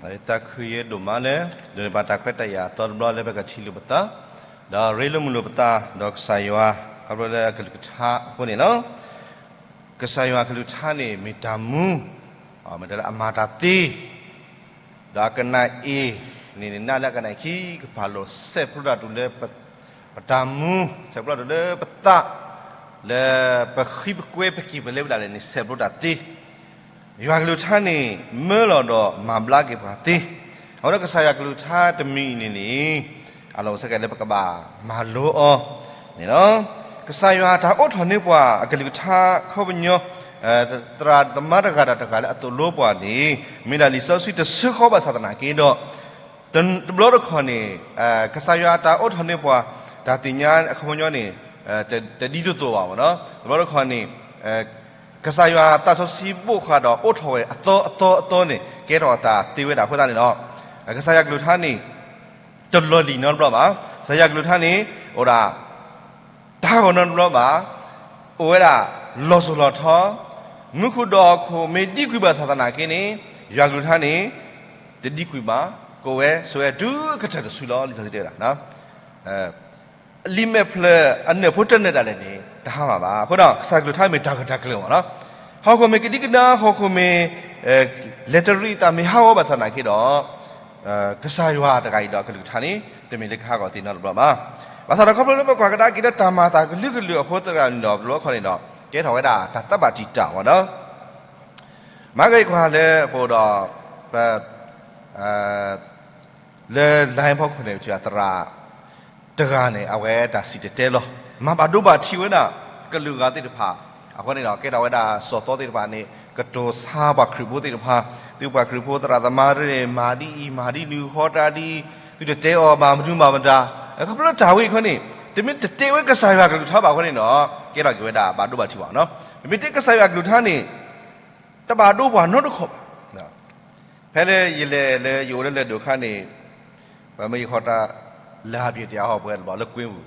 တၢ်ခုၣ်ယဲဒိၣ်မးလၢ ဒိးန့ၢ်ဘၣ်တၢ်ခွဲးတၢ်ယာ်အသီတဘျီလၢပကထံၣ်လိာ်ပသး, ဒီးရ့လိာ်မုာ်လိာ်ပသး, ဒီးကစၢ်ယွၤ ခီဖျိလၢအကလုၢ်ကထါအဃိန့ၣ်လီၤ. ကစၢ်ယွၤအကလုၢ်ကထါန့ၣ် မ့ၢ်တၢ်မူ, မ့ၢ်တၢ်လၢအမၤတၢ်သ့, ဒီးအကနၣ်အ့ၣ်န့ၣ် နးလၢအကနၣ်အခံ ကဖးလိာ်စဲးဖျိတၢ်တုၤလၢ ပတၢ်မူ, စဲးဖျိတၢ်တုၤလၢပသး, လၢပဃံပကွဲပက့ၤပလဲပဒၣ်လဲာ်န့ၣ် စဲးဖျိတၢ်သ့. ယွၤကလုၢ်ကထါန့ၣ် မၢလီၤဒီးမၤဘျါက့ၤပှၤသ့. အဃိဒီးကစၢ်ယွၤကလုၢ်ကထါတမံၤအံၤန့ၣ်န့ၣ် အလီၢ်အိၣ်ဆၢက့ၤလၢပကဘၣ်မၤလိအီၤန့ၣ်လီၤ. ကစၢ်ယွၤအတၢ်အိးထီၣ်န့ၢ်ပှၤအကလုၢ်ကထါခီပညီ, သရၣ်သမါတဂၤဒီးတဂၤလၢအသိၣ်လိပှၤန့ၣ် မ့ၢ်ဒၣ်လံာ်စီဆှံတဆၢဃီဘၣ်ဆၣ်သနာ်က့ဒီး တဘျီတခီၣ်န့ၣ် ကစၢ်ယွၤအတၢ်အိးထီၣ်န့ၢ်ပှၤ တၢ်သ့ၣ်ညါအခီပညီန့ၣ် တဒ်သိးသိးဘၣ်မ့ၢ်နီၤ. တဘျီတခီၣ်န့ၣ် ကစၢ်ယွၤအသးစီဆှံဘိးဃာ်ဒီးအိးထီၣ်ဝဲအသီအသီအသီန့ၣ် ကဲထီၣ်အသးသ့ဝဲဒၣ်အဃိသတးန့ၣ်လီၤ. ကစၢ်ယွၤကလုၢ်ကထါန့ၣ် တလီၢ်လံၤနီတဘျီဘၣ်. ကစၢ်ယွၤကလုၢ်ကထါန့ၣ် အိၣ်ဒၣ် တၢ်ဂီၤနီတဘျီဘၣ်, အိၣ်ဝဲဒၣ်လီၤစိၤလီၤထီ, မူခိၣ်ဒီးဟီၣ်ခိၣ်မ့ၢ်ဒံကွံာ်ဘၣ်ဆၣ်သနာ်က့န့ၣ် ယွၤကလုၢ်ကထါန့ၣ် တဒံကွံာ်ဘၣ်, ကအိၣ်ဝဲဆိးဝဲတုၤအကတၢၢ်တစုလီၤ. လံာ်စီဆှံတဲဝဲဒၣ် လံာ်မဲာ်ဖျၢၣ်အနၢၣ်ဖိတနၢၣ်ဒၣ်လဲာ်န့ၣ် တဟါမၢ်ဘၣ်. အဃိဒီး ကစၢ်ကလုၢ်ကထါမ့ၢ်တၢ်ဂၢၢ်တၢ်ကျၢၤမ့ၢ်နီၤ. ဟီၣ်ခိၣ်မ့ၢ်ကဒံကဒါ, ဟီၣ်ခိၣ်မ့ၢ် လဲၤတရံးအသးမ့ၢ်ဟးဂီၤဘၣ်ဆၣ်သနာ်က့ဒီး ကစၢ်ယွၤတဂၤအံၤဒီးအကလုၢ်ကထါန့ၣ် တမ့ၢ်လၢကဟးဂီၤသ့နီတဘျီဘၣ်. ဘၣ်ဆၣ်ဒီးခီဖျိလၢပကွၢ်ကဒါက့ၤလၢတၢ်မၤအသးကလုာ်ကလုာ်အဃိသတးန့ၣ်ဒီး တဘျီတခီၣ်န့ၣ်ဒီး ကဲထီၣ်ဝဲဒၣ်တၢ်သးဘၣ်တံာ်တာ်မ့ၢ်နီၤ. မၤက့ၤကွၢ်လၢပအိၣ်ဒီး ပ လၢ line ဖီခိၣ်န့ၣ် ပထံၣ်သရၣ်တဂၤန့ၣ် အဝဲတၢ်စံၣ်တဲၤတဲလီၤ. မၤဘၣ်ဒိဘၣ်ထံးဝဲဒၣ် ကလုာ်ဂၤသ့ၣ်တဖၣ်. အဃိန့ၣ်ဒီး ကဲထီၣ်ဝဲဒၣ်စီၤသီသ့ၣ်တဖၣ်န့ၣ် ကတိၤဆါပှၤခရံာ်ဖိသ့ၣ်တဖၣ်, သုပှၤခရံာ်ဖိသရၣ်သမါန့ၣ် မၤဒ်အံၤ မၤဒ်နုၤ ဃီတၢ်ဒ်အံၤ, သုတတဲအီၤဘၣ် မနုၤဘၣ်မတၤ. ခီဖျိလၢတၢ်ဝဲအံၤခီန့ၣ် တမ့ၢ်တတဲဝဲကစၢ်ယွၤကလုၢ်ကထါဘၣ်အဃိန့ၣ်ဒီး ကဲထီၣ်က့ၤဝဲဒၣ်ဘၣ်ဒိဘၣ်ထံးဘၣ်နီၤ. ပမ့ၢ်တဲကစၢ်ယွၤကလုၢ်ကထါန့ၣ် တဘၣ်ဒိပှၤနီတခီၣ်ဘၣ်. ဖဲလၢယလဲၤလၢယအိၣ်လၢလဲၤဒိၣ်အခါန့ၣ် ပမ့ၢ်ယဃီတၢ် လၢဟးပၠ့ၤတ့ၢ်အဟီၣ်ပှဲၤတဘျီလၢကွ့ပူ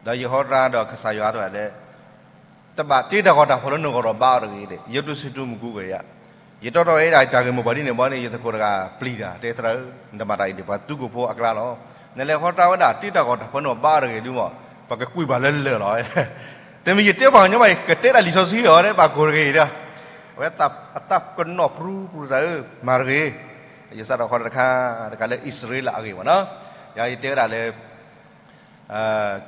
ၤ, ဒီးယဃီတၢ်ဒီးကစၢ်ယွၤတဝဲလၢ တဘၣ်တ့တၢ်ဂီၤတၢ်ဖီၣ်လၢနဂီၢ်ဒီးဘါအီၤတဂ့ၤ, ယတိစံးတူမူကူကယၤ, ယတီတီဝဲဒၣ်တၢ်ဂ့ၢ်မိၢ်ပှၢ်ဒ်န့ၣ်ဘီန့ၣ် ယသကိးတဂၤပျံၤတၢ် တဲသရၣ်ဧၢ, နတမၤတၢ်အံၤဒံး ပှၤသူခိၣ်ဖိအကျါလီၤ. နလဲၤဃီတၢ်ဝဲဒၣ် တ့တၢ်ဂီၤတၢ်ဖီၣ်နဂီၢ်ဘါအီၤတဂ့ၤဒုမး, ပကကွံာ်ဘၣ်လၢလၢာ်လီၤ. တမ့ၢ်ယတဲပှၤကညီဘၣ် ယကတဲဒၣ်လံာ်စီဆှံလီၤ, ဘၣ်ကိးတဂ့ၤဒီး အဝဲအသးကနီၣ်ပြူပြူသးဧၢ, မၤတဂ့ၤ. ယစးထီၣ်ဃီတခါ တခါလၢအံၣ်စရ့လးအဂ့ၢ်ဘၣ်နီၤ, ယတဲဝဲဒၣ်လၢ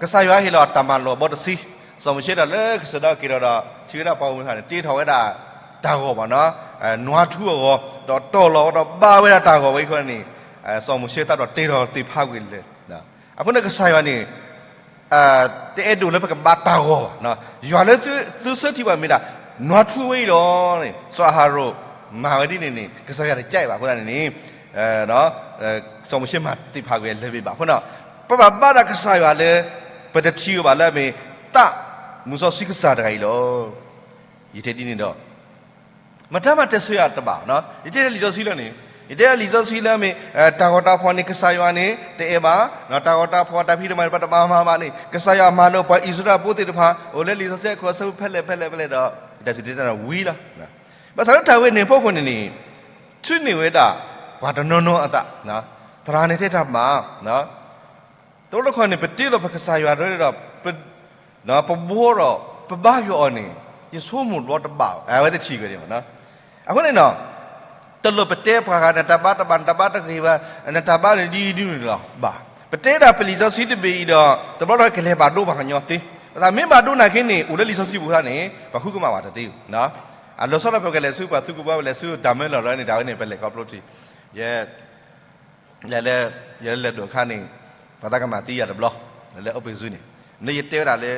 ကစၢ်ယွၤဟ့ၣ်လီၤတၢ်မၤလိာ်ဘီတဆံ, စီၤမိၤၡ့ဒီးလၢကစၢၢ်ဒီးက့ၤဒီး ထံၣ်ဝဲဒၣ်ပှၤဂီၢ်မုၢ်တဖၣ်န့ၣ် တ့ထီၣ်ဝဲဒၣ်တၢ်ဂီၤဘၣ်နီၤ, နွားထူအဂီၤ, ဒီးတီၢ်လီၤဒီးဘါဝဲဒၣ်တၢ်ဂီၤဝဲအံၤခီန့ၣ်, စီၤမိၤၡ့သးဒီးတ့ထီၣ်သ့ၣ်ဖးကွံာ်လၢာ်. အဃိန့ၣ်ကစၢ်ယွၤန့ၣ် တအဲၣ်ဒိးလၢပကဘါတၢ်ဂီၤဘၣ်, ယွၤလၢသုဆၢထံၣ်ဘၣ်မ့ၢ်ဒၣ် နွားထူဝဲအံၤလီၤန့ၣ်, စီၤအၤဟရိၣ်မၤဝဲဒ်န့ၣ်န့ၣ် ကစၢ်ယွၤတကဲဘၣ်အဃိသတးန့ၣ်န့ၣ် စီၤမိၤၡ့မၤသ့ၣ်ဖးကွံာ်လၢာ်ဘၣ်အဃိန့ၣ်, ပဘၣ်ဘါဒၣ်ကစၢ်ယွၤလၢ ပတထံၣ်အီၤဘၣ်လၢအမ့ၢ် သးမုၢ်စီဆှံကစၢ်တဂၤအံၤလီၤ. ယတဲဒ်န့ၣ်ဒီး မတၤမးတဲဆၢယၤတဘၣ်, ယတဲလံာ်စီဆှံလၢန့ၣ်, ယတဲလံာ်စီဆှံလၢအမ့ၢ် တၢ်ဂီၤတၢ်ဖီၣ်န့ၣ် ကစၢ်ယွၤန့ၣ် တအဲၣ်ဘၣ်, တၢ်ဂီၤတၢ်ဖီၣ်တၢ်ဖံးတၢ်မၤန့ၣ် ပတဘၣ်မၤဘၣ်န့ၣ် ကစၢ်ယွၤမၤလၢပှၤအံၣ်စရ့လးဖိသ့ၣ်တဖၣ် အိၣ်လၢလံာ်စီဆှံအခိၣ်အဆၢဖိဖဲလဲၣ်ဖဲလဲၣ်ဖဲလဲၣ်ဒီး တၢ်စံၣ်တဲၤတဲလီၤဝံၤလီၤ. ဘၣ်ဆၣ်လၢတၢ်ဝဲန့ၣ်အဖီခိၣ်န့ၣ်န့ၣ် ထုးန့ၢ်ဝဲဒၣ် ပှၤတနီၤနီၤအသး, သရၣ်န့ၣ်တဲတၢ်မၤ တဘျီတခီၣ်န့ၣ် ပတ့လီၤပကစၢ်ယွၤဒီး ပဘှီဒီး ပဘါက့ၤအီၤန့ၣ် ယဆိကမိၣ်တဘျီတဘၣ် အဝဲသ့ၣ်ထံၣ်က့ၤန့ၣ်မ့ၢ်နီၤ. အဃိန့ၣ်နီၤ တလိၣ်ပတဲပှၤဂၤ နတၢ်ဘါတဘၣ် နတၢ်ဘါတဂ့ၤဘၣ် နတၢ်ဘါန့ၣ်ဒ်အံၤဒ်နုၤလီၤဘၣ်. ပတဲဒၣ်ပလံာ်စီဆှံတဘ့ၣ်အံၤဒီး တဘျီတခီၣ်ကလဲၤဘၣ်ဒိပှၤကညီသ့. ပသးမ့ၢ်ဘၣ်ဒိနာ်က့န့ၣ် အိၣ်လၢလံာ်စီဆှံပူၤသတးန့ၣ် ပှၤဃုကမၣ်ဘၣ်တသ့. အလီၤဆီဒီးပကလဲၤဆူပှၤသူခိၣ်ဖိ ပလဲၤဆူတၢ်မၢလီၤရၢန့ၣ် တၢ်ဝဲန့ၣ် ပလဲၤခီဖျိထံ ယ လဲၤလၢ ယလဲၤဒိၣ်အခါန့ၣ် ပှၤသးကမၤသံယၤတဘျီ လၢ open Zoom န့ၣ်, န့ၣ်ယတဲဝဲဒၣ်လၢ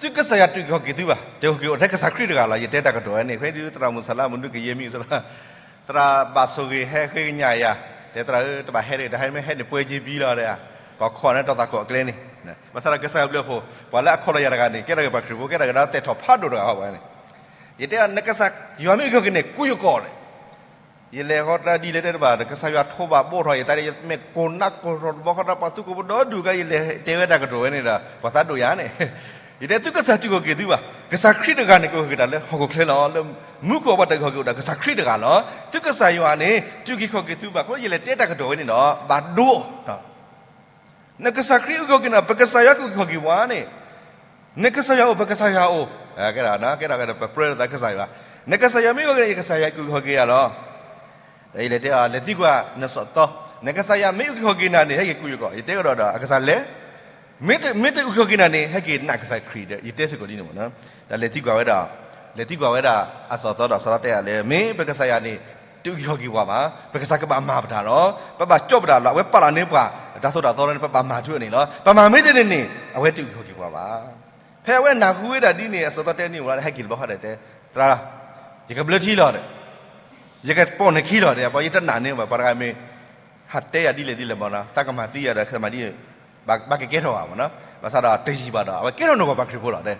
သုကစၢ်ယွၤတူၢ်က့ၤဟီၣ်က့ၤသုဘၣ်, တဟီၣ်က့ၤအိၣ်ထဲကစၢ်ခရံာ်တဂၤလီၤ. ယတဲတၢ်ကတိၤဝဲန့ၣ် ဖဲဒုးသရၣ်မုၣ်စၢ်လၢမနုၤကယဲၢ်မံၤအသိးလီၤ, သရၣ်ဘၣ်ဆိၣ်ဂ့ၤဟဲဃ့ကညးယၤ, တဲသရၣ်ဧၢ တဘၣ်ဟဲဒံး တဟဲမ့ၢ်ဟဲန့ၣ်ပှဲၤက့ၤဘံလီၤဒီး, ကီၢ်ခီၣ်န့ၣ်တီၢ်သးခိၣ်အကျဲန့ၣ်, ဘၣ်ဆၣ်ဒီးကစၢ်ယွၤဘျုးအဖှိၣ် ပှၤလၢအခီၣ်လီၤယၤတဂၤန့ၣ် ကဲထီၣ်က့ၤပှၤခရံာ်ဖိ ကဲထီၣ်က့ၤဒီးတဲာ်ထီၣ်ဖးဒိၣ်တဂၤဟီၣ်ဝဲန့ၣ်, ယတဲနကစၢ်ယွၤမ့ၢ်ကဟီၣ်က့ၤန့ၣ် ကူယကီၢ်န့ၣ် ယလဲၤဃီတၢ်ဒ်လဲၣ်တဲတဘၣ် ကစၢ်ယွၤထိးဘၣ်ဘိးထီၣ်ယသးဒီး ယမ့ၢ်ကိၢ်နးကိၢ်ထီၣ်တဘျီဃီဒီး ပှၤသူခိၣ်ဖိဒီဒူၣ်ကါ ယလဲၤတဲဝဲတၢ်ကတိၤဝဲန့ၣ်ဒီး ပှၤသးဒိၣ်ယၤန့ၣ်, ယတဲသုကစၢ်တအုၣ်က့ၤသုဘၣ်, ကစၢ်ခရံာ်တဂၤန့ၣ် ကအုၣ်က့ၤတၢ်လၢဟီၣ်ခိၣ်ချၢလီၤ. လၢမူခိၣ်အပှၤတၢ်အုၣ်က့ၤအီၤဒီး ကစၢ်ခရံာ်တဂၤလီၤ. သုကစၢ်ယွၤန့ၣ် တအုၣ်က့ၤခီၣ်က့ၤသုဘၣ်. အဃိယလဲၤတဲတၢ်ကတိၤဝဲန့ၣ်ဒီး ဘၣ်ဒိအီၤ နကစၢ်ခရံာ်အုၣ်က့ၤခီၣ်က့ၤနၤ, ပကစၢ်ယွၤကအုၣ်က့ၤခီၣ်က့ၤပှၤန့ၣ်, နကစၢ်ယွၤအိၣ် ပကစၢ်ယွၤအိၣ်, ကဲဒီး ကဲဒီး ပပြၢလိာ်သးကစၢ်ယွၤ, နကစၢ်ယွၤမ့ၢ်အုၣ်က့ၤနၤန့ၣ် ယကစၢ်ယွၤက့ၤအုၣ်က့ၤခီၣ်က့ၤယၤလီၤ. ဒီးယလဲၤတဲအီၤ လဲၤသံကွၢ်နစီၤသီ, နကစၢ်ယွၤမ့ၢ်အုၣ်က့ၤခီၣ်က့ၤနၤန့ၣ် ဟဲက့ၤကူၣ်ယကီၢ်, ယတဲကဒီးဒီး အကစၢ်လဲၤ, မ့ၢ်တအုၣ်က့ၤခီၣ်က့ၤနၤန့ၣ် ဟဲက့ၤနာ်ကစၢ်ခရံာ်ဒီး ယတဲစ့ၢ်ကီးဒ်န့ၣ်မ့ၢ်နီၤ. ဒီးလဲၤသံကွၢ်ဝဲဒၣ်, လဲၤသံကွၢ်ဝဲဒၣ်အစီၤသီဒီး စီၤသီတဲအီၤလၢ မ့ၢ်ပကစၢ်ယွၤန့ၣ် တအုၣ်က့ၤခီၣ်က့ၤပှၤဘၣ်, ပကစၢ်ကဘၣ်မၤပတၢ်လီၤ, ပဘၣ်ကၠီၣ်ပတၢ်လီၤ, အဝဲပာ်လီၤန့ၢ်ပှၤ တၢ်သိၣ်တၢ်သီလီၤန့ၣ် ပဘၣ်မၤထူအန့ၣ်လီၤ, ပမၤမ့ၢ်တန့ၢ်န့ၣ် အဝဲတအုၣ်က့ၤခီၣ်က့ၤပှၤဘၣ်. ဖဲအဝဲနၢ်ဟူဝဲဒၣ်ဒ်န့ၣ် အစီၤသီတဲန့ၢ်ဝဲလၢ ဟဲက့ၤတဘျီဃီဒီးတဲ, သရၣ်, ယကဘျၢထံလီၤဒီး ယကပိာ်နခံလီၤဒီး ပှၤယတနာ်န့ၢ်ဘၣ် ပှၤတဂၤမ့ၢ် ဟးတဲယၤဒ်လဲၣ်ဒ်လဲၣ်မ့ၢ်နီၤ, သးကမၤသံယၤဒီး သးမၤဒ်န့ၣ် ဘၣ်ကကဲထီၣ်ဘၣ်မ့ၢ်နီၤ. ဘၣ်ဆၣ်ဒီးတယံာ်ဘၣ်ဒီး အဝဲကဲထီၣ်နီၢ်ကီၢ်ပှၤခရံာ်ဖိလီၤ.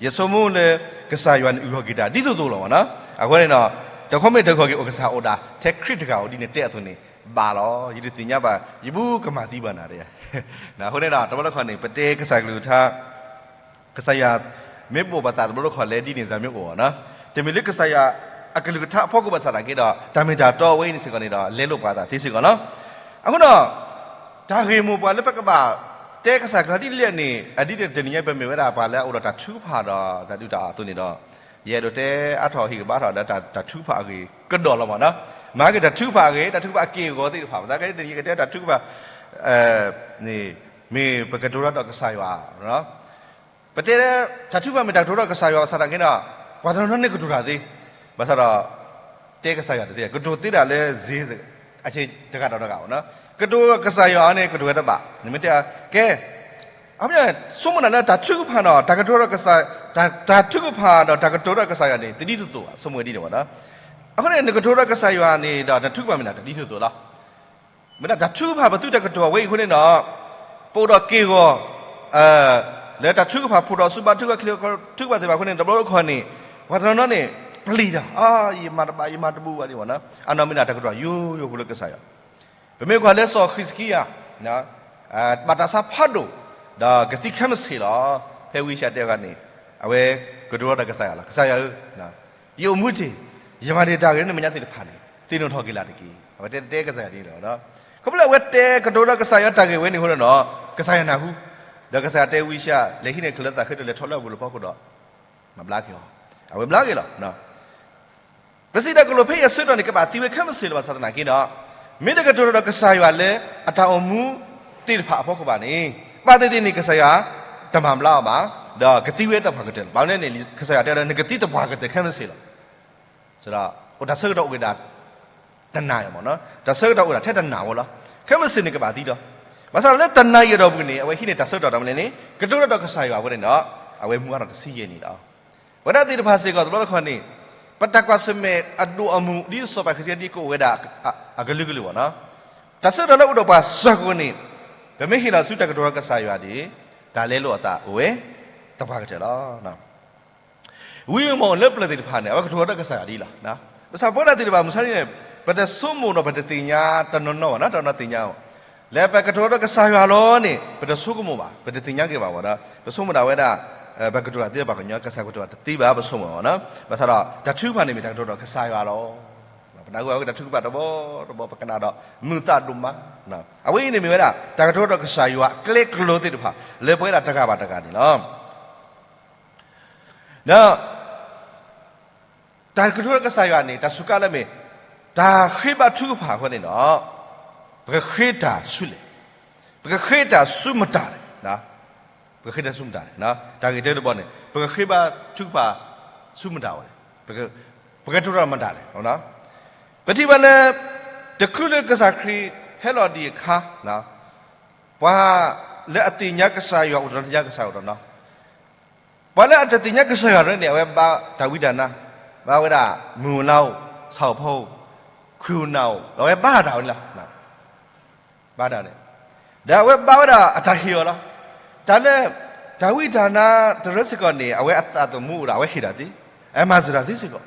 ယဆိကမိၣ်လၢ ကစၢ်ယွၤန့ၣ်အုၣ်က့ၤခီၣ်က့ၤတၢ်ဒ်သိးသိးလီၤမ့ၢ်နီၤ. အဃိန့ၣ်ဒီး တခီမ့ၢ်တအုၣ်က့ၤခီၣ်က့ၤ အိၣ်ကစၢ်အိၣ်ဒၣ် ထဲခရံာ်တဂၤဧိၤဒ်န့ၣ်တဲအသိးန့ၣ် ဘၣ်လီၤ. ယတသ့ၣ်ညါဘၣ် ယဘူၣ်ကမၤသံဘၣ်နၤဒ်, အဃိန့ၣ်ဒီး တဘျီတခီၣ်န့ၣ် ပတဲကစၢ်ကလုၢ်ကထါ ကစၢ်ယွၤမ့ၢ်ပအိၣ်ပသးတဘျီတခီၣ်လဲၣ်ဒ်န့ၣ် စၢ်မ့ၢ်အိၣ်နီၤ, တမ့ၢ်လၢကစၢ်ယွၤအကလုၢ်ကထါအဖီခိၣ်ဘၣ်ဆၣ်သနာ်က့ဒီး တၢ်မ့ၢ်တၢ်တီအဝဲအံၤန့ၣ်စ့ၢ်ကီးန့ၣ်ဒီး လဲလိာ်ပှၤသးသ့စ့ၢ်ကီးလီၤ. အဃိဒီး တၢ်ဂ့ၢ်မိၢ်ပှၤလၢပကဘၣ်တဲကစၢ်ကလုၢ်ကထါဒ်လဲၣ်န့ၣ် အဒ်တနံၤညါပမ့ၢ်ဝဲဒၣ်ပှၤလၢအအိၣ်ဒီးတၢ်ထုကဖၣ်ဒီးတၢ်ဒုးတၢ်အသိးန့ၣ်ဒီး ယအဲၣ်ဒိးတဲအါထီၣ်ဟ့ၣ်ကဘၣ်ထီၣ်လၢတၢ်ထုကဖၣ်အဂ့ၢ်ကဒီးလီၤမ့ၢ်နီၤ. မၤက့ၤတၢ်ထုကဖၣ်အဂ့ၢ် တၢ်ထုကဖၣ်အက့ၢ်အဂီၤသ့ၣ်တဖၣ် ဘၣ်ဆၣ်ကဲတနံၤညါကတဲတၢ်ထုကဖၣ် န့ၣ် မ့ၢ်ပကတိၤတၢ်ဒီးကစၢ်ယွၤ, ပတဲလၢ တၢ်ထုကဖၣ်မ့ၢ်တၢ်ကတိၤဒီးကစၢ်ယွၤဘၣ်ဆၣ်သနာ်က့ဒီး ပှၤတနီၤနီၤန့ၣ်ကတိၤတၢ်သ့, ဘၣ်ဆၣ်ဒီး တဲကစၢ်ယွၤတသ့ ကတိၤသ့ဒၣ်လၢ အဆ့တဂၤဒီးတဂၤ, ကတိၤကစၢ်ယွၤန့ၣ် ကတိၤဝဲတဘၣ်, နမ့ၢ်တဲ ကဲ ဆိကမိၣ်နၤလၢတၢ်ထုကဖၣ်ဒီး တၢ်ကတိၤဒီးကစၢ်, တၢ်ထုကဖၣ်ဒီးတၢ်ကတိၤဒီးကစၢ်ယွၤန့ၣ် တဒ်သိးသိးဘၣ် ဆိကမိၣ်ဝဲဒ်န့ၣ်မ့ၢ်နီၤ. အဃိန့ၣ် နကတိၤဒီးကစၢ်ယွၤန့ၣ်ဒီး နထုကဖၣ်မ့ၢ်နၤတဒ်သိးသိးလီၤ. မ့ၢ်ဒၣ်တၢ်ထုကဖၣ်ပသုတၢ်ကတိၤအဝဲအံၤအဃိန့ၣ်ဒီး ပအိၣ်ဒီးက့ၢ်ဂီၤ လၢတၢ်ထုကဖၣ်ဖိဒီးဆူဘါထုကဖၣ်ချ့ထုကဖၣ်သ့ၣ်တဖၣ်အဃိန့ၣ် တဘျီတခီၣ်န့ၣ် ပှၤတနီၤနီၤန့ၣ် ပျံၤတၢ်, ယမၤတဘၣ် ယမၤတဘူးဘၣ်ဒ်မ့ၢ်နီၤ, အနီၢ်မ့ၢ်ဒၣ်တၢ်ကတိၤယိယိဖိလၢကစၢ်ယွၤ ပမ့ၢ်ကွၢ်လၢစီၤဃံးစကံယၤ ဘၣ်တၢ်ဆါဖးဒိၣ် ဒီးကသံခဲမုၢ်ဆ့ၣ်လီၤ. ဖဲဝံယၡါယၤတဲအဂၤန့ၣ် အဝဲကတိၤထီၣ်ဒီးကစၢ်ယွၤလီၤ. ကစၢ်ယွၤဧၢ, ယအိၣ်မူတ့ၢ်, ယမၤတ့ၢ်တၢ်ဂ့ၤလၢနမဲာ်ညါသ့ၣ်တဖၣ်န့ၣ် သ့ၣ်နီၣ်ထီၣ်က့ၤလၢ်တက့ၢ်. အဝဲတဲတဲကစၢ်ယွၤဒ်န့ၣ်လီၤ. ခီဖျိလၢအဝဲတဲကတိၤဒီးကစၢ်ယွၤတၢ်ဂ့ၢ်ဝဲန့ၣ်အဃိဒီး ကစၢ်ယွၤနၢ်ဟူ, ဒီးကစၢ်ယွၤတဲဝံယၡါယၤ လဲၤဟံးန့ၢ်ချုးလၢသးခုဒီးလဲၤထီၣ်လၢအပူၤလၢဖီခိၣ်ဒီး မၤဘျါက့ၤအီၤ, အဝဲဘျါက့ၤလီၤ. ပစံးတၢ်ကတိၤဖဲအံၤအဆၢကတီၢ်န့ၣ် ကဘၣ်သံဝဲခဲမုၢ်ဆ့ၣ်လီၤဘၣ်ဆၣ်သနာ်က့ဒီး မ့ၢ်တကတိၤတၢ်ဒီးကစၢ်ယွၤလၢအတၢ်အိၣ်မူသ့ၣ်တဖၣ်အဖီခိၣ်ဘၣ်န့ၣ် ဘၣ်သ့ၣ်သ့ၣ်န့ၣ် ကစၢ်ယွၤတမၤဘျါအီၤဘၣ်, ဒီးကသံဝဲတပှၢ်ကတၢၢ်လီၤ. ဘၣ်မနုၤန့ၣ် ကစၢ်ယွၤတဲလၢနကသံတပှၢ်ကတၢၢ်ခဲမုၢ်ဆ့ၣ်လီၤ. ဒီးအိၣ်တၢ်ဆၢကတီၢ်အိၣ်က့ၤဒၣ် တနၤအံၤမ့ၢ်နီၤ, တၢ်ဆၢကတီၢ်အိၣ်ဒၣ်ထဲတနၤဝဲလီၤ. ခဲမုၢ်ဆ့ၣ်န့ၣ်ကဘၣ်သံဒီး ဘၣ်ဆၣ်လၢတနၤအံၤအတီၢ်ပူၤန့ၣ် အဝဲဟံးန့ၢ်တၢ်ဆၢကတီၢ်တၢ်မနုၤန့ၣ် ကတိၤတၢ်ဒီးကစၢ်ယွၤအဃိန့ၣ်ဒီး အဝဲမူအါထီၣ်တဆံယဲၢ်နံၣ်လီၤ. ပဝဲဒၣ်သ့ၣ်တဖၣ်စ့ၢ်ကီးတဘျီတခီၣ်န့ၣ် ပတၢ်ကွၢ်ဆၢၣ်မဲာ်အဒိၣ်အမုၢ် ဒ်စီၤပၤဃံးစကံယၤဒ်ကအိၣ်ဝဲဒၣ်အကလုာ်ကလုာ်မ့ၢ်နီၤ, တၢ်ဆၢကတီၢ်လၢအိၣ်ဒီးပှၤစၢၤကီးန့ၣ် ပမ့ၢ်ဟ့ၣ်လီၤဆူတၢ်ကတိၤဒီးကစၢ်ယွၤဒီး တၢ်လဲလိာ်အသးအိၣ်ဝဲ သပှၢ်ကတၢၢ်လီၤ. ဝံဧိၤမီၣ်ဧိၤလၢပျၢၤသ့ၣ်တဖၣ်န့ၣ် အဝဲကတိၤဒီးကစၢ်ယွၤဒ်လီၤ. ဘၣ်ဆၣ်ပဝဲဒၣ်သ့ၣ်တဖၣ်မုၢ်ဆါန့ၣ် ပတဆိကမိၣ်ဒီးပတသ့ၣ်ညါတနီၤနီၤဘၣ်နီၤ, တနီၤသ့ၣ်ညါအီၤ, လၢပကတိၤဒီးကစၢ်ယွၤလီၤန့ၣ် ပတဆိကမိၣ်ဘၣ်, ပတသ့ၣ်ညါက့ၤဘၣ်ဝဲဒီး ပဆိကမိၣ်ဒၣ်ဝဲဒၣ် ပကတိၤတၢ်သ့ဒီးပှၤကညီ ကစၢ်ကတိၤတၢ်တသ့ဘၣ် ပဆိကမိၣ်ဝဲနီၤ. ဘၣ်ဆၣ်ဒီး တၢ်ထုကဖၣ်န့ၣ်မ့ၢ်တၢ်ကတိၤဒီးကစၢ်ယွၤလီၤ. ပနၢ်ဟူဝဲတၢ်ထုကဖၣ်တဘီတဘီ ပကနၣ်ဒီး မုာ်သးဒိၣ်မး. အဝဲအံၤန့ၣ်မ့ၢ်ဝဲဒၣ် တၢ်ကတိၤဒီးကစၢ်ယွၤအကျဲကျိၤသ့ၣ်တဖၣ် လၢပဝဲဒၣ်တဂၤဘၣ်တဂၤန့ၣ်လီၤ. ဒီး တၢ်ကတိၤဒီးကစၢ်ယွၤန့ၣ် တၢ်စူးကါလၢမ့ၢ် တၢ်ဃ့ဘါထုကဖၣ်အဃိန့ၣ်ဒီး ပကဃ့တၢ်ဆူလဲၣ်, ပကဃ့တၢ်ဆူမတၤလဲၣ်, ပကဃ့တၢ်ဆူမတၤလဲၣ်, တၢ်ဂ့ၢ်တၢတဘီန့ၣ် ပကဃ့ဘါထုကဖၣ်ဆူမတၤလဲၣ်, ပကတိၤတၢ်မတၤလဲၣ်. ပထံၣ်ဘၣ်လၢ တချုးလၢကစၢ်ခရံာ်ဟဲလီၤဒံးအခါ ပှၤလၢအသ့ၣ်ညါကစၢ်ယွၤအိၣ်တနီၤ သ့ၣ်ညါကစၢ်ယွၤအိၣ်တနီၤ ပှၤလၢအတသ့ၣ်ညါကစၢ်ယွၤတနီၤန့ၣ် အဝဲဘါတၢ်ဝံတၢ်နါ, ဘါဝဲဒၣ်မုၢ်ဧိၤလါဧိၤ, ဆၣ်ဧိၤဖီဧိၤ, ခွံဧိၤနၤဧိၤ, ဒီးအဝဲဘါတၢ်ဝဲန့ၣ်လီၤ. ဘါတၢ်န့ၣ်, ဒီးအဝဲဘါဝဲဒၣ်အတၢ်ဟ့ၣ်အီၤလီၤ. တၢ်လၢ တၢ်ဝံတၢ်နါတရၢစ့ၢ်ကီးန့ၣ် အဝဲအသးသမူအိၣ်ဒီး အဝဲဟ့ၣ်တၢ်သ့, အမၤစၢၤတၢ်သ့စ့ၢ်ကီး.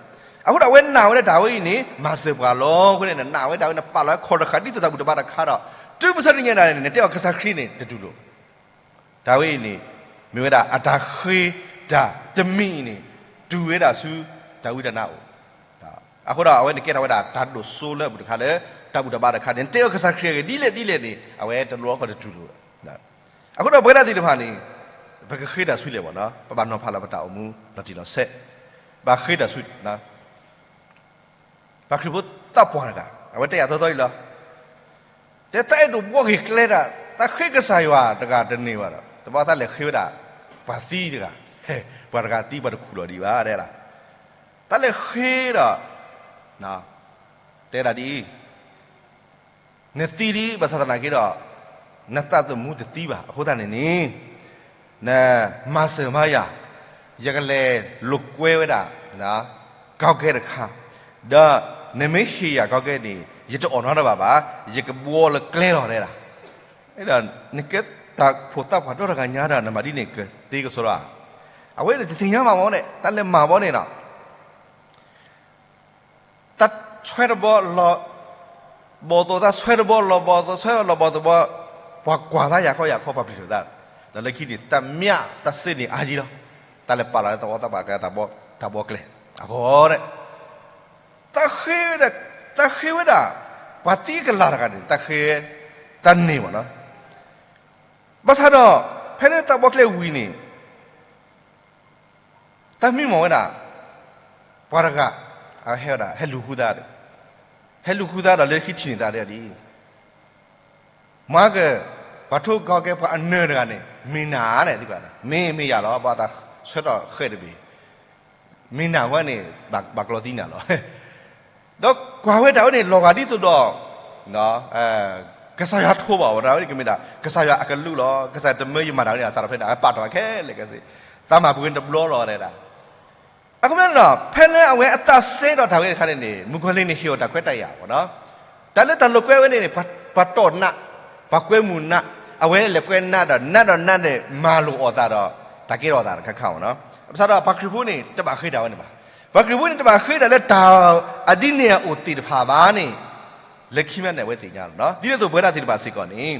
အဃိဒီးအဝဲနာ်ဝဲဒၣ်တၢ်ဝဲအံၤန့ၣ် မၤစၢၤပှၤလီၤ. အဃိန့ၣ် နနာ်ဝဲဒၣ်ဝဲ နပာ်လီၤဝဲခီၣ်တဃာ် ဒ်သိးတၢ်ဘူၣ်တဘါတခါဒီး တုၤမုၢ်ဆါတနံၤညါန့ၣ် နတဲအီၤကစၢ်ခရံာ်န့ၣ် တတူၢ်လိာ် တၢ်ဝဲအံၤန့ၣ် မ့ၢ်ဝဲဒၣ်အတၢ်ဃ့တၢ်တမံၤအံၤန့ၣ် တူၢ်ဝဲဒၣ်ဆူတၢ်ဝံတၢ်နါအိၣ်, အဃိဒီးအဝဲန့ၣ်ကဲထီၣ်ဝဲဒၣ်တၢ်ဒိၣ်စိလၢအပူၤတခါလၢ တၢ်ဘူၣ်တၢ်ဘါတခါန့ၣ် နတဲအီၤကစၢ်ခရံာ်အဂ့ၢ်ဒ်လဲၣ်ဒ်လဲၣ်န့ၣ် အဝဲတလိၣ်ခီၣ်တတူၢ်လိာ်. အဃိဒီးပဝဲဒၣ်သ့ၣ်တဖၣ်န့ၣ် ပကဃ့တၢ်ဆူလဲၣ်ဘၣ်နီၤ, ပဘၣ်နီၤဖးလၢပတၢ်အိၣ်မူလီၤတံၢ်လီၤဆဲး, ဘၣ်ဃ့တၢ်ဆူ ပှၤခရံာ်ဖိသးပှၢ်တဂၤ အဝဲတဲယၤသီသီအံၤလီၤ. တဲသးအဲၣ်ဒိးဘှီဂ့ၤကျဲဒၣ် သးဃ့ကစၢ်ယွၤတဂၤတန့ၢ်ဘၣ်ဒီး တဘျီသးလဲၤဃ့ဝဲဒၣ် ပှၤသံတဂၤ, ပှၤတဂၤသံပှၤတခူၣ်လီၤဒံးဘၣ်တဲဒၣ်, သးလဲၤဃ့ဒီး တဲဒၣ်ဒ်အံၤ နသံဒံးဘၣ်ဆၣ်သနာ်က့ဒီး နသးသမူတသံဘၣ်. အဃိသတးန့ၣ်န့ၣ် နမၤစၢၤမၤယၤ, ယကလဲၤလိာ်ကွဲဝဲဒၣ် ကီကဲတခါ, ဒီးနမ့ၢ်ဟ့ၣ်ယၤကီကဲန့ၣ် ယတအီၣ်နီတဘၣ်ဘၣ်, ယကဘှီလၢကျဲလီၤတဲဒၣ်. ဒီးနကဲတၢ်ဖိသၣ်ပှၢ်ဒီတဂၤညါဒီး နမၤဒ်န့ၣ်ကသ့ကစီဒီဧါ. အဝဲန့ၣ်တသ့ၣ်ညါဘၣ်မ့ၢ်န့ၣ် တၢ်လဲၤမၤဘီန့ၣ်ဒီး တၢ်ဆွဲတဘီလီၤဘီၣ်သိး တၢ်ဆွဲတဘီလီၤဘီၣ်သိး ဆွဲလီၤဘီၣ်သိးဘီ, ပှၤကွၢ်သးယၤခီယၤခီ ပှၤပျံၤထီၣ်သး, ဒီးလၢခံန့ၣ် တၢ်မၠးတၢ်စ့န့ၣ်အါယံၤလီၤ. တၢ်လဲၤပာ်လီၤလၢသဝီသးပှၢ်ကဲ တၢ်ဘှီကျဲ အဂီၢ်ဒီး တၢ်ဃ့ဝဲဒၣ်, တၢ်ဃ့ဝဲဒၣ် ပှၤသံကလၤတဂၤန့ၣ် တၢ်ဃ့ တၢ်န့ၢ်ဘၣ်နီၤ. ဘၣ်ဆၣ်ဒီး ဖဲလၢတၢ်ဘှီကျဲဝံၤန့ၣ် တၢ်မံမီၢ်ဝဲဒၣ် ပှၤတဂၤ အဟဲဝဲဒၣ် ဟဲလူၤဃုသးဒီး, ဟဲလူၤဃုသးဒီးလၢခံထံၣ်န့ၢ်သးဒ်အံၤ, မၤက ပှၤထိကီကဲပှၤအနၢၤတဂၤန့ၣ် မ့ၢ်နၤန့ၣ် မ့ၢ်မ့ၢ်ယၤလီၤ ဘၣ်တၢ်ဆၢထီၣ်ဃဲးတဘ့ၣ် မ့ၢ်နၤဝဲန့ၣ် ဘၣ်ကျီသံနၤလီၤ. ဒီးကွၢ်ဝဲဒၣ်ဝဲန့ၣ် လီၤဂာ်ဒ်သိးဒီး ကစၢ်ယွၤထိးဘၣ်ဝဲဒၣ်ဝဲန့ၣ် ကမ့ၢ်ဒၣ် ကစၢ်ယွၤအကလူးလီၤ. ကစၢ်ယွၤတမၢယမၤတၢ်ဝဲန့ၣ် အစးထီၣ်ဖဲန့ၣ် အဝဲပာ်ထီၣ်ခဲလၢာ်ခဲဆ့, သးမၤပှဲၤန့ၣ်တဘျီလီၤတဲဒၣ်. အဃိန့ၣ်ဒီး ဖဲလၢအဝဲအသးစဲဒီးတၢ်ဝဲအခါန့ၣ်န့ၣ် မုၣ်ကီၤလံၢ်န့ၣ်ဟ့ၣ်အီၤတၢ်ခွဲးတၢ်ယာ်ဘၣ်နီၤ. တၢ်လၢတၢ်လိာ်ကွဲဝဲန့ၣ်န့ၣ် ပှၤတီၢ်နး, ပှၤကွဲမုာ်နး, အဝဲလဲၤကွဲနးဒီး နးဒီးနးန့ၣ် မၤလိာ်အီၤသးဒီး တၢ်ကဲထီၣ်အသးတခါခါမ့ၢ်နီၤ. ဘၣ်ဆၣ်ဒီးပှၤခရံာ်ဖိန့ၣ် တဘၣ်ဃ့တၢ်ဝဲန့ၣ်ဘၣ်. ပှၤခရံာ်ဖိန့ၣ် တဘၣ်ဃ့တၢ်လၢတၢ်အဒ်န့ၣ်အအိၣ်သ့ၣ်တဖၣ်ဘၣ်န့ၣ် လၢခံမ့ၢ်န့ၣ် အဝဲသ့ၣ်ညါလီၤနီၤ. ဒ်န့ၣ်အသိးပဝဲဒၣ်သ့ၣ်တဖၣ်စ့ၢ်ကီးန့ၣ်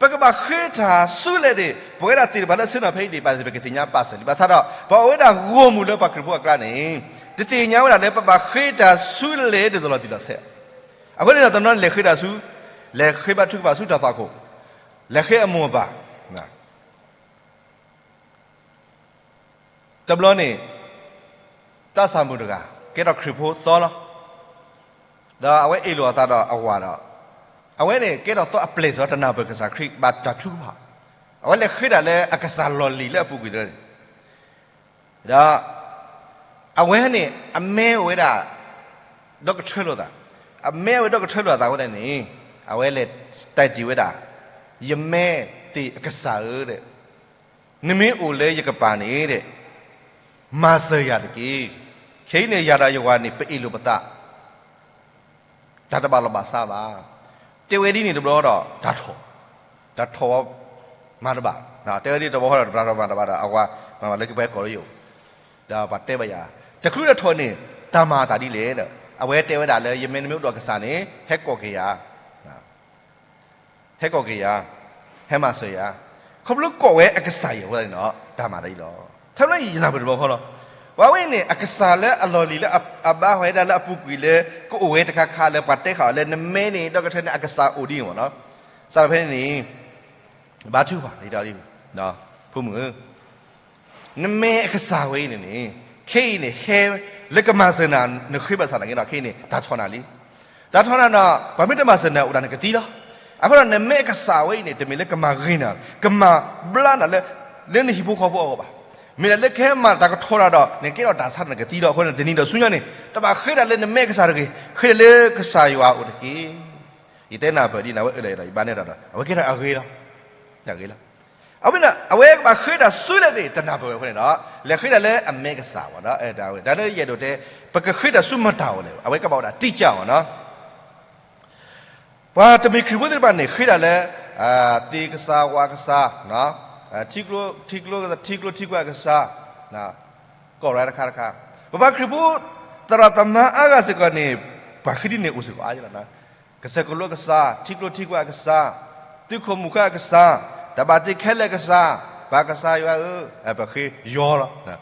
ပကဘၣ်ဃ့တၢ်ဆူလဲၣ်န့ၣ် ပဝဲဒၣ်သ့ၣ်တဖၣ်လၢဆၢနၢ်ဖဲအံၤန့ၣ် ဘၣ်သ့ၣ်ပကသ့ၣ်ညါပာ်စၢၤလံ. ဘၣ်ဆၣ်ဒီး ပှၤအိၣ်ဝဲဒၣ်ဂီၢ်မုၢ်လၢပှၤခရံာ်ဖိအကျါန့ၣ် တသ့ၣ်ညါဝဲဒၣ်လၢပဘၣ်ဃ့တၢ်ဆူလဲၣ်ဒ်သိးလီၤတံၢ်လီၤဆဲး. အဃိန့ၣ်ဒီးတနီၤန့ၣ်လဲၤဃ့တၢ်ဆူ, လဲၤဃ့ဘါထုကဖၣ်ဆူတၢ်သွၣ်ခိၣ်, လဲၤဃ့အမိၢ်အပၢ် တဘျီန့ၣ် တၢ်စၢ်မုၣ်တဂၤ ကဲထီၣ်ခရံာ်ဖိသီလီၤ. ဒီးအဝဲအ့ၣ်လိာ်အသးဒီးအဝၤဒီး အဝဲန့ၣ်ကဲထီၣ်သီအပျဲၢ်စီၤ တနၢ်ပၢၢ်ကစၢ်ခရံာ် ဘၣ်တၢ်ထုကဖၣ်, အဝဲလဲၤဃ့ဒၣ်လၢအကစၢ်လီၢ်လံၤလၢအပူၤကွံာ်လၢန့ၣ်, ဒီး အဝဲန့ၣ် အမဲအိၣ်ဝဲဒၣ် ဒီကထၢလိာ်သး, အမဲအိၣ်ဝဲဒီကထၢလိာ်သးအဃိန့ၣ်န့ၣ် အဝဲလဲၤတဲတ့ၢ်ဝဲဒၣ်, ယမဲသ့ၣ်အကစၢ်ဧၢ, နမ့ၢ်အိၣ်လၢယကပၤန့ၣ် မၤစၢၤယၤတက့ၢ်. ခဲအံၤန့ၣ် ယၤဒီးယဝၤန့ၣ် ပအ့ၣ်လိာ်ပသး တၢ်တဘၣ်လီၢ်ဘၣ်စးဘၣ်. တဲဝဲဒ်န့ၣ်တဘျီဒီး တၢ်ထီၣ်, တၢ်ထီၣ်ဝဲမၤတဘၣ်, တဲဝဲဒ်တဘျီဃီဒီး တဘျီဒီးမၤတဘၣ်ဒီး အဝဲမၤဘၣ်လၢကပှဲၤကိးလၢယအိၣ်, ဒီးပှၤတဲဘၣ်ယၤ, တချုးတထီၣ်န့ၣ် တၢ်မၤအသးဒ်လဲၣ်ဒီး အဝဲတဲဝဲဒၣ်လၢ ယမ့ၢ်နမ့ၢ်အိၣ်ဒီးကစၢ်န့ၣ် ဟဲကိးက့ၤယၤ ဟဲကိးက့ၤယၤ, ဟဲမၤစၢၤယၤ, ခီဖျိကိးဝဲအကစၢ်အံၤအဃိသတးန့ၣ်ဒီး တၢ်မၤသးဒ်လီၤ. ထဲလၢယနၢ်ပၢၢ်တဘျီဃီလီၤ. ပှၤဝဲအံၤန့ၣ် အကစၢ်လၢအလီၢ်လံၤလၢအဘါဟီၣ်ဝဲဒၣ်လၢအပူၤကွံာ်လၢ ကအိၣ်ဝဲတခါခါလၢပှၤတဲဃာ်အီၤလၢ နမဲန့ၣ် ဒီကထၢန့ၣ် အကစၢ်အိၣ်ဒ်အံၤမ့ၢ်နီၤ. စးထီၣ်ဖဲန့ၣ်န့ၣ် ဘါထုကဖၣ် ဖိမုၣ်ဧၢ နမဲအကစၢ်ဝဲအံၤန့ၣ်န့ၣ် ခဲအံၤန့ၣ် ဟဲလၢကမၤစၢၤနၤ နဃ့ဘၣ်ဆၣ်သနာ်က့ဒီး ခဲအံၤန့ၣ် တၢ်ထီၣ်နၤလံ. တၢ်ထီၣ်နၤဒီး ပှၤမ့ၢ်တမၤစၢၤနၤ အိၣ်ဒၣ်နကသံလီၤ. အဃိဒီးနမဲအကစၢ်ဝဲအံၤန့ၣ် တမ့ၢ်လၢကမၤဂ့ၤနၤ ကမၤဘျါနၤလၢ လၢနဟံၣ်ဖိဃီဖိအဂီၢ်ဘၣ်. မ့ၢ်ဒၣ်လၢကဟဲမၤတၢ်ကထီၣ်နၤဒီး နကဲထီၣ်တၢ်ဆါနကသံလီၤ. အဃိန့ၣ် တနံၤဒီးဆူညါန့ၣ် တဘၣ်ဃ့ဒၣ်လၢနမဲအကစၢ်တဂ့ၤ, ဃ့ဒၣ်လၢကစၢ်ယွၤအိၣ်တက့ၢ်. ယတဲနၢ်ပၢၢ်ဒ်န့ၣ် အဝဲအၢၣ်လီၤဒီး ယဘါနဲၣ်ဒီး အဝဲကဲထီၣ်အဂ့ၤလီၤ. တၢ်ဂ့ၤလီၤ. အဝဲန့ၣ် အဝဲကဘၣ်ဃ့တၢ်ဆူလဲၣ်န့ၣ် တနၢ်ပၢၢ်ဝဲအဃိန့ၣ်ဒီး လဲၤဃ့ဒၣ်လၢအမဲကစၢ်ဝဲဒီး တၢ်ဝဲ တၢ်န့ၣ်ယအဲၣ်ဒိးတဲ ပကဃ့တၢ်ဆူမတၤအအိၣ်လဲၣ် အဝဲကဘၣ်အိၣ်ဒၣ်တိကၢ်ဝဲနီၤ. ပှၤတမ့ၢ်ခရံာ်ဖိသ့ၣ်တဖၣ်န့ၣ် ဃ့ဒၣ်လၢ သ့ၣ်ကစၢ် ဝၣ်ကစၢ် ထံကျိ ထံကျိ ထံကျိထံကွၢ်ကစၢ် ကိးဂၤတခါတခါ, ပပှၤခရံာ်ဖိ သရၣ်သမါအါဂၤစ့ၢ်ကီးန့ၣ် ပှၤဃ့ဒ်န့ၣ်အိၣ်စ့ၢ်ကီးအါလီၤ. ကစၢၢ်ကလိအကစၢ်, ထံကျိထံကွၢ်အကစၢ်, သုးခိၣ်မူၤဃၣ်အကစၢ်, တၢ်ဘၣ်တ့ခဲလၢာ်အကစၢ် ပှၤကစၢ်ယွၤဧၢ, ပဃ့ယီၤလီၤ.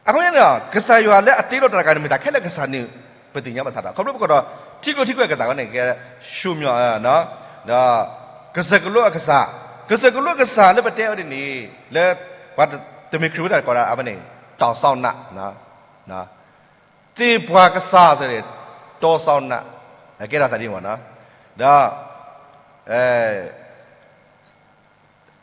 အဃိန့ၣ်ဒီး ကစၢ်ယွၤလၢအတ့လီၤတၢ်တဂၤန့ၣ် မ့ၢ်တၢ်ခဲလၢာ်ကစၢ်န့ၣ် ပသ့ၣ်ညါဘၣ်ဆၣ်ဒီး ခီဖျိပကီးဒီး ထံကျိထံကွဲးအကစၢ်ဝဲန့ၣ် ကဲရှုံမျီ ဒီး ကစၢၢ်ကလိအကစၢ်, ကစၢၢ်ကလိအကစၢ်လၢပတဲအီၤဒ်န့ၣ် လၢ ပှၤတမ့ၢ်ခရံာ်ဖိတၢ်ကိးဒၣ်အဝဲန့ၣ် တီၢ်စီနး သ့ၣ်ပှၢ်ကစၢ်စ့ၢ်န့ၣ် တီၢ်စီနး ကဲထီၣ်သးဒ်န့ၣ်မ့ၢ်နီၤ,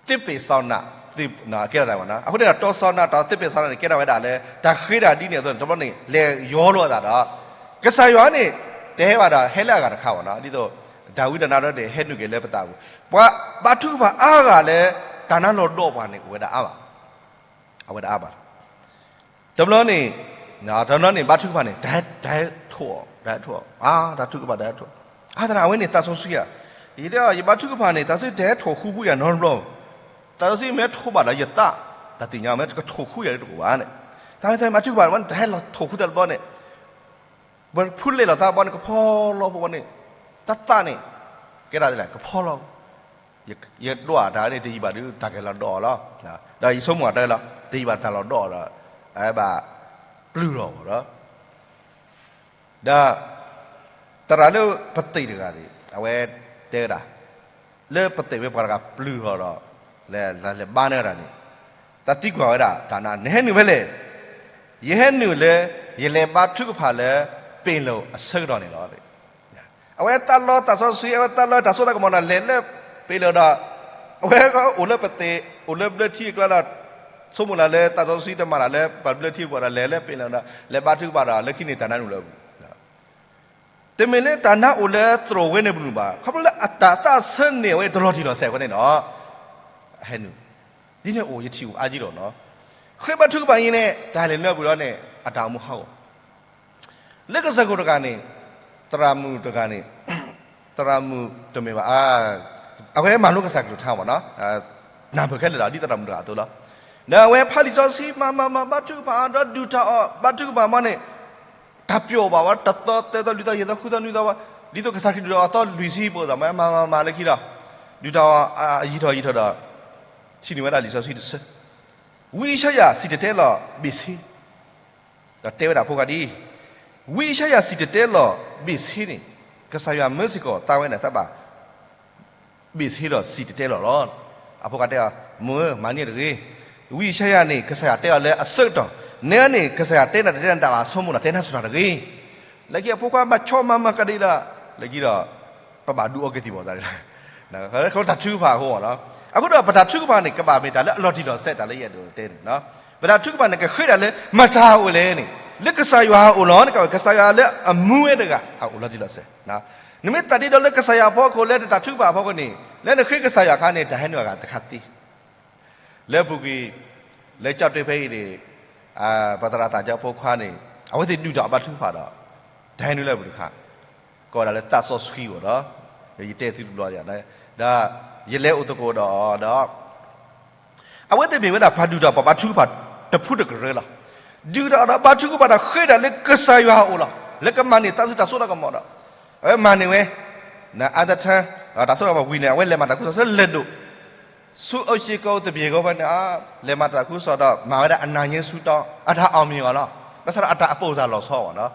ဒီး သ့ၣ်ပ့ၤစီနး ကဲထီၣ်သးမ့ၢ်နီၤ. အဃိန့ၣ်ဒီး တီၢ်စီနးဒီးသ့ၣ်ပ့ၤစီနးန့ၣ် ကဲထီၣ်ဝဲဒၣ်လၢ တၢ်ဃ့တၢ်ဒ်န့ၣ်အသိးန့ၣ် တဘျီန့ၣ် လဲၤယီၤလိာ်အသးဒီး ကစၢ်ယွၤန့ၣ် တဟဲဘၣ်ဒီး ဟဲလၢအဂၤတခါမ့ၢ်နီၤ, ဒ်သိး ဒၤဝံးတၢ်နါဒီးန့ၣ် ဟဲနုာ်က့ၤလၢပသးပူၤ, ပှၤဘါထုကဖၣ်အါဂၤလၢ တၢ်နါလီၤဒီးပှၤန့ၣ် အိၣ်ဝဲဒၣ်အါဘၣ် အဝဲဒၣ်အါဘၣ်. တဘျီန့ၣ် တဘျီန့ၣ် ဘါထုကဖၣ်န့ၣ် တၢ်ဟဲထိၣ်အီၤ, တၢ်ဟဲထိၣ်အီၤ, အါ တၢ်ထုကဖၣ်တၢ်ဟဲထိၣ်, အါသရၣ် အဝဲန့ၣ်သးစီဆှံဧါ, ယတဲအီၤ ယဘါထုကဖၣ်န့ၣ် သးစီဆှံတဟဲထိၣ်ဃူပူၤယၤနီတဘျီ, သးစီဆှံမ့ၢ်ထိၣ်ဘၣ်ဒီးယသး, တၢ်သ့ၣ်ညါမ့ၢ်ကထိၣ်ဃူယၤတအိၣ်ဘၣ်န့ၣ်, တၢ်မ့ၢ်သးမၤထုကဖၣ်န့ၣ် တၢ်ဟဲလီၤထိၣ်ဃူသးတဘျီန့ၣ် ပဖုလဲၣ်လီၤသးဘီန့ၣ် ကဖီလီၤဖိန့ၣ်, တၢ်သးန့ၣ် ကဲဒၣ်လဲၣ် ကဖီလီၤ, ယဒွးတၢ်န့ၣ် တယံာ်ဘၣ်ဒုး တၢ်ကလီၤဒီးအီၤလီၤ, ဒီးယဆိကမိၣ်အတၢ်လီၤ တယံာ်ဘၣ်တၢ်လီၤဒီးအီၤဒီး အဝဲဘၣ်ပျုၢ်လီၤဒီး ဒီး သရၣ်လၢပသ့ၣ်တဂၤန့ၣ် အဝဲတဲဝဲဒၣ် လၢပသ့ၣ်ဝဲပှၤတဂၤပျုၢ်ထီၣ်ဒီး လဲၤလဲၤဘါန့ၢ်ဝဲဒၣ်န့ၣ် တၢ်သံကွၢ်ဝဲဒၣ် တၢ်နါ နဟဲနုာ်ဖဲလဲၣ်, ယဟဲနုာ်လၢ ယလဲၤဘါထုကဖၣ်လၢ ပ့ၤလိာ်အဆၢကတီၢ်န့ၣ်လီၤ. အဝဲသးလီသးစီဆှံ အဝဲသးလီတၢ်စိတၢ်ကမီၤဒီး လဲၤလၢပ့ၤလိာ်ဒီး အဝဲအိၣ်လၢပသ့ၣ် အိၣ်လၢဘျၢထံအကျါဒီး ဆိကမိၣ်လၢ လၢသးစီဆှံတမၤတၢ်လၢပှၤဘျၢထံအပူၤဒီး လဲၤလၢပ့ၤလိာ်ဒီး လဲၤဘါထုကဖၣ်ဒီး လၢခံန့ၣ်တၢ်နါနုာ်လၢအပူၤ တမ့ၢ်လၢတၢ်နါအိၣ်လၢသရိာ်ဝဲန့ၣ်ပူၤဘၣ်, ခီဖျိလၢအတၢ်သးဆၢန့ၣ် အဝဲတလီၤတံၢ်လီၤဆဲးအဃိန့ၣ်ဒီး ဟဲနုာ်, ဒ်န့ၣ်အိၣ်ယထံၣ်အိၣ်အါကံလီၤနီၤ, ဃ့ဘါထုကဖၣ်အံၤန့ၣ် တၢ်လဲၤနုာ်လၢအပူၤဒီးန့ၣ် အတၢ်အိၣ်မူဟးဂီၤ, လၢကစၢၢ်ခိၣ်တဂၤန့ၣ် သရၣ်မုၣ်တဂၤန့ၣ် သရၣ်မုၣ်တမ့ၢ်ဘၣ်, အဝဲမၤလိကစၢ်ကလုၢ်ကထါမ့ၢ်နီၤ, နၢ်ပၢၢ်ခဲလၢာ်လီၤ ဒ်သရၣ်မုၣ်တဂၤအသိးလီၤ. ဒီးအဝဲဖးလံာ်စီဆှံ မၤမၤမၤ ဘါထုကဖၣ်အီၤဒီး ဒုၣ်တၢ်အီၣ်ဘါထုကဖၣ်မးန့ၣ် တၢ်ပျီဘၣ်ဝဲ တသီသၢသီလွံၢ်သီယဲၢ်သီဃုသီနွံသီဝဲ, ဒ်သိးကစၢ်ခရံာ်ဒုးအီၤသီလွံၢ်ဆံပူၤသးမး မၤမၤမၤလၢခံလီၤ. ဒုၣ်တၢ်အီၣ်ယံာ်ထီၣ်ယံာ်ထီၣ်ဒီး ထံၣ်န့ၢ်ဝဲဒၣ်လံာ်စီဆှံတဆၢ, ဝံယၡါယၤစံၣ်တဲၤတဲလီၤဘ့ၣ်ဆ့ ဒီးတဲဝဲဒၣ်အဖိခွါဒ်အံၤ, ဝံယၡါယၤစံၣ်တဲၤတဲလီၤဘ့ၣ်ဆ့န့ၣ် ကစၢ်ယွၤမၢစ့ၢ်ကီးသးဝဲဒၣ်သးဘၣ် ဘ့ၣ်ဆ့ဒီးစံၣ်တဲၤတဲလီၤလီၤ. အဖိခွါတဲအီၤ, မိၢ်ဧၢ, မၤန့ၢ်တဂ့ၤ. ဝံယၡါယၤန့ၣ် ကစၢ်ယွၤတဲအီၤလၢအဆၢကတီၢ်, နဲန့ၣ် ကစၢ်ယွၤတဲနၤတၢ်တဲနၤတၢ်ဘၣ်ဆိကမိၣ်နၤ တဲနၤဆိနၤတဂ့ၤ. လၢခံအဖိခွါဘၣ်ဆီမၤမၤကဒံလီၤ, လၢခံဒီး ပဘၣ်ဒုးအီက့ၤသံၣ်ဘီၣ်သးန့ၣ်လီၤ. တၢ်ထုကဖၣ်အဃိလီၤ. အဃိဒီးပတၢ်ထုကဖၣ်န့ၣ် ကဘၣ်မ့ၢ်တၢ်လၢအလီၤတံၢ်လီၤဆဲး တၢ်လၢယအဲၣ်ဒိးတဲန့ၣ်, ပတၢ်ထုကဖၣ်န့ၣ် ကဃ့ဒၣ်လၢ မတၤအအိၣ်လဲၣ်န့ၣ်, လၢကစၢ်ယွၤအအိၣ်လီၤန့ၣ် ကစၢ်ယွၤလၢအမူဝဲတဂၤ အအိၣ်လီၤတံၢ်လီၤဆဲး နမ့ၢ်သးဒ့ဒီလၢကစၢ်ယွၤအဖီခိၣ် လၢနတၢ်ထုကဖၣ်အဖီခိၣ်န့ၣ် လၢနဃ့ကစၢ်ယွၤအခါန့ၣ် တၢ်ဟဲနုာ်အဂၤတခါသ့. လၢပူၤကွံာ် လၢကၠီၣ်တဲၣ်ဖဲအံၤန့ၣ် ပသရၣ်သးစၢ်ဖိခွါန့ၣ် အဝဲသ့ၣ်ဒုၣ်တၢ်အီၣ်ဘါထုကဖၣ်ဒီး တၢ်ဟဲနုာ်လၢအပူၤတခါ ကိးဝဲဒၣ်လၢသးစီဆှံအဃိဒီး ယတဲသုတဘျီဒီး ဒီးယလဲၤအိၣ်သကိးဒီးအီၤဒီး အဝဲသ့ၣ်မ့ၢ်ဝဲဒၣ်ပှၤဒုၣ်တၢ်အီၣ်ဘါထုကဖၣ်တဖုတကရၢလီၤ. ဒုၣ်တၢ်အီၣ်ဒီးဘါထုကဖၣ်ဒီးဃ့ဒၣ်လၢကစၢ်ယွၤအအိၣ်လီၤ. လၢကမၤန့ၢ်သးစုတၢ်စိတၢ်ကမီၤဒီး အဝဲမၤန့ၢ်ဝဲ အသထၢ တၢ်စိတၢ်ကမီၤဝံၤန့ၣ် အဝဲလဲၤမၤတၢ်သးခုကစီၣ်လၢလၢၢ်ဒိၣ် ဆူအီၣ်ရှ့ကီၢ်သဘျ့ကီၢ်ဖဲန့ၣ် လဲၤမၤတၢ်သးခုကစီၣ်ဒီး မၤဝဲဒၣ်အနၢ်ညါဆူတီ အတၢ်အီၣ်မ့ၢ်အီၤလီၤ. ဘၣ်ဆၣ်ဒီးအတၢ်အပီၢ်စၢ်လီၤဆီဘၣ်နီၤ,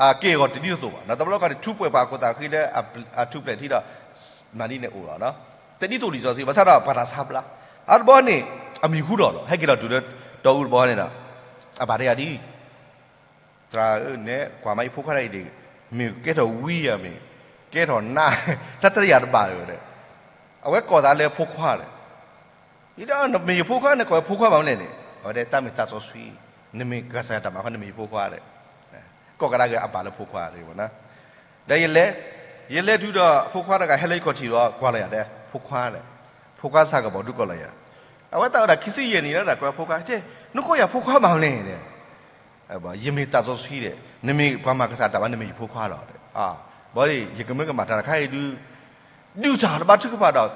အက့ၢ်အဂီၤတဒ်သိးဘၣ်နီၤ. တဘျီခီန့ၣ် ထူးပှဲၤပှၤအခိၣ်သးဃံလၢအထူးပှဲၤထံဒီး မၤဒ်န့ၣ်အိၣ်လီၤ. တဒ်သိးလံာ်စီဆှံ ဘၣ်ဆၣ်ဒီးပှၤတၢ်ဆါဘျါ အတဘျီန့ၣ် အမံၤဟူထီၣ်လီၤ. ဟဲက့ၤလီၤတုၤလၢတီအူတဘျီန့ၣ်ဒီး အပၢ်တဲယၤဒ် သရၣ်ဧၢ နဲကွၢ်မးယဖိခွါတဂၤအံၤဒ် မ့ၢ်ကဲထီၣ်ဝံဧါမ့ၢ် ကဲထီၣ်နး တၢ်တယၤတဘၣ်ဝဲဒီး အဝဲကိးသးလၢဖိခွါဒီး ယတဲ နမ့ၢ်ယဖိခွါ နကိးဝဲဖိခွါဘၣ်မနုၤလဲၣ်န့ၣ် အဝဲတဲ တၢ်မ့ၢ်သးစီဆှံ နမ့ၢ်ကစၢ်ယွၤတၢ်မၤဃီ နမ့ၢ်ယဖိခွါဒီး ကိးကဒါက့ၤအပၢ်လၢဖိခွါတဂ့ၤမ့ၢ်နီၤ. ဒီးယလဲၤ ယလဲၤတုၤဒီး ဖိခွါတဂၤဟဲလၢယခီၣ်ထံးဒီး ကွၢ်လီၤယၤတဲ ဖိခွါဒီး ဖိခွါစ့ၢ်ကီးဘၣ်ဒုးကိးလီၤယၤ အဝဲသးဝဲဒၣ်ခံဆံယဲၢ်နံၣ်လီၤဒီး ကိးဖိခွါ တဲ နကိးယၤဖိခွါဘၣ်မနုၤလဲၣ်န့ၣ် ယမ့ၢ်သးစီဆှံဒီး နမ့ၢ်ပှၤမၤကစၢ်တၢ်ဘၣ် နမ့ၢ်ယဖိခွါလီၤ. ဘၣ်ဒီး ယကမၢကမၣ်တၢ်တခါအံၤဒုး ဒုးတၢ်တဘါထုကဖၣ်ဒီး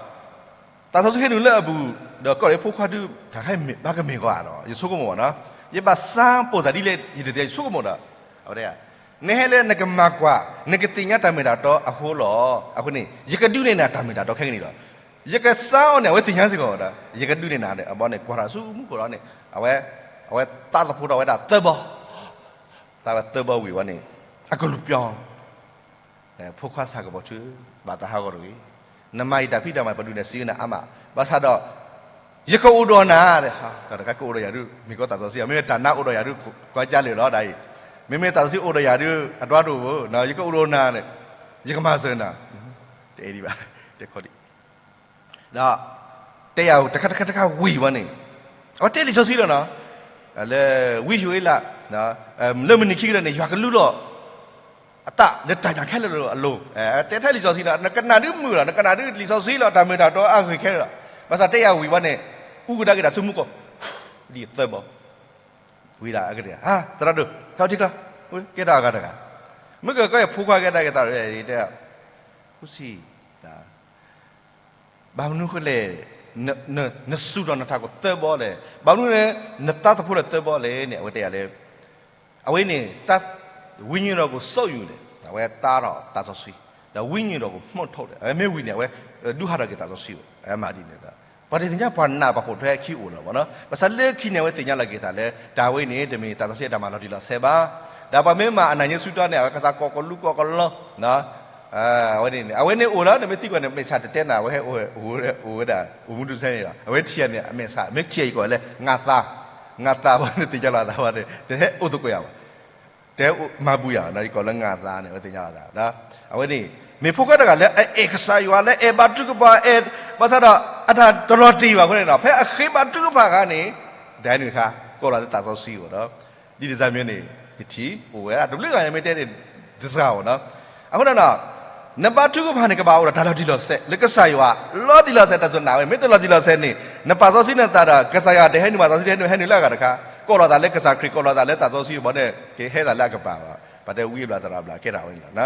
သးစီဆှံဟဲနုာ်လၢအပူၤ ဒီးကိးလၢဖိခွါဒုး တၢ်ခါအံၤဘၣ်ကမ့ၢ်ကီးဧါဒီး ယဆိကမိၣ်ဘၣ်နီၤ. ယဘၣ်စၢ်ပိာ်သးဒ်လဲၣ် ယတသ့ ယဆိကမိၣ်ဒီး အဝဲတဲ နဟဲလၢနကမၤကွၢ် နကသ့ၣ်ညါတၢ်မ့ၢ်တၢ်တီအဃိလီၤ. အဃိန့ၣ် ယကဒုးနဲၣ်နၤတၢ်မ့ၢ်တၢ်တီခဲကနံၣ်လီၤ. ယကစါအီၤန့ၣ် အဝဲသ့ၣ်ညါစ့ၢ်ကီးဝဲဒၣ်, ယကဒုးနဲၣ်နၤဒီး အဘီန့ၣ် ကွၢ်တၢ်ဆူမူခိၣ်ဒီးန့ၣ် အဝဲ, အဝဲသးသဖှိထီၣ်ဝဲဒၣ်သၢဘီ, သးဝဲသၢဘီဝံၤဝဲန့ၣ် အကလူးပျီ ဖိခွါဆၣ်ကပီၤထူ, ဘၣ်တၢ်ဟးဂီၤတဂ့ၤ, နမၤအံၤတၢ်ဖံးတၢ်မၤ ပဒုးနဲၣ်စံးဝဲနၤအါမး, ဘၣ်ဆၣ်ဒီး ယကအိၣ်ဒီးနၤ, တၢ်တခါကအိၣ်ဒီးယၤဒုး မ့ၢ်ကီသးစီဆှံ, မ့မ့ၢ်တၢ်နါအိၣ်ဒီးယၤဒုး ကွၢ်ကၢလၢာ်လီၤဒ်အံၤ, မ့မ့ၢ်သးစီဆှံအိၣ်ဒီးယၤဒုး အတၢ်တအိၣ်ဘၣ်, ယကအိၣ်ဒီးနၤန့ၣ် ယကမၤစၢၤနၤ, တအဲၣ်ဒံးဘၣ်, တဲခီဒံး ဒီး တဲယၤတခါတခါတခါဝံၤဝဲန့ၣ်, အဝဲတဲလံာ်စီဆှံလီၤနီၤ, လၢဝံယိၤအ့လး, လၢမုၢ်နံၤခံကတၢၢ်န့ၣ် ယွၤကလူလီၤ အသးလၢတၢ်ညၣ်ခဲလၢာ်အလိၤ, တဲထဲလံာ်စီဆှံလီၤ, နကနၣ်ဒုးမုာ်လီၤ, နကနၣ်ဒုးလံာ်စီဆှံလီၤ, တၢ်မုာ်တၢ်တီအဂ့ၤခဲလၢာ်လီၤ, ဘၣ်ဆၣ်တဲယၤဝံၤဝဲန့ၣ် အူကဒါက့ၤတၢ်ဆူမူကီၢ် ဒ်သၢဘီ, ဝံၤဒၣ်အကတၢၢ်, သရၣ်ဒိၣ် ဟဲထံကျါ, ကဲထီၣ်အဂၤတဂၤ, မ့ၢ်ကကဲဖိခွါကဲဒၣ်က့ၤသး, တဲ, ဖိဆံး ဘၣ်မနုၤဃိလဲၣ်, နစူၢ်ထီၣ်နထးခိၣ်သၢဘီလဲၣ်, ဘၣ်မနုၤလဲၣ် နသးသဖှိလၢသၢဘီလဲၣ်န့ၣ် အဝဲတဲယၤလၢ, အဝဲန့ၣ် ဝိညာဉ်တော်ကို စုပ်ယူတယ်, အဝဲသါထီၣ်သးစီဆှံ, ဒီး ဝိညာဉ်တော်ကို မှုတ်ထုတ်တယ်, အဝဲမ့ၢ်ဝံၤန့ၣ် အဝဲဒုးဟးထီၣ်က့ၤသးစီဆှံ, အဝဲမၤဒ်န့ၣ်ဒီး, ပှၤတသ့ၣ်ညါပှၤနာ်ပှၤပိာ်ထွဲခံအိၣ်လီၤဘၣ်နီၤ, ဘၣ်ဆၣ်လၢခံန့ၣ် အဝဲသ့ၣ်ညါလီၤက့ၤသးလၢ တၢ်ဝဲန့ၣ် တမ့ၢ်သးစီဆှံအတၢ်မၤလီၤတံၢ်လီၤဆဲးဘၣ်, ဒီးပှၤမ့ၢ်မၤအနၢ်ညါဆူတီန့ၣ် အဝဲကစၢ်ကိးကလူးကိးကလီ အဝဲန့ၣ်န့ၣ် အဝဲန့ၣ်အိၣ်လၢနမ့ၢ်သံကွၢ်န့ၣ် မဲာ်ဆှးတတဲနၤ အဝဲဟဲအိၣ်ဝဲဒၣ် အိၣ်မူဒုးစဲန့ၣ်လီၤ. အဝဲထံၣ်ယၤန့ၣ် အမဲာ်ဆှး မ့ၢ်ထံၣ်ယၤ ယကိးလၢ ငါသား, ငါသား ဘၣ်န့ၣ်သ့ၣ်ညါလီၤသးဘၣ်န့ၣ် တဟဲအိၣ်သကိးယၤဘၣ်, တဟဲမၤဘူးယၤ ယကိးလၢ ငါသား န့ၣ် အဝဲသ့ၣ်ညါလီၤသး, အဝဲန့ၣ် မ့ၢ်ဖိခွါတဂၤလၢအအဲၣ်ကစၢ်ယွၤ လၢအအဲၣ်ဘါထုကဖၣ် အဲၣ် ဘၣ်ဆၣ်ဒီး အတၢ်တလီၤတံၢ်ဘၣ်အဃိန့ၣ်ဒီး ဖဲအဃ့ဘါထုကဖၣ်အခါန့ၣ် တၢ်ဟဲနုာ်တခါ ကိးလီၤလၢသးစီဆှံအဂီၢ်ဒီး ဒ်န့ၣ်စ့ၢ်မ့ၢ်န့ၣ် ယထံၣ်အိၣ်ဝဲဒၣ် တဘျုးဂၤယမ့ၢ်တဲန့ၣ် တစှၤအီၤနီၤ. အဃိန့ၣ်ဒီး နဘါထုကဖၣ်န့ၣ် ကဘၣ်အိၣ်ဒီးတၢ်လီၤတံၢ်လီၤဆဲး လၢကစၢ်ယွၤ လီၤတံၢ်လီၤဆဲး တၢ်စူၢ်နာ်ဝဲ မ့ၢ်တလီၤတံၢ်လီၤဆဲးန့ၣ် နပာ်စီဆှံနသးဒီး ကစၢ်ယွၤတဟဲနုာ်ဘၣ် သးစီဆှံတဟဲနုာ် ဟဲနုာ်လၢအဂၤတခါ ကိးလီၤသးလၢကစၢ်ခရံာ် ကိးလီၤသးလၢသးစီဆှံတဘီန့ၣ် ကဟဲသးလၢအကပၤဘၣ် ပှၤတဲဝံအဘျၣ်သရၣ်ဘျၣ်ကဲထီၣ်ဝဲန့ၣ်လီၤ.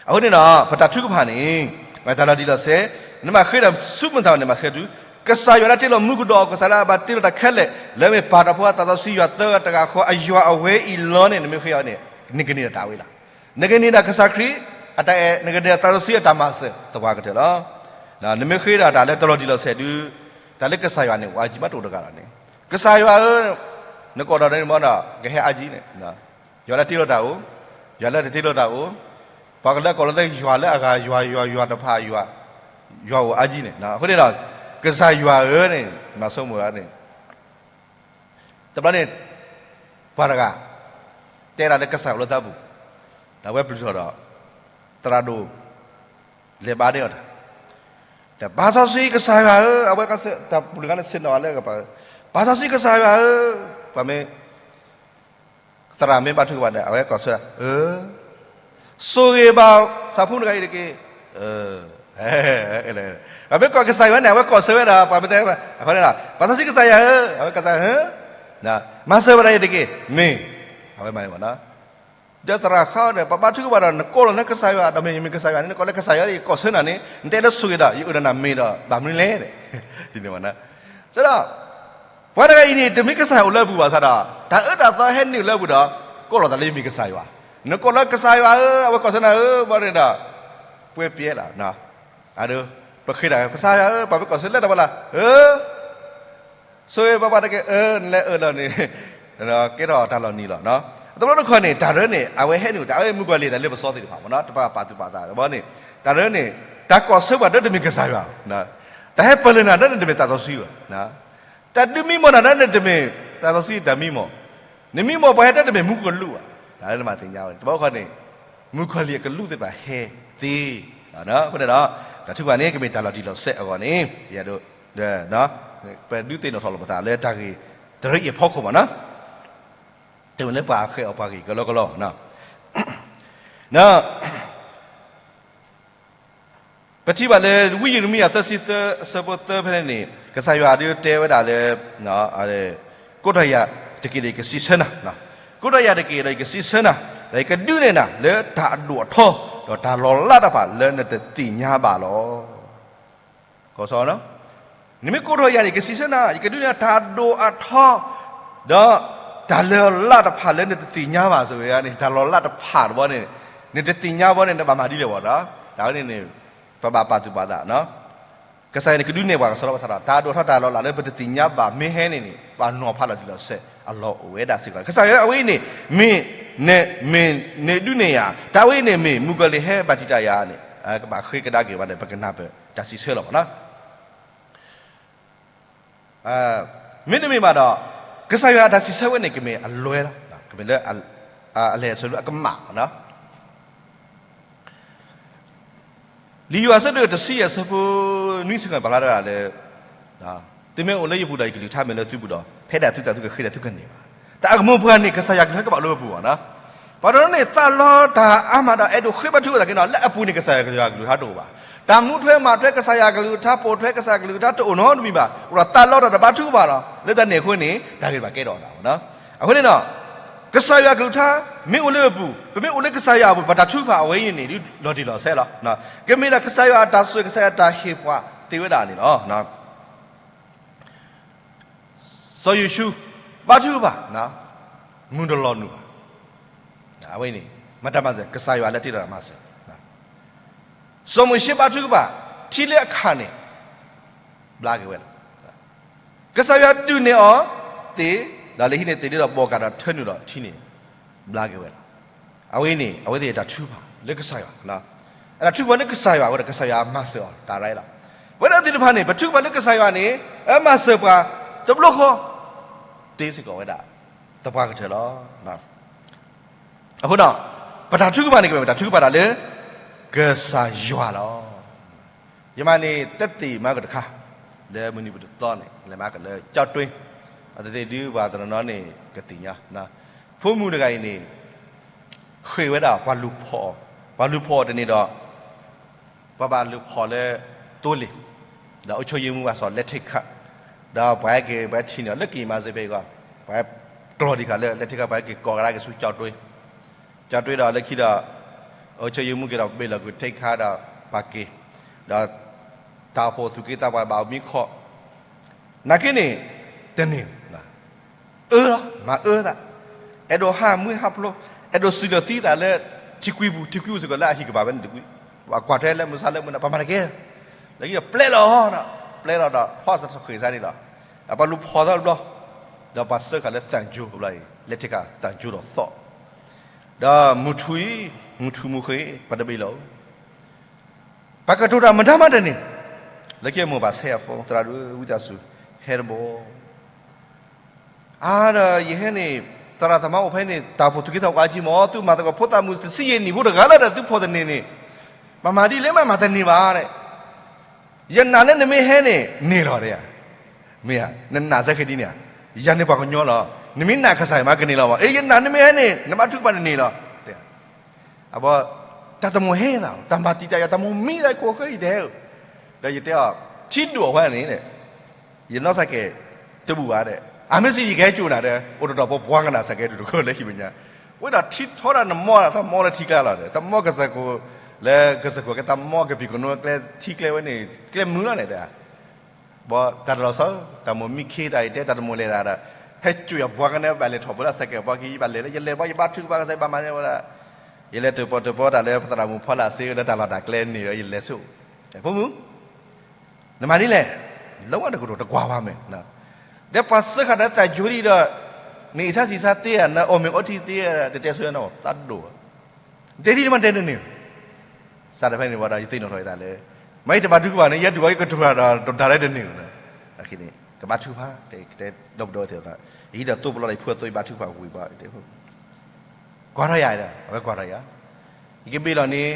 အဃိန့ၣ်ဒီး ပတၢ်ထုကဖၣ်န့ၣ် တၢ်လီၤတံၢ်လီၤဆဲး နမ့ၢ်ဃ့တၢ်ဆူမုၢ်သးန့ၣ် မၤဃ့တုၤ ကစၢ်ယွၤလၢတ့လီၤမူကဒီး ကစၢ်လၢအဘၣ်တ့လီၤတၢ်ခဲလၢာ် လၢမ့ၢ်ပၢ်တၢ်ဖိသၣ်သးစီဆှံယွၤသၢဂၤတဂၤဃီ အယွၤအဝဲအံၤလီၤန့ၣ် နမ့ၢ်ဃ့အီၤန့ၣ် နကန့ၢ်ဒီးတၢ်ဝဲလီၤ. နကန့ၢ်ဒီးကစၢ်ခရံာ်အတၢ်အဲၣ် နကန့ၢ်ဒီးသးစီဆှံအတၢ်မၤစၢၤ သပှၢ်ကတၢၢ်လီၤ. နမ့ၢ်ဃ့ဒီးတၢ်လၢတလီၤတံၢ်လီၤဆဲးဒု တၢ်လၢကစၢ်ယွၤန့ၣ် အိၣ်အါကံမးတအိၣ်တဂၤလီၤန့ၣ် ကစၢ်ယွၤဧၢ နကိးဒီးန့ၣ်မ့ၢ်ဒီး ကဟဲအါကံန့ၣ် ယွၤလၢတ့လီၤတၢ်အိၣ်, ယွၤလၢတတ့လီၤတၢ်အိၣ်, ပှၤကလၢကိးလီၤသးယွၤလၢအဂၤ ယွၤ ယွၤ ယွၤတဖၣ်ယွၤ, ယွၤအိၣ်အါကံန့ၣ် အဃိန့ၣ်ဒီး ကစၢ်ယွၤဧၢန့ၣ် မၤဆိကမိၣ်လၢန့ၣ် တဘျီန့ၣ် ပှၤတဂၤ တဲဒၣ်လၢကစၢ်ယွၤအိၣ်လၢသးပူၤ, ဒီးအဝဲပျုၢ်ထီၣ်ဒီး သရၣ်ဒိၣ် လဲၤဘါန့ၢ်အီၤတၢ်, ဒီးပာ်စီဆှံကစၢ်ယွၤဧၢ, အဝဲတၢ်ပူၤတဂၤန့ၣ်ဆ့ၣ်နီၤလၢကပၤ, ပာ်စီဆှံကစၢ်ယွၤဧၢ, ပှၤမ့ၢ် သရၣ်မ့ၢ်ဘါထုကဖၣ်ဒီး အဝဲကိးဆၢ, အၢ ဆိၣ်ဂ့ၤဘၣ်ဆၣ်ဖိတဂၤအံၤတက့ၢ်, ပှၤမ့ၢ်ကိးကစၢ်ယွၤန့ၣ် အဝဲကိးဆၢဝဲဒီး ပှၤမ့ၢ်တဲ, အဃိန့ၣ်ဒီး ပာ်စီဆှံကစၢ်ယွၤဧၢ, အဝဲကစၢ်ယွၤဧၢ, မၤစၢၤဝဲဒၣ်အံၤတက့ၢ်, မ့ၢ်, အဝဲမၤန့ၣ်မ့ၢ်နီၤ ဒီးသရၣ်ဃါဒီး ပဘါထုကဖၣ်ဒီး နကိးလီၤနကစၢ်ယွၤ, ဒီးမ့ၢ်ယမ့ၢ်ကစၢ်ယွၤန့ၣ် နကိးလၢကစၢ်ယွၤဒီး ယကိးဆၢနၤန့ၣ် နတဲလၢဆိၣ်ဂ့ၤဒီး ယအုၣ်ဒီးနၤမ့ၢ်ဒီး ဘၣ်မနုၤလဲၣ်, ဒ်န့ၣ်မ့ၢ်နီၤ, စ့ဒီး ပှၤတဂၤအံၤန့ၣ် တမ့ၢ်ကစၢ်ယွၤအိၣ်လၢအပူၤဘၣ်ဆၣ်ဒီး တၢ်အၢတၢ်သီဟဲနုာ်လၢအပူၤဒီး ကိးလီၤသးလၢယမ့ၢ်ကစၢ်ယွၤ, နကိးလၢကစၢ်ယွၤဧၢ, အဝဲကိးဆၢနၤဧၢ, ဘၣ်န့ၣ်ဒီး ပှဲၤပျဲလီၤ, အဒိ ပဃ့တၢ် ကစၢ်ယွၤဧၢ, ပှၤမ့ၢ်ကိးဆၢလၢတၢ်ဘၣ်လၢ အၢ ဆိၣ်ဂ့ၤဘၣ်ပှၤတက့ၢ်, အၢ နလဲၤအၢလီၤန့ၣ် ကဲထီၣ်တၢ်လီၤနံၤလီၤ. တဘျီတခီၣ်န့ၣ် တၢ်ဒ်န့ၣ် အဝဲဟဲနုာ်တၢ် အဝဲမုၣ်ကီၤလံၢ်တၢ်လၢပစီသ့ၣ်တဖၣ်မ့ၢ်နီၤ တပာ်ပာ်သူၣ်ပာ်သးတဘျီန့ၣ် တၢ်ဒ်န့ၣ် တၢ်ကိးဆၢပှၤဒ်တမ့ၢ်ကစၢ်ယွၤ, တၢ်ဟဲပၢၢ်လၢနၤဒ်န့ၣ်တမ့ၢ်သးစီဆှံဘၣ်, တၢ်ဒုးမံမီၢ်နၤဒ်န့ၣ်တမ့ၢ်သးစီဆှံတၢ်မံမီၢ်, နမံမီၢ်ပှၤဟဲဒ်တမ့ၢ်မူကလူးဘၣ်, တၢ်လၢနမၤသ့ၣ်ညါဝဲန့ၣ် တဘျီတခီၣ်န့ၣ် မုၣ်ကီၤလံၢ်အကလူးသ့ၣ်တဖၣ်ဟဲသ့, အဃိန့ၣ်ဒီး တၢ်ထုကဖၣ်န့ၣ် ကမ့ၢ်တၢ်လီၤတံၢ်လီၤဆဲးအဂီၢ်န့ၣ် ယဒိ ပဒုးသ့ၣ်နီၣ်ထီၣ်လီၤပသးလၢတၢ်ဂ့ၢ် တရံးအံၤအဖီခိၣ်မ့ၢ်နီၤ, တမ့ၢ်လၢပှၤဃဲၤအီၤပှၤဂ့ၢ်ကလီကလီ, ဒီး ပထံၣ်ဘၣ်လၢ ဝံယံးရမံယၤသၢဆံသၢ အဆၢဖိသၢဖဲန့ၣ်န့ၣ် ကစၢ်ယွၤဒုးတဲဝဲဒၣ်လၢ ကိးထီၣ်ယၤတက့ၢ်ဒီး ယကစံးဆၢနၤ, ကိးထီၣ်ယၤတက့ၢ်ဒီး ယကစံးဆၢနၤ, ဒီးယကဒုးနဲၣ်နၤလၢတၢ်အဒိၣ်အထီ ဒီးတၢ်လီၤလးတဖၣ်လၢနတသ့ၣ်ညါဘၣ်လီၤ. ကီးစီ, နမ့ၢ်ကိးထီၣ်ယၤန့ၣ် ယကစံးဆၢနၤ, ယကဒုးနဲၣ်တၢ်ဒိၣ်အထီ ဒီးတၢ်လီၤလးတဖၣ်လၢနတသ့ၣ်ညါဘၣ် ဆိၣ်ဂ့ၤန့ၣ် တၢ်လီၤလးတဖၣ်တဘျီန့ၣ် နတသ့ၣ်ညါဘၣ်န့ၣ် နဘၣ်မၤဒ်လဲၣ်ဝဲဒီး တၢ်ဝဲန့ၣ်န့ၣ် ပဘၣ်ပာ်သူၣ်ပာ်သးနီၤ. ကစၢ်ယွၤန့ၣ် ကဒုးနဲၣ်ပှၤကစီဒီဘၣ်ဆၣ်ဒီး တၢ်ဒိၣ်ထီၣ်တၢ်လီၤလးလၢပတသ့ၣ်ညါဘၣ်မ့ၢ်ဟဲန့ၣ်န့ၣ် ပှၤနီၤဖးလီၤတံၢ်လီၤဆဲးအလီၢ်အိၣ်ဝဲဒၣ်စ့ၢ်ကီး. ကစၢ်ယွၤအဝဲအံၤန့ၣ် မ့ၢ်, မ့ၢ်န့ၢ်ဒုးနဲၣ်ယၤ, တၢ်ဝဲအံၤန့ၣ်မ့ၢ်မုၣ်ကီၤလံၢ်ဟဲဘၣ်တံာ်တာ်ယၤန့ၣ် ကဘၣ်ဃ့ကဒါက့ၤဘၣ်ဒီး ပကနၢ်ပၢၢ်တၢ်စံးဆၢလီၤမ့ၢ်နီၤ. မ့တမ့ၢ်ဘၣ်ဒီး ကစၢ်ယွၤအတၢ်စံးဆၢဝဲန့ၣ် ကမ့ၢ်အလွဲလီၤ, ကမ့ၢ်လၢ အလဲၤအဆၢဒၣ်အကမၣ်လီၤ. လံာ်ယိၤဟၣ်အဆၢဒိၣ်တဆံယဲၢ် အဆၢဖိနွံဆံဃိးန့ၣ် ပာ်ဖျါထီၣ်ဒၣ်လၢ သုမ့ၢ်အိၣ်လၢယပူၤဒီးယကလုၢ်ကထါမ့ၢ်လၢသုပူၤဒီး ဖဲဒၣ်သုသးသုကဃ့ဒီးသုကန့ၢ်ဘၣ်. တၢ်အကမူၣ်ပှၢ်န့ၣ် ကစၢ်ယွၤကလုၢ်ကဘၣ်အိၣ်လၢပပူၤဘၣ်နီၤ. ပှၤတနီၤန့ၣ် သးလီတၢ်အါမးဒီး အဲၣ်ဒိးဃ့ဘါထုကဖၣ်သနာ်က့နီၤ လၢအပူၤန့ၣ် ကစၢ်ယွၤကလုၢ်ကထါတအိၣ်ဘၣ်. တၢ်မူထွဲမၤထွဲကစၢ်ယွၤကလုၢ်ကထါ ပိာ်ထွဲကစၢ်ယွၤကလုၢ်ကထါတအိၣ်နီတမံၤဘၣ်. အိၣ်ဒီးသးလီတၢ်တဘါထုကဖၣ်လီၤ. လၢတၢ်န့ၣ်အဃိန့ၣ် တၢ်ဂ့ၢ်ဘၣ်ကဲထီၣ်အသးဘၣ်နီၤ. အဃိန့ၣ်ဒီး ကစၢ်ယွၤကလုၢ်ကထါ မ့ၢ်အိၣ်လၢအပူၤ, ပမ့ၢ်အိၣ်လၢကစၢ်ယွၤအပူၤ ပတၢ်ထုကဖၣ်အဝဲအံၤန့ၣ် လီၤတံၢ်လီၤဆဲးလီၤ. ကမ့ၢ်ဒၣ်ကစၢ်ယွၤအတၢ်ဆိၣ်ဂ့ၤ ကစၢ်ယွၤတၢ်ဟ့ၣ်ပှၤသ့ဝဲဒၣ်န့ၣ်လီၤ. စီၤယိၤၡူ ဘါထုကဖၣ် မုၢ်တလီၤနုာ်ဘၣ်. အဝဲန့ၣ် မတၤမၤစၢၤ, ကစၢ်ယွၤလၢတ့ထီၣ်တၢ်မၤစၢၤ. စီၤမိၤၡ့ဘါထုကဖၣ် ထံလၢအခၣ်န့ၣ် ဘျါက့ၤဝဲလီၤ. ကစၢ်ယွၤဒုးနဲၣ်အီၤသ့, ဒီးလၢဟံးန့ၢ်သ့ၣ်လ့ဒီးဘီၣ်ကးဒီးထၢနုာ်ဒီးထံန့ၣ် ဘျါက့ၤဝဲလီၤ. အဝဲန့ၣ် အဝဲသ့ၣ်တၢ်ထုကဖၣ်လၢကစၢ်ယွၤ, အတၢ်ထုကဖၣ်လၢကစၢ်ယွၤအဃိဒီး ကစၢ်ယွၤမၤစၢၤအီၤတၢ်ရၢလီၤ. ပဝဲဒၣ်သ့ၣ်တဖၣ်န့ၣ် ပထုကဖၣ်လၢကစၢ်ယွၤန့ၣ် အမၤစၢၤပှၤတဘျီဃီ တ့စ့ၢ်ကီးဝဲဒၣ် သပှၢ်ကတၢၢ်လီၤ. အဃိဒီး ပတၢ်ထုကဖၣ်န့ၣ် ကမ့ၢ်ပတၢ်ထုကဖၣ်တၢ်လၢ ကစၢ်ယွၤလီၤ. ယမၤန့ၣ် တသ့ၣ်မၤကတခါ လၢမုၢ်နံၤပတသီန့ၣ် လဲၤမၤကလၢကၠီတွ့, အသ့ၣ်ဒုးပှၤတနီၤနီၤန့ၣ် ကသ့ၣ်ညါ, ဖိမုၣ်တဂၤအံၤန့ၣ် ဃ့ၢ်ဝဲဒၣ်ပှၤလူၤဖီၣ်အီၤ, ပှၤလူၤဖီၣ်အီၤတန့ၢ်ဒီး ပှၤဘၣ်လူၤဖီၣ်လၢသိလ့ၣ်, ဒီးအုပ်ချုပ်ရေးမှူးဘၣ်စီၤ လက်ထက်ခတ်, ဒီးပှၤဟဲက့ၤ ပှၤထံၣ်န့ၢ်အီၤလၢက့ၤမၤစ့ဖဲအံၤကီး, ပှၤကျီၢ်ဒံးခါလၢ လက်ထက်ခတ် ပှၤဟဲက့ၤကိးကဒါက့ၤဆူကၠီတွ့, ကၠီတွ့ဒီးလၢခံဒီး အုပ်ချုပ်ရေးမှူးက့ၤဒီးဘ့ၣ်လီၤကွံာ် လက်ထက်ခတ် ဒီးပှၤက့ၤ, ဒီး တၢ်အိၣ်ဖှိၣ်သူၣ်က့သးပှၢ်ဘၣ်အိၣ်မံခီၣ်, နာ်က့န့ၣ် တန့ၢ် အၢလီၤ မၤအၢသး, အဲၣ်ဒိးဟးမုၢ်ဟးဖျိ, အဲၣ်ဒိးစံၣ်လီၤသံသးလၢ ထံကွံပူၤ ထံကွံပူၤစ့ၢ်ကီးလၢအဟံၣ်ကဘၣ်ဝဲန့ၣ်တကွံ, ပှၤကွၢ်ထွဲလၢမုၢ်ဆါလၢမုၢ်နၤ ပှၤမၤတကဲ, လၢခံဒီးပျဲလီၤဒီး ပျဲလီၤဒီး ဖီၣ်စၢၤဃ့ၢ်စၢ်န့ၣ်ဒီး ပှၤလူၤဖီၣ်သီတဘျီ, ဒီးပှၤစၢဃာ်လၢသၣ်ကၠိတဘျီအံၤ လက်ထက်ခတ် သၣ်ကၠိဒီးသီၣ်, ဒီးမုၢ်ထူၣ်အံၤ မုၢ်ထူၣ်မုၢ်ဃ့ၢ် ပှၤတဘ့ၣ်လီၤ ပှၤကတိၤတၢ်မတၤမးတန့ၢ်, လၢခံအမိၢ်ပၢ်ဆဲးအ phone သရၣ်ဒိၣ်ဝံသးစူၤ ဟဲတဘီ, အါဒီးယဟဲန့ၣ် သရၣ်သမါအိၣ်ဖဲန့ၣ် တၢ်အိၣ်ဖှိၣ်သူၣ်က့သးပှၢ်အါကံမး သုမၤသကိးဖိသၣ်မုၣ်တဆံယဲၢ်နံၣ်ဖိတဂၤလၢဒီးသုဖီၣ်တန့ၢ်န့ၣ်, မၤမၤဒ်လဲၣ်မးမၤတန့ၢ်ဘၣ်ဒီး, ယနာ်လၢနမ့ၢ်ဟဲန့ၣ် န့ၢ်လီၤဒီး, မ့ၢ်ဧါ, နနာ်စဲဃဲၤဒ်န့ၣ်ဧါ, ယၤန့ၣ်ပှၤကညီလီၤ, နမ့ၢ်နာ်ကစၢ်ယွၤမးကန့ၢ်လီၤဘၣ်, အ့ ယနာ်နမ့ၢ်ဟဲန့ၣ် နဘါထုကဖၣ်န့ၣ်န့ၢ်လီၤ အဘီ, တၢ်တမိၣ်ဟဲသး တၢ်မၤတံာ်တာ်ယၤ တၢ်မိၣ်မံသး ယခိၣ်ဃၢယတဟဲဧၢ, ဒီးယတဲအီၤ ထံဒိၣ်အဝဲန့ၣ်, ယနီၢ်စၢ်ကဲး တဘူၣ်ဘၣ်ဒီး အမ့ၢ်စံးယကဟဲစိာ်နၤဒီး အိၣ်တတီၤပှၤပှၤကနၣ်စၢ်ကဲး တကီၢ်လၢဟံၣ်မဲာ်ညါ, ဝဲဒီးထံထီဒၣ်နမီၢ် တၢ်မီၢ်လၢထံကျါလီၤဒီး တမီၢ်ကစၢၢ်ခိၣ် လၢကစၢၢ်ခိၣ်ကဲတၢ်မီၢ်ကပံာ်ကနိကျဲထံကျဲဝဲန့ၣ် ကျဲမုၢ်လီၤန့ၣ်ဒီး ဘီတၢ်တလီၤဆီ တၢ်မိၣ်မံခ့တၢ်အံၤတဲ တၢ်တမိၣ်လဲၤသးဒီး ဟဲစိာ်ယၤပှၤကနၣ်ဘၣ်လဲၤထီၣ်ဖိလၢစဲးကဲးပှၤကံ ယဘၣ်လဲၤလၢ ယလဲၤဘီ ယဘါထုကဖၣ်ကစၢ် ယဘၣ်မၤန့ၢ်ဝဲဒၣ်, ယလဲၤတပီတပီတၢ်လၢပသရၣ်မုၣ်ဖီလာ်စ့လၢတၢ်လီၢ်တၢ်ကျဲန့ၣ်ဒီး ယလဲၤဆူ ဖိမုၣ် နမၤဒ်လဲၣ်, လၢဝဲတကတိၤတကွၢ်ဘၣ်မ့ၢ်, ဒီးပှၤစၢဃာ်ဒီးသးယိၤလံဒီး နအံၣ်ဆါစံးဆါသ့ဧါ နအီၣ်မ့ၤအီထံသ့ဧါ တတဲဆိနီၤ သးဒိၣ်, တဲဒ်န့ၣ်မးတဲတန့ၢ် စးထီၣ်ဖဲန့ၣ်ဝံၤဒီး ယသ့ၣ်နီၣ်ထီၣ်ယသးလၢ မ့ၢ်ယတဘါထုကဖၣ်န့ၣ် ယဲဒုးဝဲယကတိၤတၢ်ဒီး တဒါလၢတန့ၢ်လီၤ, ကဘါထုကဖၣ် တဲဒီပုၢ်ဒီဝဲၢ်သ့ၣ်ဒီး ယဟံးဒီးသိၣ်ပလီၢ်ဒီး ယဖုအသိၣ် ယဘါထုကဖၣ်ဝံၤဘၣ် ကွၢ်ထီၣ်ယၤဒီး အဝဲကွၢ်ထီၣ်ယၤ, ယကဘ့ၣ်လီၤန့ၣ်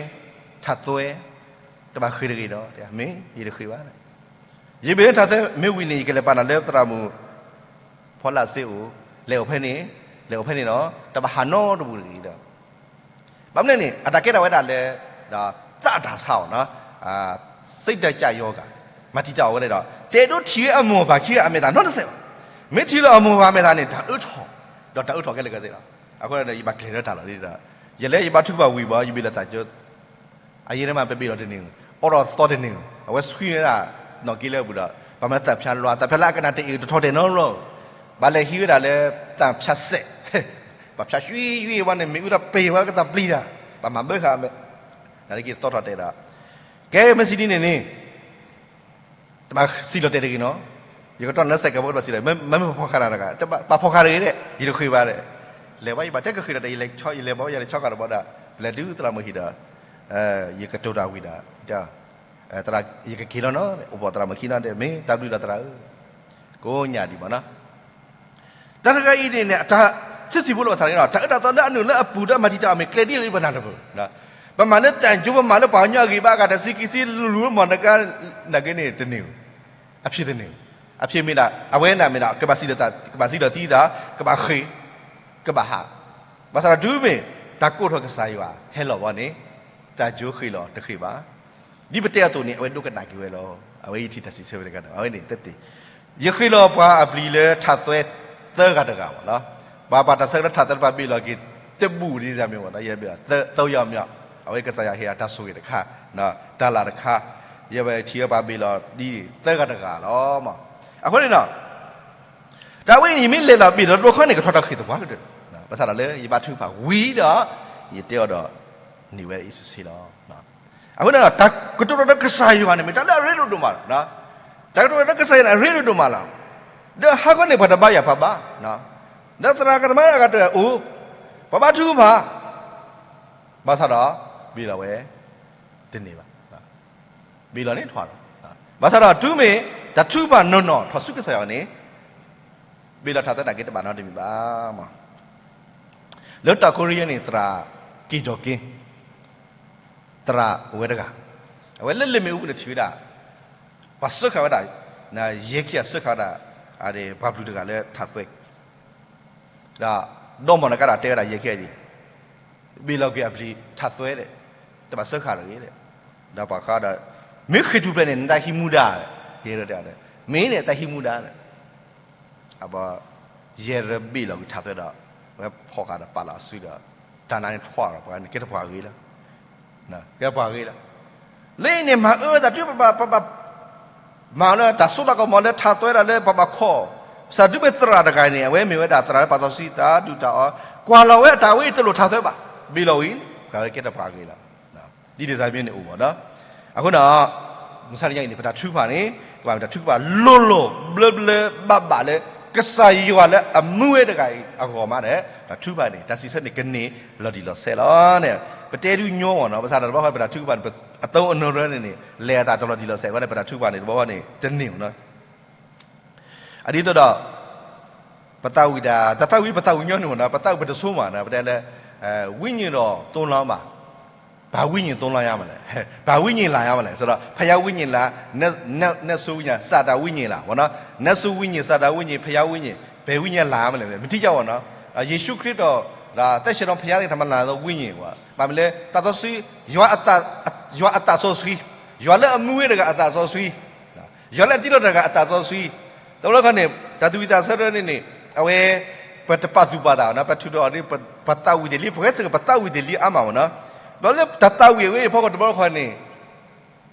ထးသွဲ တဘၣ်ဃ့ၢ်တဂ့ၤဒီး မ့ၢ်ယတဃ့ၢ်ဘၣ်, ယဘ့ၣ်လၢထးသွဲ မ့ၢ်ဝံၤန့ၣ် ယကလဲၤပာ်နၤလၢသရၣ်မုၣ် ဖီလာ်စ့အိၣ်, လဲၤအိၣ်ဖဲန့ၣ်, လဲၤအိၣ်ဖဲန့ၣ်ဒီး တဘၣ်ဟးနီတဘူၣ်တဂ့ၤဒီး ဘၣ်မနုၤန့ၣ် အတၢ်ကဲထီၣ်ဝဲဒၣ်လၢ ဒီးသးတၢ်ဆါအီၤနီၤ, စိတ်ဓာတ်ကျရောဂါ မၤတံာ်တာ်အီၤဝဲန့ၣ်ဒီး တအဲၣ်ဒိးထံၣ်ဝဲအမိၢ်အပၢ်ခံဂၤအမဲာ်သးနီတစဲးဘၣ်. မ့ၢ်ထံၣ်လၢအမိၢ်အပၢ်အမဲာ်သးန့ၣ် တၢ်အၢထီၣ်, ဒီးတၢ်အၢထီၣ်ခဲလၢာ်ခဲဆ့လီၤ. အဃိန့ၣ်ဒီး ယဘၣ်ကျဲၤလၢတၢ်လီၢ်ဒ်ဒီး ယလဲၤယဘါထုကဖၣ်ဝံၤဘၣ် ယဘ့ၣ်လီၤသးကၠိ အယဲၢ်န့ၣ်မး ပဘ့ၣ်လီၤတန့ၢ်ဧိၤ, အိးထီၣ်သီတန့ၢ်ဧိၤ, အဝဲဆှံဝဲဒၣ် နီၢ်က့လၢအပူၤဒီး ဘၣ်မနုၤသးဖၠါလွါ, သးဖၠါလၢအကနၣ်တအ့ၣ်တထီၣ်တဲာ်နီတဘျီ, ဘၣ်လဲၤဟံးဝဲဒၣ်လၢသးဖၠါစဲး, ဘၣ်ဖၠါရွံရွံဝဲန့ၣ် မ့ၣ်အူတပ့ၤဝဲကသးပျံၤတၢ်, ဘၣ်မၤဘၢဃာ်အမဲာ်, တၢ်လၢက့ၤသီထီၣ်တဲာ်ဒီး, ကဲမ့ၢ်စံးဒ်န့ၣ်န့ၣ် ဘၣ်စံၣ်လီၤတဲာ်တဂ့ၤနီၤ, ယကတီၢ်နၤလၢ စဲးကဲးဘိ ဘၣ်စံၣ်လီၤ, မ့မ့ၢ်ပဖီၣ်ဃာ်နၤတဂၤ, ပာ်ဖီၣ်ဃာ်တဂ့ၤဒဲး, ယတဃ့ဘၣ်ဒဲး, လဲၤဘၣ်ယဘၣ်တဲကဃ့ဒီး တၢ်ယလဲၤဆီယလဲၤဘၣ်ယလဲၤဆီကဒီးဘၣ်ဒီး, ပလဲၤတုၤသရၣ်မုၣ်ဟံၣ်ဒီး, ယကတိၤတၢ်ဝံၤဒီး, ယကက့ၤလီၤနီၤ, အိၣ်ဘၣ်သရၣ်မုၣ်ခံနီၤဒဲး, မ့ၢ်တၢ်ဘျုးလီၤသရၣ်ဧၢ, ကိးညါဒံးမးနီၤ တၢ်တဂၤအံၤန့ၣ်န့ၣ် အတၢ်စံးစံးဖိလၢဘၣ်ဆၣ်န့ၣ်ဒီး တၢ်အၢတၢ်သီလၢအနုာ်လၢအပူၤဒီးမၤတံာ်တာ်အီၤမ့ၢ်ကျဲဒ်လဲၣ်ပနၢ်တပၢၢ်, ပမၤလၢတၢ်ကၠိ ပမၤလၢပှၤကညီအဂ့ၤဘၣ်အဂၤ တဆံခံဆံလူၤလူၤမၤတကါ, နာ်က့န့ၣ်တန့ၢ်, အဖျ့တန့ၢ်, အဖျ့မ့ၢ်ဒၣ် အဝဲန့ၣ်မ့ၢ်ဒၣ် ကဘၣ်စံၣ်လီၤသံသး, ကဘၣ်ဃ့, ကဘၣ်ဟး, ဘၣ်ဆၣ်ဒီးတုၤမ့ၢ် တၢ်ကိၢ်ထီၣ်ကစၢ်ယွၤဟဲလီၤဘၣ်န့ၣ်, တၢ်ကၠိဃ့ၣ်လီၤတဃ့ၣ်ဘၣ် ဒ်ပတဲအသိးန့ၣ် အဝဲဒိကနၣ်က့ၤဝဲလီၤ. အဝဲယထံၣ်တၢ်စံးဆၢဝဲတဂၤဒီး အဝဲန့ၣ်သ့ၣ်သ့ၣ်, ယဃ့ၢ်လီၤပှၤအပျံၤလၢထးသွဲသၢဂၤတဂၤဘၣ်လီၤ. ပှၤပာ်တၢ်ဆၢကတီၢ်ထးသွဲတဖၣ်ဘ့ၣ်လီၤက့ၤ တဘူၣ်ဒ်န့ၣ်မ့ၢ်ဝဲဒီး ယဘ့ၣ်လီၤသၢယီၤမ့ၢ်, အဝဲကစၢ်ယွၤဟ့ၣ်အတၢ်ဆိၣ်ဂ့ၤတခါ, တၢ်လၢ်တခါ, ယဝဲထံၣ်ဝဲပှၤဘ့ၣ်လီၤဒ်သၢဂၤတဂၤလီၤ. အဃိန့ၣ်ဒီး တၢ်ဝဲအံၤန့ၣ် ယမ့ၢ်လဲၤလီၤဘ့ၣ်လီၤတဘျီဃီန့ၣ် ကထီၣ်တၢ်ဃ့ၢ်သပှၢ်ကတၢၢ်, ဘၣ်ဆၣ်ဒီးလၢယဘါထုကဖၣ်ဝံၤဒီး ယတဲအီၤဒီး န့ၢ်ဝဲအံၤစ့ၢ်ကီးလီၤ. အဃိန့ၣ်ဒီး တၢ်ကတိၤတၢ်ဒီးကစၢ်ယွၤန့ၣ် မ့ၢ်တၢ်လၢအရ့ဒိၣ်ဒိၣ်မးလီၤ. တၢ်ကတိၤတၢ်ဒီးကစၢ်ယွၤန့ၣ် အရ့ဒိၣ်ဒိၣ်မးလီၤ. ဒီးဟါခီန့ၣ် ပှၤတဘါယွၤပှၤဘါ, ဒီးသရၣ်ကမါအဂၤတအိၣ်, ပှၤဘါထုကဖၣ်, ဘၣ်ဆၣ်ဒီး ဘ့ၣ်လီၤဝဲ တန့ၢ်ဘၣ်. ဘ့ၣ်လီၤန့ၣ်ထွါလီၤ. ဘၣ်ဆၣ်ဒီးတုၤမ့ၢ် တၢ်ထုကဖၣ်နီၢ်နီၢ်ထီၣ်ဆူကစၢ်ယွၤန့ၣ် ဘ့ၣ်လီၤထးသွဲတၢ်က့တဘၣ်နီတမံၤဘၣ်. လၢတီၤခိရံယါန့ၣ် သရၣ်က့ၣ်ဒီးက့, သရၣ်ဝဲတဂၤ, အဝဲလၢလ့ၣ်မ့ၣ်အူပူၤန့ၣ်ထံၣ်ဝဲဒၣ် ပှၤစၢဃာ်ဝဲဒၣ်, ယဲၢ်ခံဂၤစၢဃာ်ဝဲဒၣ် ပှၤဘျုးတဂၤလၢထးသွဲ ဒီး ဒီမီၢ်နကါဒီးတဲဝဲဒၣ်ယဲၢ်ခံဂၤအံၤ, ဘ့ၣ်လီၤက့ၤအပျံၤထးသွဲဒဲး, တဘၣ်စၢဃာ်တဂ့ၤဒဲး, ဒီးပှၤဃါဒီး, မ့ၢ်ဃ့ၢ်ထူၣ်ဖျဲးန့ၣ် နတၢ်ဟံးမူဒါ, ယဲၢ်တဲ, မ့ၢ်န့ၣ်တၢ်ဟံးမူဒါ, အဘၣ်, ယဲၢ်ဘ့ၣ်လီၤက့ၤထးသွဲဒီး, ဝဲဖီၣ်ဃာ်ဒီးပာ်လီၤအစုဒီး, တၢ်နါန့ၣ်ထွါဒီးပှၤန့ၣ်ကဲတပှၤဂ့ၤလီၤ ကဲပှၤဂ့ၤလီၤ. လၢအံၤန့ၣ် မၤအၢဝဲသးတုၤပဘၣ်, ပဘၣ်မၤလၢတၢ်စိတၢ်ကမီၤလၢထးသွဲဒၣ်လၢပဘၣ်ခီၣ်, ဘၣ်ဆၣ်တုၤမ့ၢ်သရၣ်တဂၤန့ၣ် အဝဲမ့ၢ်ဝဲဒၣ်သရၣ်လၢပာ်စီဆှံသးဒုၣ်တၢ်အီၣ်, ကွၢ်လီၤဝဲအတၢ်ဝဲအံၤတလိၣ်ထးသွဲဘၣ်, ဘ့ၣ်လီၤဝံၤ, ပှၤဝဲကဲတပှၤဂ့ၤလီၤ. ဒ်န့ၣ်စ့ၢ်မ့ၢ်န့ၣ်အိၣ်ဘၣ်ဒီး, အဃိန့ၣ်, မုၢ်ဆါတနံၤအံၤန့ၣ် ပတၢ်ထုကဖၣ်န့ၣ် ကဘၣ်မ့ၢ်တၢ်ထုကဖၣ်လိၤလိၤဘျၢဘျၢဘၣ်ဘၣ်လၢ ကစၢ်ယွၤလၢအမူဝဲတဂၤအံၤအဂီၢ်မးဒီး တၢ်ထုကဖၣ်န့ၣ် တၢ်စံးဆၢန့ၣ်ကန့ၢ်လီၤတံၢ်လီၤဆဲးလီၤန့ၣ်, ပတဲဒုးညီမ့ၢ်နီၤ, ဘၣ်ဆၣ်ဒီးတဘျီဃီပတၢ်ထုကဖၣ်န့ၣ် အသီအနၢၤရၢန့ၣ်န့ၣ် လဲၤအသးတလီၤတံၢ်လီၤဆဲးအဃိန့ၣ် ပတၢ်ထုကဖၣ်န့ၣ် တဘျီဃီန့ၣ် တန့ၢ်မ့ၢ်နီၤ. အဒ်သိးဒီး ပသးဝံၣ်တၢ်, တၢ်သးဝံၣ်ပသးဝံၣ်ညီနုၢ်မ့ၢ်နီၤ, ပသးဝံၣ်ပတဆိကမိၣ်နီၤ, ပတဲလၢ ဝိညာဉ်တော် သုံးပါး, ဘာဝိညာဉ်သုံးပါးရမလဲၣ်, ဘာဝိညာဉ်လာရမလဲၣ်, ဆိုတော့ ဘုရားဝိညာဉ်လား, နတ်, နတ်, နတ်ဆိုးဝိညာဉ်, စာတန်ဝိညာဉ်လားပေါ့နော်, နတ်ဆိုးဝိညာဉ်, စာတန်ဝိညာဉ်, ဘုရားဝိညာဉ်, ဘယ်ဝိညာဉ်လာရမလဲ, မတိကျပေါ့နော်. ယေရှုခရစ်တော်, ဒါသက်ရှင်တော်ဘုရားသခင် ထမလာသောဝိညာဉ်ပေါ့, ဘာမလဲ, သးစီဆှံ, ယွၤအသး, ယွၤအသးစီဆှံ, ယွၤလၢအမူဝဲတဂၤအသးစီဆှံ ယွၤလၢအတ့လီၤတၢ်တဂၤအသးစီဆှံ, တဘျီခီန့ၣ် တၢ်သူၣ်ဝံၣ်သးဆၢတၢ်န့ၣ်န့ၣ်, အဝဲ, ပတပာ်သူၣ်ပာ်သးနီၤ, ပထုးထီၣ်အီၤဒ် ပသးဝံၣ်တ့ၢ်လံ, ပဝဲစ့ၢ်ကီးပသးဝံၣ်တ့ၢ်လံအါမးမ့ၢ်နီၤ, ဘျီလၢတၢ်သးဝံၣ်အဝဲအံၤဖီခိၣ်တဘျီခီန့ၣ်,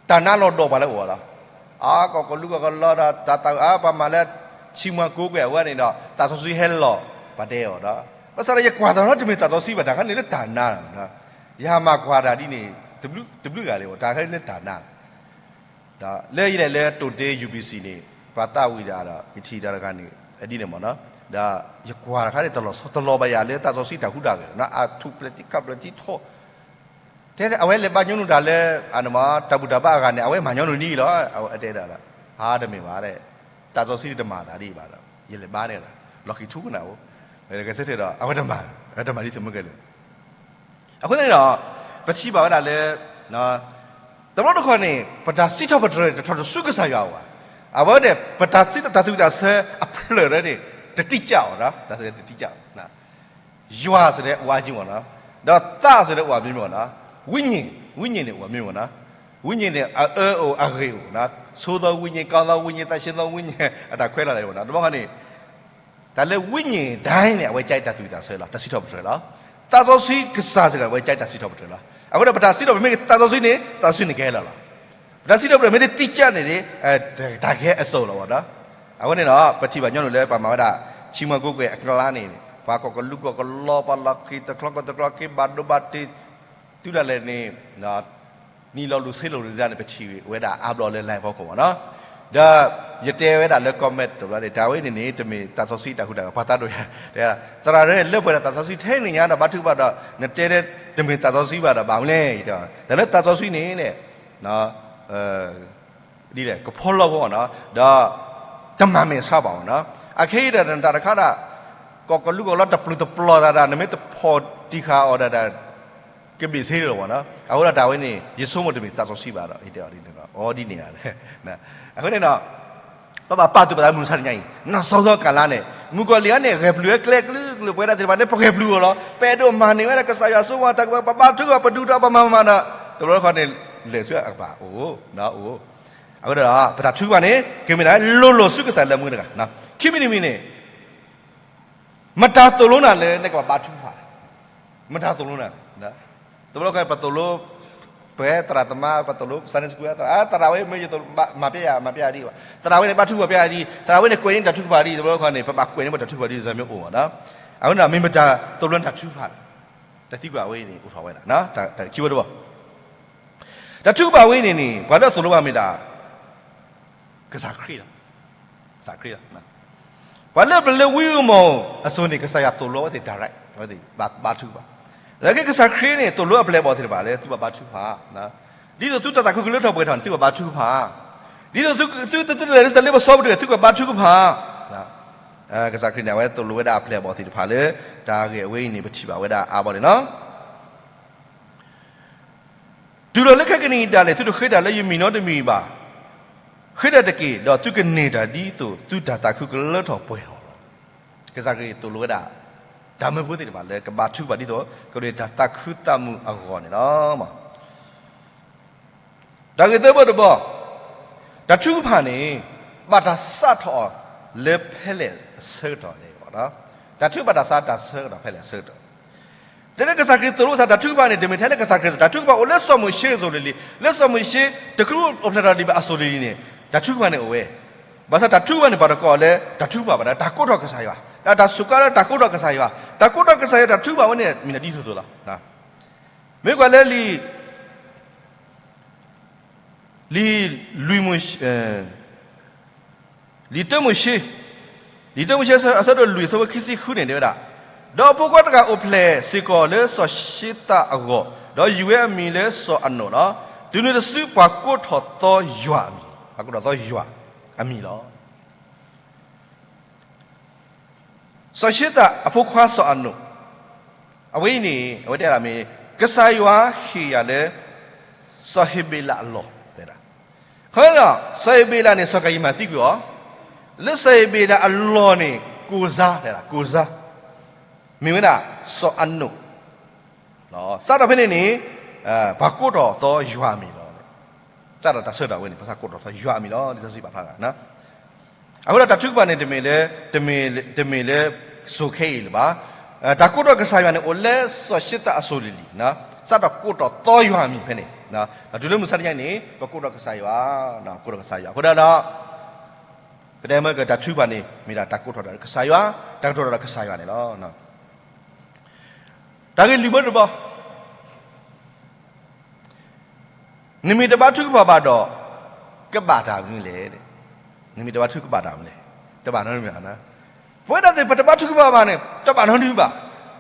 တၢ်နါလီၤဒီးပှၤလၢအအိၣ်လီၤ, အကီၢ်ကလူးကီၢ်ကလီဒီး တၢ်သးဝံၣ်အါ ပှၤမၤလၢ ချီးမွမ်းကိုးကွယ် အဝဲန့ၣ်ဒီး သးစီဆှံဟဲလီၤပှၤတဲအီၤဒီး, ဘၣ်ဆၣ်ဒီးယကွၢ်တၢ်နီတမံၤသးစီဆှံဘၣ် တၢ်ခါန့ၣ်လၢတၢ်နါလီၤ, ယဟးမၤကွၢ်တၢ်ဒ်န့ၣ်, တဘျုးဂၤလံ, တၢ်ခါန့ၣ်လၢတၢ်နါ ဒီးလၢယလဲၤလၢတိၢ်တ့ ယူပီစံၣ် န့ၣ် ပှၤသးဝံၣ်တၢ်ဒီး ယထံၣ်တၢ်တဂၤန့ၣ် ဒ်န့ၣ်မ့ၢ်နီၤ, ဒီးယကွၢ်တၢ်ခါန့ၣ် တလီၤဆီ တလီၤဘၣ်ယၤလၢသးစီဆှံတၢ်ဟူးတၢ်ဂဲၤ, အထူၣ်ဖျဲးထံခးဖျဲးထံထီၣ်, တဲအဝဲလဲၤဘါညီနုၢ်တၢ်လၢ အန့ၣ်မ့ၢ် တၢ်ဘူၣ်တၢ်ဘါအဂၤန့ၣ် အဝဲမၤညီနုၢ်န့ၣ်လီၤ, အဝဲတဲဒၣ်ဒီး, ဟါတမ့ၢ်ဘၣ်, သးစီဆှံတမၤသးဒ်အံၤဘၣ်ဒီး ယလဲၤဘါန့ၣ်ဒီး လီၢ်ခံထူကနၣ်ဧိၤ, ကဲဆၢထၢၣ်ဒီး အဝဲတမၤ, အဝဲတမၤဒ်သိးမုၢ်ကဲလၢ အဃိသတးန့ၣ်ဒီး, ပထံၣ်ဘၣ်ဝဲဒၣ်လၢ, တဘျီတခီၣ်န့ၣ် ပတၢ်စံးထီၣ်ပတြၢၤန့ၣ် တထီၣ်တဆူကစၢ်ယွၤဘၣ်, အဝဲန့ၣ် ပတၢ်စံးထီၣ်တၢ်သူၣ်ဝံၣ်သးဆၢအဖျၢၣ်လၢန့ၣ် တတံၢ်ကၢ်အီၤ, တၢ်သူၣ်ဝံၣ်သးဆၢတတံၢ်ကၢ်, ယွၤစ့ၢ်ကီးအိၣ်အါကံမ့ၢ်နီၤ, ဒီးသးစ့ၢ်ကီးအိၣ်အမံၤမ့ၢ်နီၤ, ဝိညာဉ်, ဝိညာဉ်န့ၣ်အိၣ်အမံၤမ့ၢ်နီၤ, ဝိညာဉ်န့ၣ် အအၢအိၣ်အဂ့ၢ်အိၣ်နီၤ, ဆိုးသောဝိညာဉ်, ကောင်းသောဝိညာဉ်, သန့်ရှင်းသောဝိညာဉ်, အတၢ်ခွဲးလီၤသးန့ၣ်မ့ၢ်နီၤ, တဘျီခီန့ၣ် တၢ်လၢ ဝိညာဉ်တိုင်း န့ၣ် အဝဲကဲတၢ်သူၣ်ဝံၣ်သးဆၢလီၤ, တၢ်စံးထီၣ်ပတြၢၤလီၤ. သးစီဆှံကစၢ်စ့ၢ်ကီး အဝဲကဲတၢ်စံးထီၣ်ပတြၢၤလီၤ. အဃိဒီး ပတၢ်စံးထီၣ်ပတြၢၤမ့ၢ်သးစီဆှံန့ၣ် သးစီဆှံန့ၣ်ကဟဲလီၤလီၤ. ပတၢ်စံးထီၣ်ပတြၢၤမ့ၢ်တတံၢ်ကၢ်န့ၣ်န့ၣ် တၢ်ကဟဲအစိၤလီၤဘၣ်ဒီး, အဃိန့ၣ်ဒီး ပထံၣ်ဘၣ်ညီနုၢ်လၢပှၤမၤဝဲဒၣ် ချီးမွမ်းကိုးကွယ်အကျါန့ၣ် ပှၤကီၢ်ကလူးကီၢ်ကလီ ပှၤလီၢ်ခံတကျီကီၢ်တကျီ က့ၤဘၣ်ဒိဘၣ်ထံး တုၤဒၣ်လဲာ်န့ၣ် နံၤလီၤလူၤဆ့လီၤလူၤန့ၣ် ပထံၣ်ဝဲဒၣ်အါဘျီလၢ live ဖီခိၣ်မ့ၢ်နီၤ. ဒီးယတဲဝဲဒၣ်လၢ comment တဘျီန့ၣ် တၢ်ဝဲန့ၣ်န့ၣ် တမ့ၢ်သးစီဆှံတၢ်ဟူးတၢ်ဂဲၤ ပှၤသးဒိၣ်ယၤ, သရၣ်ဒ်န့ၣ် လၢပှဲၤဒီးသးစီဆှံထဲန့ၣ်ညါဒီး ဘါထုကဖၣ်ဒီး နတဲလၢတမ့ၢ်သးစီဆှံဘၣ်ဒီး ဘၣ်မနုၤလဲၣ်, တၢ်လၢသးစီဆှံန့ၣ် ဒ်လဲၣ် ကဖီလီဖိနီၤ, ဒီးတမၤမဲာ်ဆါဘၣ်အီၤနီၤ. အခဲအံၤဒီးနတၢ်တခါဒၣ် ကီၢ်ကလူးကီၢ်လီၤ တပျုာ်တပျီၤသးဒၣ် နမ့ၢ်တဖီၣ်တံၢ်ဃာ်အီၤဒၣ်ဒၣ် ကဘ့ၣ်ဆ့လီၤဘၣ်နီၤ. အဃိဒီးတၢ်ဝဲန့ၣ် ယဆိကမိၣ်တမ့ၢ်သးစီဆှံဘၣ်ဒီး ယတဲအီၤဒ်န့ၣ်လီၤ. အီၤဒ်န့ၣ်ဧါ. အဃိန့ၣ်ဒီး ပဘၣ်ပာ်သူၣ်ပာ်သးမုၢ်မဆါတနံၤအံၤ နီၢ်စီၤစီၤကၤလါန့ၣ် မုၣ်ကီၤလံၢ်အံၤန့ၣ် ဂဲၤပျုၢ်ဝဲကျဲကလုာ်ကလုာ် ပဝဲဒၣ်သ့ၣ်တဖၣ်န့ၣ် ပဂဲၤပျုၢ်အီၤလီၤ. ပအဲၣ်ဒိးမၤန့ၢ်ဝဲဒၣ်ကစၢ်ယွၤအစိကမီၤတၢ်ကပၤ ပဘါထုကဖၣ် ပဒုးထီၣ် ပမၤမၤဒီး တဘျီတခီန့ၣ် လဲၤဆူအကပၤအိၣ်, အိၣ်. အဃိဒီး ပတၢ်ထုကဖၣ်န့ၣ် ကမ့ၢ်ဒၣ်လိၤလိၤဆူကစၢ်လၢမူတဂၤ, ခံမံၤတမံၤန့ၣ် မတၤသိၣ်လိနၤလၢနကဘၣ်ဘါထုကဖၣ်, မတၤသိၣ်လိနၤ, တဘျီခီပသိၣ်လိ ပသရၣ်သမါ ပသိၣ်လိ Sunday school သရၣ်, သရၣ်ဝဲမ့ၢ်ယသိၣ် မၤပျဲယၤ မၤပျဲယၤဒ်, သရၣ်ဝဲန့ၣ် ဘါထုကဖၣ်ပျဲယၤဒ်, သရၣ်ဝဲန့ၣ် ကွဲးန့ၢ်တၢ်ထုကဖၣ်ဒ်, တဘျီခီန့ၣ် ပဘၣ်ကွဲးန့ၢ်ပတၢ်ထုကဖၣ်ဒ် စၢမ့ၢ်အိၣ်မးနီၤ. အဃိန့ၣ် မ့ၢ်မတၤသိၣ်လိနတၢ်ထုကဖၣ်, တၢ်သံကွၢ်ဝဲအံၤန့ၣ် အိၣ်ထီၣ်ဝဲဒၣ်, ခံဝဲတဘျီ တၢ်ထုကဖၣ်ဝဲအံၤန့ၣ်န့ၣ် ပှၤလၢအသိၣ်လိဘၣ်မ့ၢ်ဒၣ် ကစၢ်ခရံာ်လီၤ. ကစၢ်ခရံာ်လီၤ. ပှၤလၢပျၢၤလၢဝံအမီၤအစိၤန့ၣ် ကစၢ်ယွၤသိၣ်လိအဝဲသ့ၣ် direct အဝဲသ့ၣ်ဘါထုကဖၣ်, လၢက့ကစၢ်ခရံာ်န့ၣ် သိၣ်လိအပျဲၢ်အဘီၣ်သ့ၣ်တဖၣ်လၢ သုဘၣ်ဘါထုကဖၣ်, ဒ်သိးသုတၢ်သးခုကလၢထီၣ်ပှဲၤထီၣ်န့ၣ် သုဘၣ်ဘါထုကဖၣ်, ဒ်သိးသုသုသုတလဲၤလၢတၢ်လ့ပစီပူၤတဂ့ၤ သုကဘၣ်ဘါထုကဖၣ်, ကစၢ်ခရံာ်န့ၣ် အဝဲသိၣ်လိဝဲဒၣ်အပျဲၢ်အဘီၣ်သ့ၣ်တဖၣ်လၢ တၢ်ဂ့ၢ်အဝဲအံၤန့ၣ် ပထံၣ်ဘၣ်ဝဲဒၣ်အါဘီန့ၣ်လီၤ. တုၤလီၤလၢခဲကနံၣ်အံၤဒၣ်လဲာ် သုတဃ့တၢ်လၢယမံၤနီတမံၤဘၣ်, ဃ့တၢ်တက့ၢ်, ဒီးသုကန့ၢ်တၢ်ဒ်သိးသုတၢ်သးခုကလၢထီၣ်ပှဲၤထီၣ်လီၤ. ကစၢ်ခရံာ်သိၣ်လိဝဲဒၣ် တၢ်မၢဖိသ့ၣ်တဖၣ်လၢကဘါထုကဖၣ်ဒ်သိး ကဒိးတၢ်သးခုသးမုာ်အဂီၢ်န့ၣ်လီၤ. တၢ်ဂ့ၢ်သၢဘီတဘီ, တၢ်ထုကဖၣ်န့ၣ် ဘၣ်တၢ်စးထီၣ်အီၤလၢဖဲလဲၣ်အဆၢကတီၢ်လဲၣ်. တၢ်ထုကဖၣ်ဘၣ်တၢ်စးထီၣ်တၢ်ဆၢကတီၢ်ဖဲလဲၣ်အဆၢကတီၢ် တဲလၢကစၢ်ခရံာ်သိၣ်လိအသး တၢ်ထုကဖၣ်န့ၣ် တမ့ၢ်ထဲလၢကစၢ်ခရံာ်, တၢ်ထုကဖၣ်အိၣ်လၢစီၤမိၤၡ့အစိၤလံၤလံၤ, လၢစီၤမိၤၡ့တချုးအိၣ်ဖျဲၣ်ထီၣ်ဒံးဘၣ်အစိၤလံၤလံၤန့ၣ် တၢ်ထုကဖၣ်န့ၣ်အိၣ်ဝဲ. ဘၣ်ဆၣ်တၢ်ထုကဖၣ်န့ၣ် ပှၤတကိးအီၤလၢတၢ်ထုကဖၣ်ဘၣ်ဒီး တၢ်ကိးထီၣ်ကစၢ်ယွၤ, ဒီးတၢ်စူးကါလၢတၢ်ကိးထီၣ်ကစၢ်ယွၤ, တၢ်ကိးထီၣ်ကစၢ်ယွၤ တၢ်ထုကဖၣ်ဝဲန့ၣ် မ့ၢ်ဒ်သိးသိးလီၤ. မ့ၢ်ကွၢ်လၢလံာ် လံာ်လွံၢ်မိၤၡ့ လံာ်တၢမိၤၡ့, လံာ်တၢမိၤၡ့ အဆၢဒိၣ်လွံၢ် အဆၢဖိခံဆံဃုန့ၣ် တဲဝဲဒၣ်, ဒီးအဖိခွါတဂၤအိၣ်ဖျဲၣ်စ့ၢ်ကီးလၢစီၤၡ့သးအဂီၢ်, ဒီးယုၢ်ဝဲအမံၤလၢစီၤအနိၣ်လီၤ. တုၤနုၤတစုပှၤကိးထီၣ်သီယွၤအမံၤ, ပှၤကိးထီၣ်သီယွၤအမံၤလီၤ. စီၤၡ့သးအဖိခွါစီၤအနိၣ်, အဝဲအံၤန့ၣ် အဝဲတဲဒၣ်မ့ၢ် ကစၢ်ယွၤဟ့ၣ်ယၤလၢ စီၤဧ့ၤဘ့းလးအလီၢ်, တဲဒၣ်. ခီဒီး စီၤဧ့ၤဘ့းလးန့ၣ် စီၤကၤယံၤမၤသံကွံာ်အီၤ, လၢစီၤဧ့ၤဘ့းလးအလီၢ်န့ၣ် ကိၣ်စါ, တဲဒၣ် ကိၣ်စါ, မ့ၢ်ဝဲဒၣ် စီၤအနိၣ် စးထီၣ်ဖဲန့ၣ်န့ၣ် ပှၤကိးထီၣ်သီယွၤအမံၤလီၤ. စးထီၣ်တၢ်ဆၢကတီၢ်ဝဲန့ၣ် ပှၤစးကိးထီၣ်သီယွၤအမံၤလီၤ လံာ်စီဆှံပာ်ဖျါထီၣ်. အဃိဒီးတၢ်ထုကဖၣ်န့ၣ် တမ့ၢ်လၢ တမ့ၢ်လၢ စိၤခဲအံၤလၢၤဘၣ်. တၢ်ကိးထီၣ်ကစၢ်ယွၤန့ၣ် အိၣ်လၢစီၤၡ့သးအစိၤလံၤလံၤ, စးထီၣ်ကိးထီၣ်သီယွၤအမံၤဖဲန့ၣ်. ဒီးတုၤလၢမုၢ်ဆါတနံၤအံၤန့ၣ် ပကိးထီၣ်ကစၢ်ယွၤ, ကိးထီၣ်ကစၢ်ယွၤ. အဃိဒီး ပတဲမ့ၢ်ကတၢ်ထုကဖၣ်န့ၣ် မ့ၢ်ဒၣ်တၢ်ကိးထီၣ်ဒီးကစၢ်ယွၤ, တၢ်ကတိၤဒီးကစၢ်ယွၤန့ၣ်လီၤ. တၢ်ဂ့ၢ်လွံၢ်ဘီတဘီ, နမ့ၢ်တဘါထုကဖၣ်ဘၣ်ဒီး ကဘၣ်တၢ်မနုၤလဲၣ်. နမ့ၢ်တဘါထုကဖၣ်ဘၣ်ဒီး ကဘၣ်တၢ်မနုၤလဲၣ်. တဘၣ်နီတမံၤဘၣ်. ပဝဲဒၣ်သ့ၣ် ပတဘါထုကဖၣ်ဘၣ်န့ၣ် တဘၣ်နီတမံၤဘၣ်.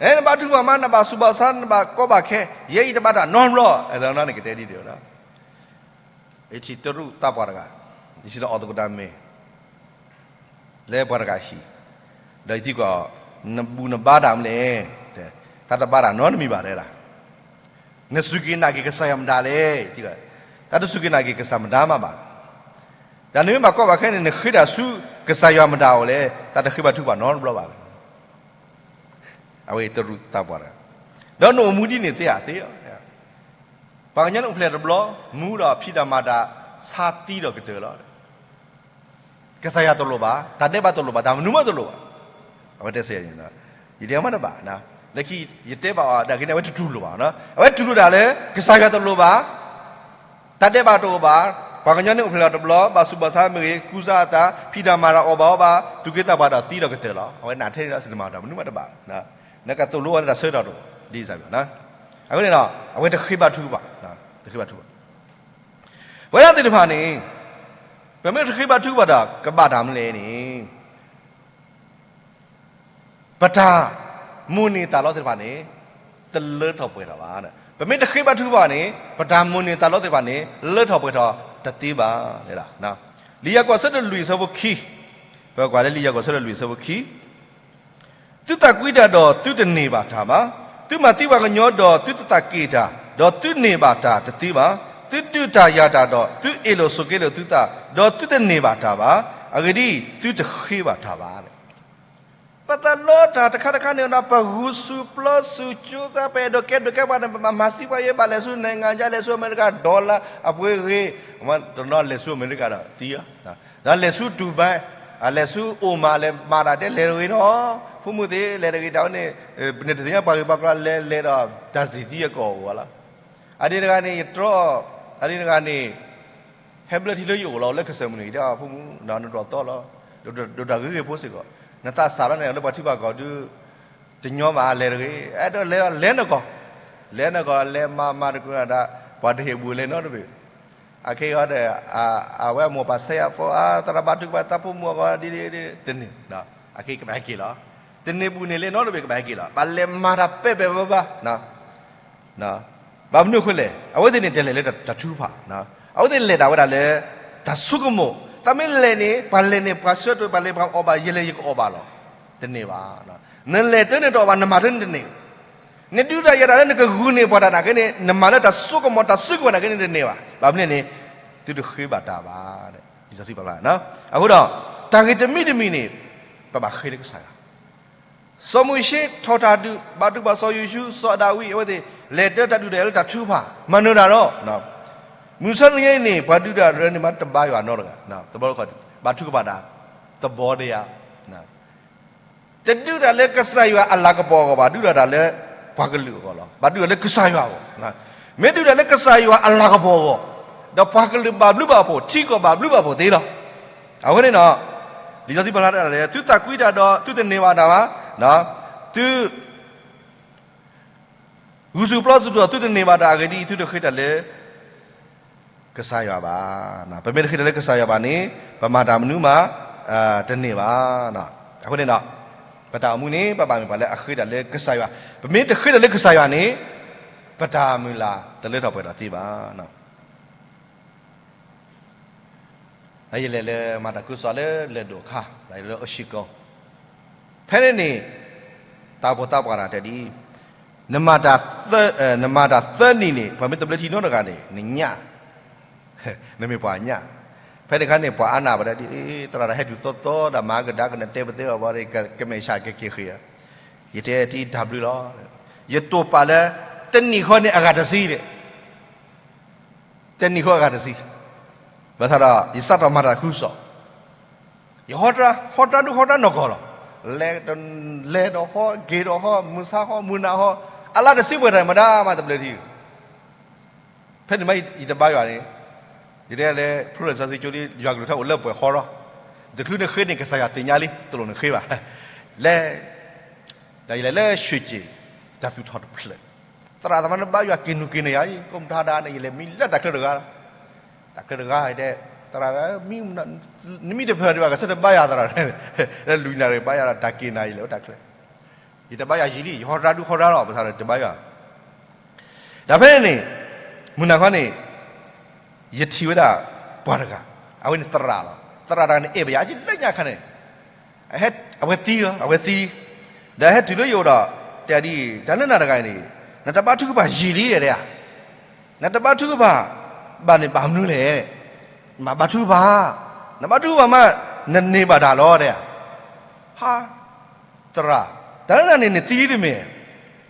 အဲ နဘါထုကဖၣ်မး နဘၣ်ဆူးဘၣ်ဆါ နဘၣ်ကီဘၣ်ခဲ ယဲအံၤတဘၣ်တၢ်နီတဘျီ အဲၣ်ဒိးန့ၣ်ကတဲဒ်န့ၣ်ဒီး ယထံၣ်တရူးသးပှၢ်တဂၤ, ယထံၣ်လၢအီၣ်သကိးတၢ်မဲာ် လၢပှၤတဂၤဟံၣ်, ဒီးယသံကွၢ်အီၤ, နဘူၣ်နဘါတၢ်မနုၤလဲၣ်, တၢ်တဘါတၢ်နီတမံၤဘၣ်တဲဒၣ်, နစူၢ်က့ၤနာ်က့ၤကစၢ်ယွၤမတၤလဲၣ်, တၢ်တစူၢ်က့ၤနာ်က့ၤကစၢ်မတၤမးဘၣ်, တၢ်နမ့ၢ်ဘၣ်ကီဘၣ်ခဲန့ၣ် နဃ့တၢ်ဆူကစၢ်ယွၤမတၤအအိၣ်လဲၣ်, တၢ်တဃ့ဘါထုကဖၣ်နီတဘျီဘၣ်. အဝဲတရူးသးပှၢ်တဂၤ, ဒီးနအိၣ်မူဒ်န့ၣ်သ့ဧါ, သ့လီၤ. ပှၤကညီန့ၣ်အိၣ်ဖျဲၣ်တဘျီ, မူဒီးဖံးတၢ်မၤတၢ်, ဆါသံဒီးကတၢၢ်လီၤ. ကစၢ်ယွၤတလိၣ်ဘၣ်, တၢ်ဒဲးဘးတလိၣ်ဘၣ်, တၢ်မနုၤမးတလိၣ်ဘၣ်. အဝဲတဲဆၢ, ယတဲမ့ၢ်တဘၣ်, လၢခံ ယတဲဘၣ်အီၤဒၣ်က့ၤန့ၣ် အဝဲတတူၢ်လိာ်ဘၣ်, အဝဲတူၢ်လိာ်တၢ်လၢ ကစၢ်ယွၤတလိၣ်ဘၣ်, တၢ်ဒဲးဘးတအိၣ်ဘၣ်, ပှၤကညီန့ၣ်အိၣ်ဖျဲၣ်လီၤတဘျီ, ဘၣ်ဆူးဘၣ်ဆါမ့ၢ်ဂ့ၤ, ကူစါအသး, ဖံးတၢ်မၤတၢ်အီၣ်ဘၣ်အီဘၣ်, သူၣ်က့သးပှၢ်ဒီးသံဒီးကတၢၢ်လီၤ. အဝဲနာ်ထဲန့ၣ်ဒီး စံၣ်တမၤတၢ်မနုၤမးတဘၣ်, နကသိၣ်လိအီၤလၢတၢ်ဆၢကတီၢ်တအိၣ်, ဒ်စၢ်ဘၣ်, အဃိန့ၣ်ဒီး အဝဲတဃ့ဘါထုကဖၣ်, တဃ့ဘါထုကဖၣ်. ပဝဲဒၣ်သ့ၣ်တဖၣ်န့ၣ် ပမ့ၢ်တဃ့ဘါထုကဖၣ်ဒီး ကဘၣ်တၢ်မနုၤလဲၣ်န့ၣ် ပတၢ်မိၣ်န့ၢ်သးလီသ့ၣ်တဖၣ်န့ၣ် တလၢထီၣ်ပှဲၤထီၣ်ဘၣ်. ပမ့ၢ်တဃ့ဘါထုကဖၣ်န့ၣ် ပတၢ်မိၣ်န့ၢ်သးလီသ့ၣ်တဖၣ်န့ၣ် လၢထီၣ်ပှဲၤထီၣ်တသ့ဘၣ်. လံာ်ယၤကိာ်အဆၢဒိၣ်လွံၢ်အဆၢဖိခံ, ပကွၢ်လၢလံာ်ယၤကိာ်အဆၢဒိၣ်လွံၢ်အဆၢဖိခံ သုသးကွံတၢ်ဒီးသုတန့ၢ်ဘၣ်တၢ်ဘၣ်. သုမၤသံပှၤကညီဒီးသုတသးက့ၣ်တၢ်, ဒီးသုန့ၢ်ဘၣ်တၢ်တသ့ဘၣ်. သုဒုးတၢ်ယၤတၢ်ဒီးသုအ့ၣ်လိာ်ဆိးက့လိာ်သုသး, ဒီးသုတန့ၢ်ဘၣ်တၢ်ဘၣ်. အဂ့ၢ်ဒ်အံၤ, သုတဃ့ဘၣ်တၢ်ဘၣ်. ပသးလီတၢ်တခါတခါန့ၣ်ဒီး ပဂုာ်ဆူၣ်ပျီဆူၣ်ကၠိသး ပအဲၣ်ဒိးကဲဒိးကဲပှၤန့ၣ် ပမၤစံးပှၤယဲ ဘၣ်လဲၤဆူ နိုင်ငံခြား လဲၤဆူအမဲရကၤ dollar အပှ့ၤဂ့ၤ, တနီၤလဲၤဆူအမဲရကၤဒီးသံဧါ, ဒီးလဲၤဆူ Dubai, အလဲၤဆူ Oman လဲၤမၤတၢ်တဲလဲၤတဂ့ၤနီၤ, ဖိမုၣ်သ့ၣ်လဲၤတဂ့ၤတၢ်ဝဲန့ၣ်, နတသ့ၣ်ညါပှၤဂ့ၤပှၤကျိၤလဲၤလဲၤဒီး တၢ်စံၣ်သံအကီၢ်အိၣ်လီၤ. အဒ့တဂၤန့ၣ် ယတြီ, အဒ့တဂၤန့ၣ် ဟဲဘျၢထံလၢယအိၣ်လီၤ လၢကစၢၢ်မုၢ်န့ၣ် ဒီးဖိမုၣ် နဒိၣ်ထီၣ်သီလီၤ, ဒိၣ်တၢ်ဂ့ၤဂ့ၤဖိစ့ၢ်ကီး, နသးစၢ်လီၤန့ၣ် လၢပှၤထံပှၤကီၢ်ဒုး တညီမးလဲၤတဂ့ၤ, အဲၣ်ဒိးလဲၤဒီးလဲၤနကီၢ်, လဲၤနကီၢ် လဲၤမၤမၤတကနၣ်ဒၣ် ပှၤတဟ့ၣ်ဘူးလဲၤနီတဘ့ၣ်, အခဲအံၤဒီး အဝဲအမိၢ်ပၢ်ဆဲးယၤဖိ အသရၣ်ဘါထုကဖၣ်သးဖိမုၣ်အဂီၢ်ဒ်ဒ်ဒ် တန့ၢ်, အခဲအံၤကဘၣ်ဟဲက့ၤလီၤ, တန့ၢ်ဘူးန့ၣ်လဲၤနီတဘ့ၣ်ကဘၣ်ဟဲက့ၤလီၤ, ဘၣ်လဲၤမၤတၢ်ပဲာ်ပဲာ်ဘၣ်ဘၣ် ဘၣ်မနုၤအဃိလဲၣ်, အဝဲသ့ၣ်န့ၣ် တလဲၤလၢတၢ်ထုကဖၣ်, အဝဲသ့ၣ်လဲၤဒၣ်ဝဲဒၣ်လၢ တၢ်ဆိကမိၣ်, တၢ်မ့ၢ်လဲၤန့ၣ် ပှၤလဲၤန့ၣ် ပှၤဆၢထၢၣ် ပှၤလဲၤပှၤအီၣ်ဘၣ် ယလဲၤယကအီၣ်ဘၣ်လီၤ, တန့ၢ်ဘၣ်, နလဲၤတၢ်န့ၣ်တအီၣ်ဘၣ် နမၤတၢ်န့ၣ်တန့ၢ်, နဒုးတၢ်ယၤတၢ်လၢနကဂုာ်န့ၢ်ပှၤတၢ်နာ်က့န့ၣ် နမၤလၢတၢ်ဆိကမိၣ်တၢ်စုကဝဲၤနာ်က့န့ၣ်တန့ၢ်ဘၣ်, ဘၣ်မနုၤန့ၣ်, သုတဃ့ဘၣ်တၢ်ဘၣ်, လံာ်စီဆှံပာ်ဖျါ, အဃိဒီး တၢ်ဂ့ၢ်တမံၤတမံၤန့ၣ် ပဘၣ်ဃ့လၢကစၢ်ယွၤ စီၤမိၤၡ့ထီၣ်တၢ်ဒုး ဘါထုကဖၣ်စီၤယိၤၡူး စီၤဒၤဝံး အဝဲသ့ၣ် လဲၤတၢ်ဒုးတၢ်ယၤလၢတၢ်ထုကဖၣ် မၤနၢၤတၢ်ဒီး, မုၢ်ဆါတနံၤအံၤန့ၣ် ပှၤဒုးတၢ်လၢန့ၣ်မး တဘါယွၤနီတဂၤ, တဘျီတခီၣ် ဘါထုကဖၣ်တၢ် သဘောတရား, တဒုးတၢ်လၢကစၢ်ယွၤအလၤကပီၤအဂီၢ်ဘၣ်, ဒုးတၢ်လၢပှၤကလုာ်အဂီၢ်လီၤ, ဘၣ်ဒုးတၢ်လၢကစၢ်ယွၤအဂီၢ်, မ့ၢ်ဒုးတၢ်လၢကစၢ်ယွၤအလၤကပီၤအဂီၢ်, ဒီးပှၤကလုာ်ဘၣ်ဘျုးဘၣ်ဖှိၣ် ထံကီၢ်ဘၣ်ဘျုးဘၣ်ဖှိၣ်သ့လီၤ. အဝဲန့ၣ်ဒီး လံာ်စီဆှံပာ်ဖျါတၢ်လၢ သုသးကွံတၢ်ဒီး သုတန့ၢ်ဘၣ်တၢ်ဘၣ်, သု ဂုာ်ဆူၣ်ပျီဆူၣ်ဒီး သုတန့ၢ်ဘၣ်တၢ်အဂ့ၢ်ဒ်အံၤ, သုတဃ့တၢ်လၢကစၢ်ယွၤဘၣ်. ပမ့ၢ်တဃ့တၢ်လၢကစၢ်ယွၤဘၣ်န့ၣ် ပမၤတၢ်မနုၤမး တန့ၢ်ဘၣ်. အဃိန့ၣ်ဒီး ပတၢ်အိၣ်မူန့ၣ် ပဘၣ်မ့ၢ်ပှၤလၢအဃ့တၢ်လၢကစၢ်ယွၤ, ပမ့ၢ်တဃ့တၢ်လၢကစၢ်ယွၤန့ၣ် ပတၢ်မုၢ်လၢ်တလၢထီၣ်ပှဲၤထီၣ်သ့ဘၣ်. ယလဲၤလၢမၤတၢ်ခုကစီၣ်လၢလၢၢ်ဒိၣ်အခါ, လၢအၡံကီ, ဖဲန့ၣ်န့ၣ် တၢ်အိၣ်ဖှိၣ်သးပှၢ်တၢ်တဲဒ်အံၤ, နမၤတၢ်သၢနံၣ်န့ၣ် ပှၤမ့ၢ်တဘျၢထံနီတဂၤန့ၣ် နညၣ်, နမ့ၢ်ပှၤညၣ်, ဖဲန့ၣ်အခါန့ၣ် ပှၤအါနၢ်ပှၤတဲဒ်အံၤ, သရၣ်တၢ်ဟဲတုၤသီသီဒီး မၤကဒါကနတဲပသ့အီၤဘၣ်ဒီး ကမဲာ်ဆှးကက့ၤဃ့ဧါ, ယတဲတံၢ်တၢ်ဘျုးလီၤ, ယတိာ်ပာ်လၢ တနံၣ်ဃီန့ၣ် အဂၤတဆံဒီး တနံၣ်ဃီအဂၤတဆံ, ဘၣ်ဆၣ်ဒီး ယစးထီၣ်မၤတၢ်ခုကစီၣ်, ယဟီတြၢ်, ဟီတြၢ်ဒုးဟီတြၢ်နီၢ်ကီၢ်လီၤ, လဲၤ, လဲၤဒီးဟီ, က့ၤဒီးဟီ, မုၢ်ဆါဟီ, မုၢ်နၤဟီ, အလါတဆံပှဲၤထီၣ်မတၤမးတဘျၢထံ, ဖဲန့ၣ်မးယတဘါယွၤန့ၣ်, ယတဲလၢ ဖျိလၢစီဆှံကၠိလံ ယွၤကလုၢ်ကထါအိၣ်လၢပှဲၤဃီလီၤ, တချုးနဃ့န့ၣ် ကစၢ်ယွၤသ့ၣ်ညါလံ တလိၣ်နဃ့ဘၣ်, လဲၤ ဒီးယလဲၤလၢ ရွှေကျင် တၢ်သူၣ်ထီၣ်တဖျၢၣ်, သရၣ်သမါနဘါယွၤက့ၤနုာ်က့ၤနၤအံၤ ကိးမတၤဒၣ်န့ၣ် ယလဲၤမံလၢတၢ်ချၢတဂၤလီၤ, တၢ်ချၢတဂၤတဲ, သရၣ်, နမံတဖျၢၣ်ဒံးဘၣ် ကဆၢတဘါယွၤသရၣ်, လၢလွံၢ်နၣ်ရံၣ်ဘါယွၤဒီး တၢ်က့ၤနၤယလဲၤအိၣ်တၢ်ချၢ, ယတဘါယွၤယံာ်လံ ယဟီတြၢ်ဒုးဟီတြၢ်လီၤ ဘၣ်ဆၣ်ဒီးတဘါယွၤ ဒီးဖဲန့ၣ်န့ၣ်, မုၢ်နၤခီန့ၣ်, ယထံၣ်ဝဲဒၣ်ပှၤတဂၤ, အဝဲန့ၣ်သရၣ်လီၤ. သရၣ်တဂၤန့ၣ် အဲၣ်ဘၣ်ယၤ ယလၢညါခါန့ၣ်, အဝဲသံလီၤ, အဝဲသံ, ဒီးဟဲတုၤလၢယအိၣ်ဒီး, တဲဒ်အံၤ, တၢ်လၢနၤတဂၤအံၤန့ၣ်, နတဘါထုကဖၣ်ယံာ်လံတဲဧါ, နတဘါထုကဖၣ်ဘၣ်န့ၣ် ဘၣ်မနုၤလဲၣ်, မၤဘါထုကဖၣ်, နဘါထုကဖၣ်မး, နန့ၢ်ဘၣ်တၢ်လီၤတဲဧါ, ဟါ သရၣ်, တၢ်လၢနၤန့ၣ် နသံလံတမ့ၢ်,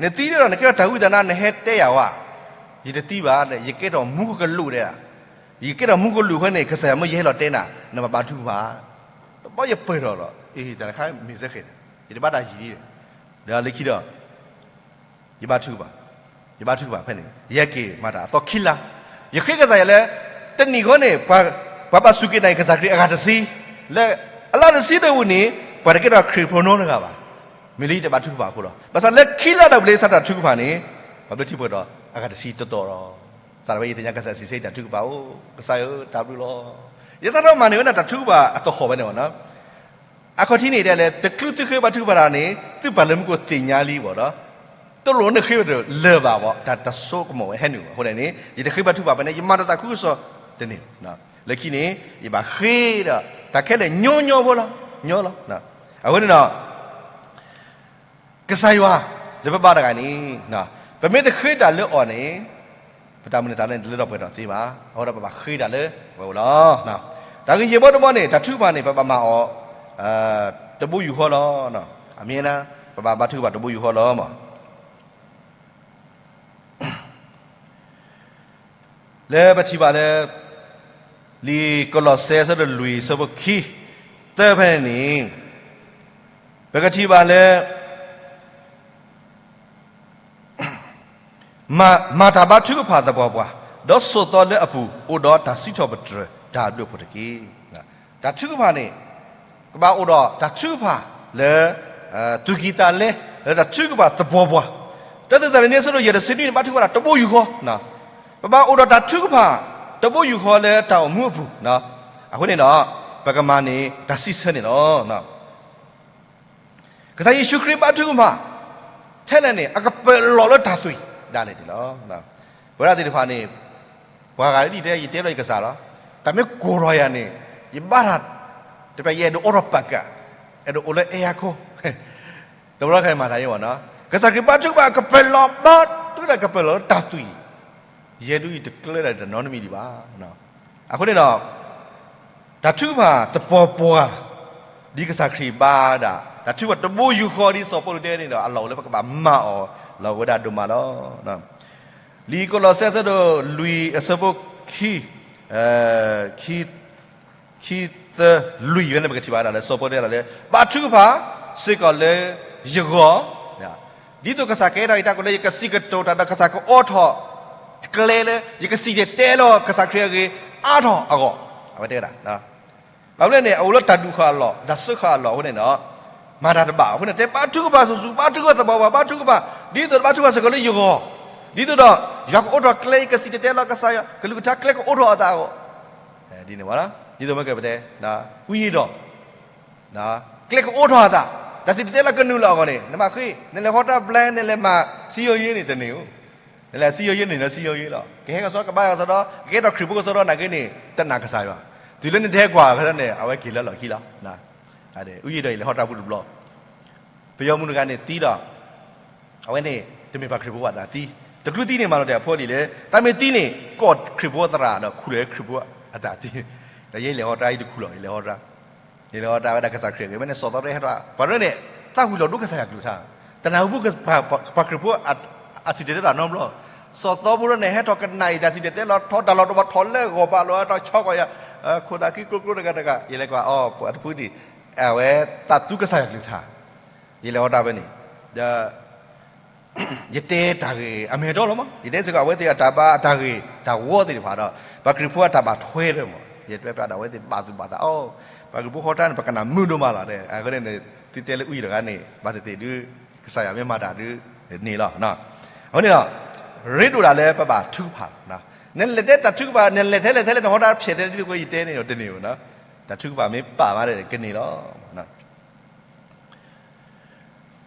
နသံလံဒီး နကဲထီၣ်တၢ်ဝံသးနါ နဟဲတဲယၤဝဲ, ယတသံဘၣ်, ယကဲထီၣ်မူကလူးတဲ, ယကဲထီၣ်မူကလူးအဃိန့ၣ် ကစၢ်ယွၤမ့ၢ်ယဟဲလီၤတဲနၤ နဘၣ်ဘါထုကဖၣ်, တဘျီယပၢၢ်ထီၣ်လီၤ, အ့ တၢ်တခါမ့ၢ်စ့ၢ်ကီးန့ၣ် ယတဘၣ်တၢ်ယံာ်လံ, ဒီးလၢခံဒီး ယဘါထုကဖၣ်, ယဘါထုကဖၣ်ဖဲန့ၣ် ယဟဲက့ၤမၤတၢ်အသီခံလါ, ယဃ့ကစၢ်ယွၤလၢ တနံၣ်ဃီန့ၣ် ပှၤဘၣ်စူၢ်က့ၤနာ်က့ၤကစၢ်ခရံာ်အဂၤတဆံ, လၢအလါတဆံတဝံၤန့ၣ် ပှၤတကဲထီၣ်ခရံာ်ဖိနီတဂၤဘၣ်, မ့ၢ်လၢယတဘါထုကဖၣ်အဃိလီၤ. ဘၣ်ဆၣ်လၢခံလါဒီးပလဲၤစးထီၣ်ထုကဖၣ်န့ၣ် ပှၤဘျၢထံပှဲၤထီၣ်အဂၤတဆံတတီၤလီၤ. စးထီၣ်ဖဲယသ့ၣ်ညါကစၢ်ယွၤစံးဆၢတၢ်ထုကဖၣ်အိၣ်, ကစၢ်ဧၢ တၢ်ဘျုးလီၤ. ယစးထီၣ်မၤန့ၢ်ဝဲဒၣ်တၢ်ထုကဖၣ်အသဟီၣ်ဝဲန့ၣ်ဘၣ်နီၤ. အခီၣ်ထံးန့ၣ်တဲလဲၣ် တချုးသုဃ့ဘါထုကဖၣ်တၢ်န့ၣ် သုပာ်လၢမူခိၣ်သ့ၣ်ညါလံဘၣ်ဒီး တလိၣ်နဃ့ဒီးလၢၤဘၣ်ဘၣ် တၢ်တဆိကမိၣ်ဝဲဟဲနုာ်ဘၣ်အဃိန့ၣ် ယတဃ့ဘါထုကဖၣ်ဖဲန့ၣ် ယမၤတၢ်သးခုကစီၣ်တန့ၢ်ဘၣ်. လၢခံန့ၣ် ယဘၣ်ဃ့ဒီး တၢ်ခဲလၢာ်ညီညီဖိလီၤ ညီလီၤ. အဃိန့ၣ်ဒီး ကစၢ်ယွၤ လၢပဘါတဂၤန့ၣ် ပမ့ၢ်တဃ့တၢ်လၢအီၤန့ၣ် ပတၢ်မုၢ်လၢ်သးလၢန့ၣ် တလၢထီၣ်ပှဲၤထီၣ်သ့ဘၣ်. အဃိဒီးပဘၣ်ဃ့တၢ်လၢပဝဲအိၣ်လီၤ. တၢ်ဂ့ၢ်ယဲၢ်ဘီတဘီန့ၣ် တၢ်ထုကဖၣ်န့ၣ် ပဘၣ်မၤအီၤ တဘိယူၢ်ဃီလီၤ. အမ့ၢ် ပဘၣ်ဘါထုကဖၣ်တဘိယူၢ်ဃီလီၤမး. လၢပထံၣ်ဘၣ်လၢ လံာ်ကလီးစဲအဆၢဒိၣ်လွံၢ်အဆၢဖိခံ သၢဖဲန့ၣ်န့ၣ် ပကထံၣ်ဘၣ်လၢ မၤ မၤတၢ်ဘါထုကဖၣ်သပှၢ်ပှၢ်, ဒီးဆိးသီလၢအပူၤ အိၣ်ဒီးတၢ်စံးထီၣ်ပတြၢၤတၢ်ဘျုးအဖှိၣ်တက့ၢ်. တၢ်ထုကဖၣ်န့ၣ် ကဘၣ်အိၣ်ဒီးတၢ်ထုကဖၣ်လၢ သူၣ်ကံၢ်သးလဲ လၢတၢ်ထုကဖၣ်သပှၢ်ပှၢ်. တၢသ့းစၤလနံအဆၢဒိၣ်ယဲၢ်တဆံနွံန့ၣ် ဘါထုကဖၣ်တၢ်တဘိယူၢ်ဃီ, ပဘၣ်အိၣ်ဒီးတၢ်ထုကဖၣ်တဘိယူၢ်ဃီလၢတၢ်အိၣ်မူအပူၤ, အဃိန့ၣ်ဒီး ပကမၤန့ၢ်တၢ်စံးဆၢန့ၣ်လီၤ. ကစၢ်ယ့ၣ်ၡူးခရံာ်ဘါထုကဖၣ် ထဲလဲၣ်န့ၣ် အကပၢၤလီၤလၢတၢ်သွံၣ်ဒၣ်လဲာ်န့ၣ်လီၤ. ပဝဲဒၣ်သ့ၣ်တဖၣ်န့ၣ် ပှၤဂၤဒ်တဲ ယတဲလီၤယကစၢ်လီၤ. တၢ်မ့ၢ်ကိၢ်ထီၣ်ယၤန့ၣ် ယဘါတၢ် တဖၣ်ယအဲၣ်ဒိးအိးထီၣ်ပာ်ကၢ်, အဲၣ်ဒိးအိၣ်လၢအဲၣ်ယၤခိၣ် တဘျီခါန့ၣ်မၤတၢ်ယဲဘၣ်နီၤ. ကစၢ်ခရံာ်ဘါထုကဖၣ်အကပၢၤလီၤဘၣ် တုၤဒၣ်ကပၢၤလီၤလၢတၢ်သွံၣ်, ယဲဒုးယတကျၢဒၣ်တနီတမံၤဒံးဘၣ်. အဃိန့ၣ်ဒီး တၢ်ထုကဖၣ်သပှၢ်ပှၢ် ဒ်ကစၢ်ခရံာ်ဘါဒၣ် တၢ်ထုကဖၣ်တဘိယူၢ်ဃီဒ်စီၤပီလူးတဲန့ၣ်ဒီး အလီၢ်အိၣ်လၢပကဘၣ်မၤအီၤလီၤဝဲဒၣ်ဒိၣ်မးလီၤ. လံာ်ကလီးစဲအဆၢဒိၣ်လွံၢ်အဆၢဖိခံ ခံ ခံသၢလွံၢ်ဖဲန့ၣ် ပကထံၣ်ဘၣ်ဒၣ်လၢ စီၤပီလူးတဲဒၣ်လၢ ဘါထုကဖၣ်စ့ၢ်ကီးလၢယဂီၢ်, ဒ်သိးကစၢ်ကဟဲထီၣ်အံၤတၢ်ကိးလၢယကစံးကတိၤတၢ်ဒီးကစၢ်ကအိးထီၣ်ကျဲလၢ ယကစံၣ်တဲၤတဲလီၤကစၢ်ခရံာ်အဂ့ၢ်အါထီၣ်အဂီၢ်, အဝဲတဲဝဲဒၣ် ဘၣ်မနုၤလဲၣ်န့ၣ် အအိၣ်လၢတၢ်ဒူၣ်ဃာ်အလီၢ် တၢ်စၢဃာ်အလီၢ်အဃိန့ၣ်ဒီး မၤတၢ်တဘၣ်အဃိန့ၣ် တဲဘါထုကဖၣ်ဆူၣ်ဆူၣ် ဘါထုကဖၣ်သပှၢ်ပှၢ် ဘါထုကဖၣ် ဒ်သိးဘါထုကဖၣ်စ့ၢ်ကီးလၢယဂီၢ်, ဒ်သိးဒီး ယွၤကအိးထီၣ်ကျဲ ယကစံၣ်တဲၤတဲလီၤကစၢ်ယွၤ ကလုၢ်ကထါကျဲကအိးထီၣ်အသးအဂီၢ်, ဒ်န့ၣ်ဝဲလီၤ. ဒ်သိးမ့ၢ်ကပတဲ ဝံယံၤဒီး ကျဲကအိးထီၣ်အသး, တၢ်စံၣ်တဲၤတဲလီၤကနုာ်လီၤအဂီၢ်န့ၣ် နဘၣ်ဃ့ နလဲၤဟီတၢ်ဘျဲ နလဲၤမၤစံယိၤယ့န့ၣ် တန့ၢ်ဧိၤ, နလဲၤစံယိၤယ့န့ၣ် နစံယိၤယ့လီၤ. ကဟဲကစီဒီ ကဘါကစီဒီ ကကဲထီၣ်ခရံာ်ဖိကစီဒီနာ်က့န့ၣ် တနာ်ကစၢ်ယွၤ, တုၤလၢနတဟဲကွၢ်ကစီဒီန့ၣ် အဝဲက့ၤလၢလီၢ်ခံလီၤ. ဝံယံၤဒီး ယလဲၤဟီတၢ်ပူၤတဘျီ ပယီၤမုၣ်တဂၤန့ၣ်သံဒီး အဝဲန့ၣ် တမ့ၢ်ပှၤခရံာ်ဖိအတၢ်သံ, တချုးသံန့ၣ် မၤလိာ်တ့ၢ်အဖိအလံၤလၢ တၢ်မ့ၢ်သံန့ၣ် ကိးခရံာ်ဖိသရၣ်ဒီးခူၣ်လၢခရံာ်ဖိအတၢ်သံ, ဒီးယဲယလဲၤဟီတၢ် ယတခူၣ်လီၤ ယလဲၤဟီတၢ်, ယလဲၤဟီတၢ်ဝဲဒၣ်ကစၢ်ခရံာ်အဂ့ၢ် မ့ၢ်န့ၣ် စီၤသီတဟဲထီၣ် ပှၤရဲၣ်န့ၣ် သးဝံၤလီၤဒိကစၢ်ယွၤကလုၢ်ကထါ, တနၢ်ဟူဖိ ပှၤခရံာ်ဖိအစံၣ်တဲၤတဲလီၤနီတဘျီ, စီၤသီဖိရဲၣ်န့ၣ် ဟဲထီၣ်ကနၣ်အံၤ တၢ်စံၣ်တဲၤတဲလီၤ ထီၣ်တၢ်လီၤတဘီ ထီၣ်လၢဂီၤပၤလီၤ ထီၣ်ဆီကီၢ်ယၤ, ခိၣ်သးခံကျိကျိတဂၤတဂၤ ယလဲၤကွၢ်အီၤ ပှၤတဖုဒံး အဝဲသးသူကစၢ်ယွၤကလုၢ်ကထါ ယလဲၤဟီတၢ်ဖဲန့ၣ်, ဒီး ယတဲတၢ်ဂ့ၢ်အမဲာ်တီလီၤမး, ယတဲစ့ၢ်ကီး အဝဲသ့ၣ်အတၢ်ဘါအတၢ်ဂ့ၢ်တၢ်ဝီသ့ၣ်တဖၣ်ဒီး ပှၤခရံာ်ဖိအတၢ်ဘၣ်ထွဲလၢမး, ယတဲဖျါဒီး အဝဲသ့ၣ်ဘၣ်သူၣ်ဘၣ်သးအီၤ, ပှၤခရံာ်ဖိဟီတၢ်န့ၣ် ပကနၣ်မုာ်ဒိၣ်မးလီၤ, အဃိန့ၣ် သုတဲလၢအူယံၤတဂၤန့ၣ် ဘၣ်သ့ၣ်သ့ၣ်ဒုး ကစၢ်ယွၤမ့ၢ်မၤတၢ်ဒုးန့ၣ်လီၤ. အဃိန့ၣ်ဒီး ရ့ဒိၣ်ဒၣ်လၢပဘၣ်ထုကဖၣ်, နလဲၤတဲတၢ်ထုကဖၣ် နလဲၤထဲလဲၣ်ထဲလဲၣ် နဟီတၢ်ဖျဲးထဲလဲၣ် ဒ်သိးယတဲန့ၣ်ဒီးတန့ၢ်ဘၣ်, တၢ်ထုကဖၣ်မ့ၢ်ပာ်မးဒီးကန့ၢ်လီၤ. ဒီး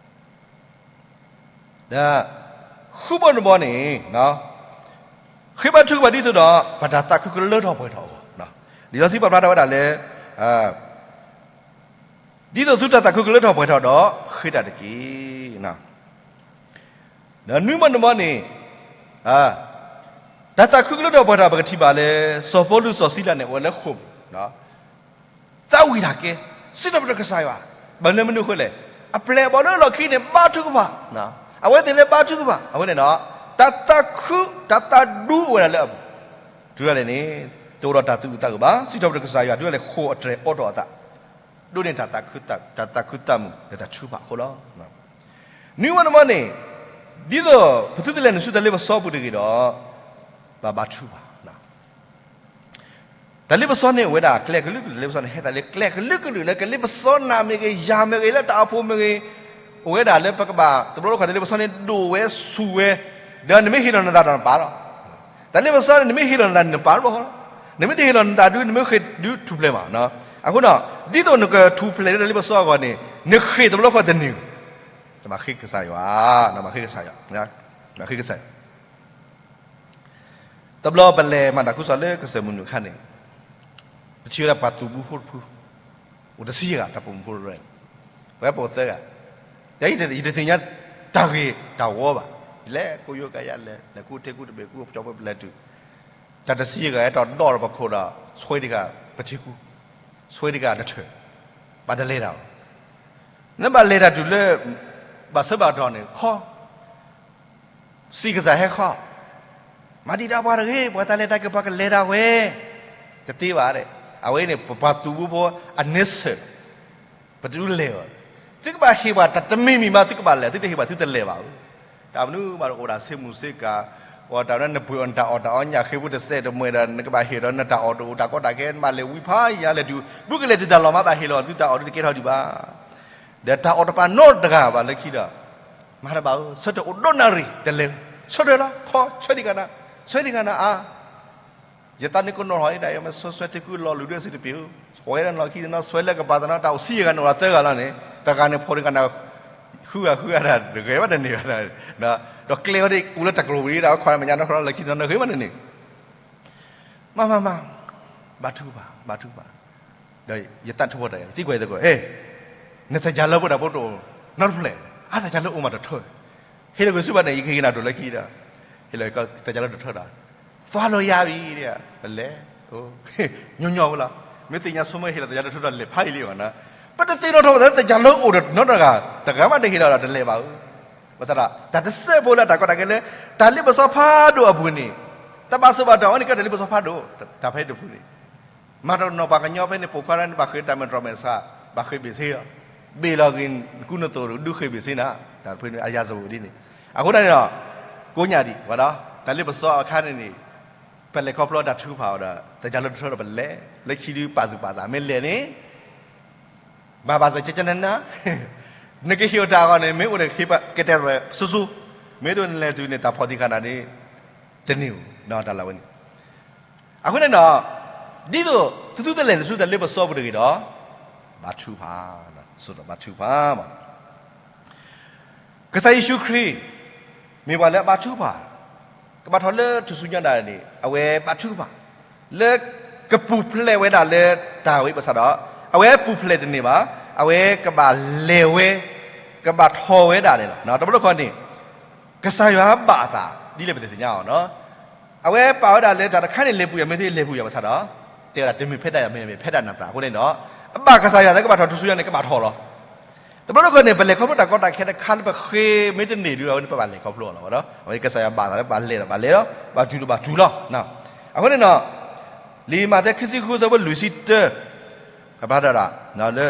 ဃုဘီတဘီန့ၣ် ဃ့ဘါထုကဖၣ်ဒ်သိးဒီး ပတၢ်သးခုကလၢထီၣ်ပှဲၤထီၣ်အဂီၢ်, လံာ်စီဆှံပာ်ဖျါထီၣ်ဝဲဒၣ်လၢ ဒ်သိးသုတၢ်သးခုကလၢထီၣ်ပှဲၤထီၣ်ဒီး ဃ့တၢ်တက့ၢ်. ဒီးနွံဘီတဘီန့ၣ် တၢ်သးခုကလၢထီၣ်ပှဲၤထီၣ် ပကထံၣ်ဘၣ်လၢ စီၤပီလူးစီၤစံလၤန့ၣ် အိၣ်ဝဲလၢဃိာ်ပူၤ သးဝံၣ်တၢ်ကဲ စံးထီၣ်ပတြၢၤကစၢ်ယွၤ, ဘၣ်မနုၤအဃိလဲၣ်, အပျဲၢ်အဘီၣ်လၢလီၢ်ခံန့ၣ် ဘါထုကဖၣ်, အဝဲသ့ၣ်လၢဘါထုကဖၣ် အဝဲန့ၣ်ဒီး တၢ်သးခု တၢ်သးဒူအိၣ်ဝဲဒၣ်လၢအပူၤ, တုၤဒၣ်လဲာ်န့ၣ် တအိၣ်ဒီးတၢ်သူၣ်အုးသးအုးဘၣ်, စံးထီၣ်ပတြၢၤကစၢ်ယွၤ တုၤဒၣ်လဲာ်ဃိာ်အတြဲၤအိးထီၣ်အသး, ဒိးန့ၢ်တၢ်သးခု တၢ်သးခုသးမုာ် ဒီးတၢ်ထုကဖၣ်အဃိလီၤ. နွံဘီတဘီန့ၣ် ဒ်သိးပသုတလဲၤနုာ်ဆူတၢ်လ့ပစီပူၤတဂ့ၤဒီး ဘၣ်ဘါထုကဖၣ် တၢ်လ့ပစီန့ၣ်အိၣ်ဝဲဒၣ်ကျဲကလုာ်ကလုာ်, တၢ်လ့ပစီန့ၣ် ဟဲသးလၢကျဲကလုာ်ကလုာ် လၢကလ့ပစီနၤမ့ၢ်ဂ့ၤ, ယၤမ့ၢ်ဂ့ၤ, လၢတၢ်အိၣ်ဖှိၣ်မ့ၢ်ဂ့ၤ, အိၣ်ဝဲဒၣ်လၢပကဘၣ် တဘျီတခီၣ် တၢ်လ့ပစီန့ၣ် ဒိၣ်ဝဲဆူၣ်ဝဲ, ဒီးနမ့ၢ်ဟ့ၣ်လီၤနသးဒီးနပာ်လီၤ. တၢ်လ့ပစီန့ၣ် နမ့ၢ်ဟ့ၣ်လီၤနသးန့ၣ် နပာ်လီၤလီၤ. နမ့ၢ်တဟ့ၣ်လီၤနသးဒု နမ့ၢ်ဃ့ၢ်ဒုထူၣ်ဖျဲးမး. အဃိဒီး ဒ်သိးနကထူၣ်ဖျဲးလၢတၢ်လ့ပစီအဂီၢ်န့ၣ် နဃ့ၢ်တဘျီဃီတန့ၢ်, နဘၣ်ဃ့ၢ်ကစၢ်ယွၤ, နဘၣ်ဃ့ၢ်ကစၢ်ယွၤ, နဘၣ်ဃ့ၢ်ကစၢ်ယွၤ. တဘျီပလဲၤမၤတၢ်ခူသူၣ်လၢကစၢၢ်မုၢ်နုာ်အခါန့ၣ်, ပထံၣ်ဝဲဒၣ်ပှၤသုးမုၢ်ဖိတဖု, အိၣ်တဆံယဲၢ်ဂၤတၢ်ပိာ်မုၣ်ဖိတဖု, ပဝဲပအိၣ်သၢဂၤ, ယဲယတသ့ၣ်ညါတၢ်ဂ့ၢ်တၢ်ဝီဘၣ်, ယလဲၤကိးယိကယၤလဲၤ လဲၤကူထံကူတဘ့ၣ်ကူကၠီၤပှဲၤပလဲၤတုၤ, တၢ်တဆံယဲၢ်ဂၤဟဲထီၣ်ဒီးပခိၣ်ဒီး ဆွဲတဂၤပထံကူ, ဆွဲတဂၤနထၢၣ်, ဘၣ်တလဲၤတၢ်အီၤ, နဘၣ်လဲၤတၢ်တုၤလၢ ဘၣ်ဆၢဘၣ်တီၢ်န့ၣ် ခီ စံးကစၢ်ဟဲဃီ, မၤဒံးတၢ်ပှၤတဂ့ၤ, ပှၤတၢ်လဲၤတၢ်က့ၤပှၤကလဲၤဒၣ်ဝဲ, တသ့ဘၣ်, အဝဲန့ၣ် ပပှၤသုးမုၢ်ဖိအန့ဆၢၣ်, ပတဒုးလဲၤဘၣ်, သုကဘၣ်ဟ့ၣ်ပှၤတၢ်တမံၤမံၤမး သုကဘၣ်လဲၤ, သုတဟ့ၣ်ပှၤသုတလဲၤဘၣ်ဧၢ, တၢ်မနုၤမးဒီးအိၣ်ဒၣ်ဆ့မုၢ်ဆ့ကၤ, အီၣ်တၢ်နပှ့ၤအီၣ်နတၢ်အီၣ်တၢ်အီညၣ်ဃ့ဖိတစဲးတမှဲဒီး နကဘၣ်ဟ့ၣ်ဒီးနတၢ်အီၣ်တအိၣ်တၢ်ကီတၢ်ခဲ နဘၣ်လဲၤဝံဖးယၤလဲၤတုၤ ဘူးကလဲၤတုၤတၢ်လီၢ်မး ဘၣ်ဟ့ၣ်လီၤသုတၢ်အီၣ်ဒုတကဲထီၣ်ဒံးဘၣ် ဒီးတၢ်အီၣ်တပၤနီတဂၤဘၣ်လၢခံဒီး, မၤတဘၣ်ဧၢ, ဆၢထၢၣ်အိၣ်ဒိၣ်နၣ်ရံၣ်တလဲၤ, ဆၢထၢၣ်လီၤ, ခီ, ဆၢဒံးဂၤနၤ, ဆၢဒံးဂၤနၤအါ, ယသးနုကနီၣ်ထီၣ်အံၤဒၣ် ယမ့ၢ်ဆှၢဆှၢတကုလီၤလူၤဒၢစံးတပ့ၤဧၢ, ဝဲဒၣ်နီၢ်ခံသနီ ဆွဲလၢကပၤသနီ တၢ်အိၣ်ဆံးယဲၢ်ဂၤန့ၣ်အိၣ်လီၤသၢဂၤလီၤန့ၣ်, တဂၤန့ၣ်ဖီၣ်တဂၤန့ၣ်, ဃုဂၤဃုဂၤဒၣ် တဂဲၤဘၣ်တန့ၢ်ဘၣ်, ဒီးကျဲဝဲဒၣ်အိၣ်လၢတၢ်ကျိၤဝံၤဒၣ် ခွါမညါနီၢ်ခီလီၤလၢခံသနီ ဂဲၤဘၣ်တန့ၢ် မၤမၤမၤ, ဘါထုကဖၣ်, ဘါထုကဖၣ်, ဒီးယသးထီၣ်ပှဲၤတၢ် ယသံကွၢ်ယသကိး, အဲ, နသးစၢ်လၢပှဲၤတၢ်ဖိတအိၣ်နီတဖျၢၣ်, အါ သးစၢ်လၢအိၣ်မးတထၢၣ်, ဟ့ၣ်လီၤကွံာ်ဆူဘၣ်န့ၣ် ယကဟ့ၣ်နၤဒိၣ်လၢခံဒီး, ဟ့ၣ်လီၤသးစၢ်လၢတထၢၣ်ဒီး, သွါလီၤယါဘံၤ, ပလဲၤ, ညီညီဖိလီၤ, မ့ၢ်သ့ၣ်ညါဆိကမိၣ်ဟ့ၣ်လီၤသးစၢ်လၢတထၢၣ်ဒီးလဲၤဖးယံာ်လံဘၣ်နီၤ, ပတသ့ၣ်နီၣ်ထီၣ်ဘၣ်သးလၢသးစၢ်လၢအိၣ်ဒီးနီတဂၤ, တဂၤမးတဟ့ၣ်လီၤဒီးတလဲၤဘၣ်ဧၢ ဘၣ်ဆၣ်ဒီး တၢ်တစဲးဖိလၢတၢ်ကီတၢ်ခဲလၢ တၢ်လ့ပစီဖးဒိၣ်အပူၤန့ၣ်, တၢ်ဘၣ်ဆိၣ်ဘၣ်တီၢ်အီၤန့ၣ် ကဲတၢ်လ့ပစီဖးဒိၣ်, တၢ်ဖဲတဖုန့ၣ်, မၤတနီၤပှၤကညီဖဲန့ၣ် ပိာ်ခွါန့ၣ် ဘၣ်ဃ့တၢ်မဲာ်တြီမဲာ်ဆှး, ဘၣ်ဃ့ဘ့ၣ်ဆ့လီၤ, ဘ့ၣ်လီၤဂ့ၤ နကူနသိးဒုးဃ့ဘ့ၣ်ဆ့နၤ, တၢ်တဖုန့ၣ် အရာဇဝင်ဒ်န့ၣ်, အဃိန့ၣ်ဒီး, ကိးညါဒံးဝဲဒီး တၢ်လ့ပစီအခါန့ၣ်န့ၣ်, ပလဲၤခီဖျိတၢ်ထုကဖၣ်အီၤဒီး သးစၢ်လၢတထၢၣ်ဒီးပလဲၤ, လၢခံဒုးပာ်သူၣ်ပာ်သး မ့ၢ်လဲၤန့ၣ် ဘၣ်ဘၣ်စၢၤကကနနၤ, နကဟ့ၣ်အီၤတၢ်အဂီၢ်န့ၣ် မ့ၢ်အိၣ်ဒီးကဟ့ၣ်ကတဲာ်ဝဲစိစိ, မ့ၢ်တအိၣ်နလဲၤတုၤန့ၣ် တၢ်ဖီၣ်သံခါနၤန့ၣ် တန့ၢ်ဧိၤ, တၢ်လၢဝဲန့ၣ်, အဃိန့ၣ်ဒီး, ဒ်သိးသုသုတလဲၤနဆူတၢ်လ့ပစီပူၤတဂ့ၤဒီး, ဘါထုကဖၣ်, ဆိဒီးဘါထုကဖၣ်မး ကစၢ်ယ့ၣ်ၡူးခရံာ်, မ့ၢ်ပှၤလၢအဘါထုကဖၣ်, ကဘၣ်ထီၣ်လၢထူၣ်စုညါဒၣ်န့ၣ် အဝဲဘါထုကဖၣ်, လၢကပူၤဖျဲးဝဲဒၣ်လၢတၢ်ဝံဘၣ်ဆၣ်ဒီး, အဝဲပူၤဖျဲးတန့ၢ်ဘၣ်, အဝဲကဘၣ်လဲၤဝဲ, ကဘၣ်ထီၣ်ဝဲဒၣ်န့ၣ်လီၤ. တဘျီတခီၣ်န့ၣ်, ကစၢ်ယွၤဘၣ်အသး ဒ်လဲၣ်ပတသ့ၣ်ညါအီၤနီၤ အဝဲပာ်ဝဲဒၣ်လၢတၢ်တခါန့ၣ် လဲၤပူၤယၤ မ့ၢ်သ့လဲၤပူၤယၤဘၣ်ဆၣ်ဒီး, တဲဝဲဒၣ်တမ့ၢ်ဖဲဒၣ်ယၤ မ့ၢ်မ့ၢ်ဖဲဒၣ်နသးအဃိန့ၣ်ဒီး, အဘၣ်ကစၢ်ယွၤသးကဘၣ်ထီၣ်ထူၣ်စုညါန့ၣ် ကဘၣ်ထီၣ်လီၤ. တဘျီတခီၣ်န့ၣ် ပလဲၤခီဖျိတၢ်ကီတၢ်ခဲတခါလၢပဃ့မ့ၢ်တန့ၢ်ဒုး အဝဲန့ၣ်ပဘၣ်လဲၤခီဖျိအီၤလီၤဒီး အဝဲကစၢ်ယွၤဘၣ်သးလၢပဘၣ်လဲၤဒီးဘၣ်လဲၤလီၤ, ဘၣ်တုၤဒီးဘၣ်တုၤလီၤ. အဃိန့ၣ်ဒီး, လံာ်မးသဲခံဆံဃု အဆၢဖိလွံၢ်ဆံတၢ, ကဘၣ်ဒၣ်ဒၣ်, လၢ,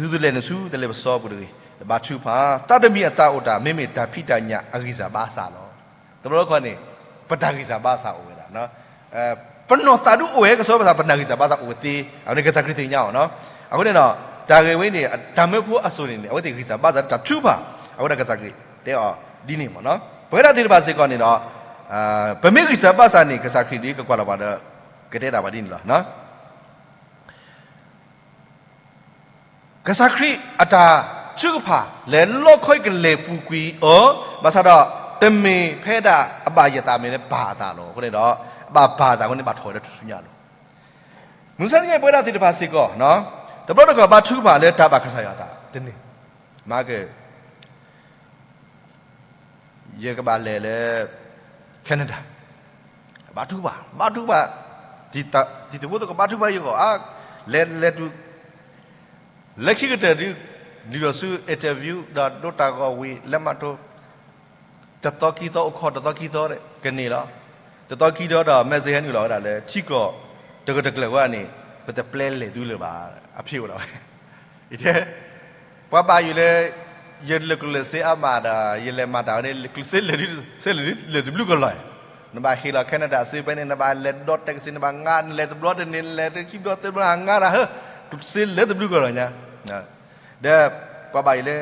သုသုလဲၤနုာ်ဆူတၢ်လ့ပစီပူၤတဂ့ၤ, ဘါထုကဖၣ်, သးတမံၤအသးအိၣ်တၢ် မ့မ့ၢ်တၢ်ဖံးတၢ်ညၣ်အဂံၢ်စၢ်ဘါစၢ်လီၤ. တဘျီတခီၣ်န့ၣ်, ပတၢ်ဂံၢ်စၢ်ဘါစၢ်အိၣ်ဝဲဒၣ် ပနီၢ်သးဒုးအိၣ်ဝဲကစီၣ်ဘၣ်ဆၣ် ပတၢ်ဂံၢ်စၢ်ဘါစၢ်အိၣ်ဝဲသ့, အဝဲန့ၣ်ကစၢ်ခရံာ်သ့ၣ်ညါအီၤနီၤ. အဃိန့ၣ်ဒီး, တၢ်ဂ့ၢ်ဝဲန့ၣ် တၢ်မၢဖိအစိၤန့ၣ်န့ၣ် အဝဲသ့ၣ်ဂံၢ်စၢ်ဘါစၢ်လၢတၢ်ထုကဖၣ်, အဃိန့ၣ်ကစၢ်ခရံာ်တဲအီၤဒ်န့ၣ်မ့ၢ်နီၤ. ပဝဲဒၣ်သ့ၣ်တဖၣ်စ့ၢ်ကီးန့ၣ်ဒီး, ပမ့ၢ်ဂံၢ်စၢ်ဘါစၢ်န့ၣ် ကစၢ်ခရံာ်ဒ်ကကွၢ်လီၤပှၤဒီး, ကတဲတၢ်ပှၤဒ်န့ၣ်လီၤ. ကစၢ်ခရံာ်အတၢ်ထုကဖၣ် လဲၤလီခီအံၤကလဲၤပူၤကွံာ်အီၤ, ဘၣ်ဆၣ်ဒီး, တမ့ၢ်ဖဲဒၣ်အဘၣ်ယသးမ့ၢ်လၢပၢ်အသးလီၤ. အဃိန့ၣ်ဒီး, အဘၣ်ပၢ်အသးအဃိန့ၣ် ဘၣ်ထီၣ်ဝဲလၢထူၣ်စုညါလီၤ. မုၢ်ဆါန့ၣ်ပဝဲဒၣ်သ့ၣ်တဖၣ်စ့ၢ်ကီး, တဘျီတခီၣ်ဘါထုကဖၣ်လၢတၢ်ဘၣ်ကစၢ်ယွၤအသးတန့ၢ်, မၤက ယကဘၣ်လဲၤလၢ Canada, ဘါထုကဖၣ်, ဘါထုကဖၣ်, တံၤသကိးသ့ၣ်ကဘါထုကဖၣ်ယဂီၢ်, လဲၤလဲၤတုၤ, လၢခံကတၢၢ်ဒုး, ဒုးဒီးဆူ interview ဒီးဒိတၢ်ဂီၤဝံၤ လဲၤမၤထီၣ်, တသီခံသီအိၣ်ခိး တသီခံသီကန့ၢ်လီၤ. တသီခံသီဒီး message ဟဲနုာ်လီၤဝဲဒၣ်လၢ ထံကီၢ်တကတကျၢၤဝဲန့ၣ်, ပတပျဲလဲၤသုလၢၤဘၣ်, အဖံးအိၣ်ဒီးဝဲ ယတဲ, ပှၤဘၣ်ယိၣ်လၢ, ယလဲၤကျိၣ်စ့အါမးဒီး ယလဲၤမၤတၢ်ဝဲန့ၣ် ကျိၣ်စ့လဲၤတဘျုးကလီၢ်, နဘၣ်ဟ့ၣ်လီၤ Canada စ့ဖဲန့ၣ် နဘၣ်လဲၤဒီး taxi နဘၣ်ငါ နလဲၤတဘျီတန့ၢ် နလဲၤတခံဘျီသၢဘျီ ဟးငါတၢ်ဟၢ, ကျိၣ်စ့လဲၤတဘျုးကလီၢ်ညါ, ဒီး, ပှၤဘၣ်ယိၣ်လၢ,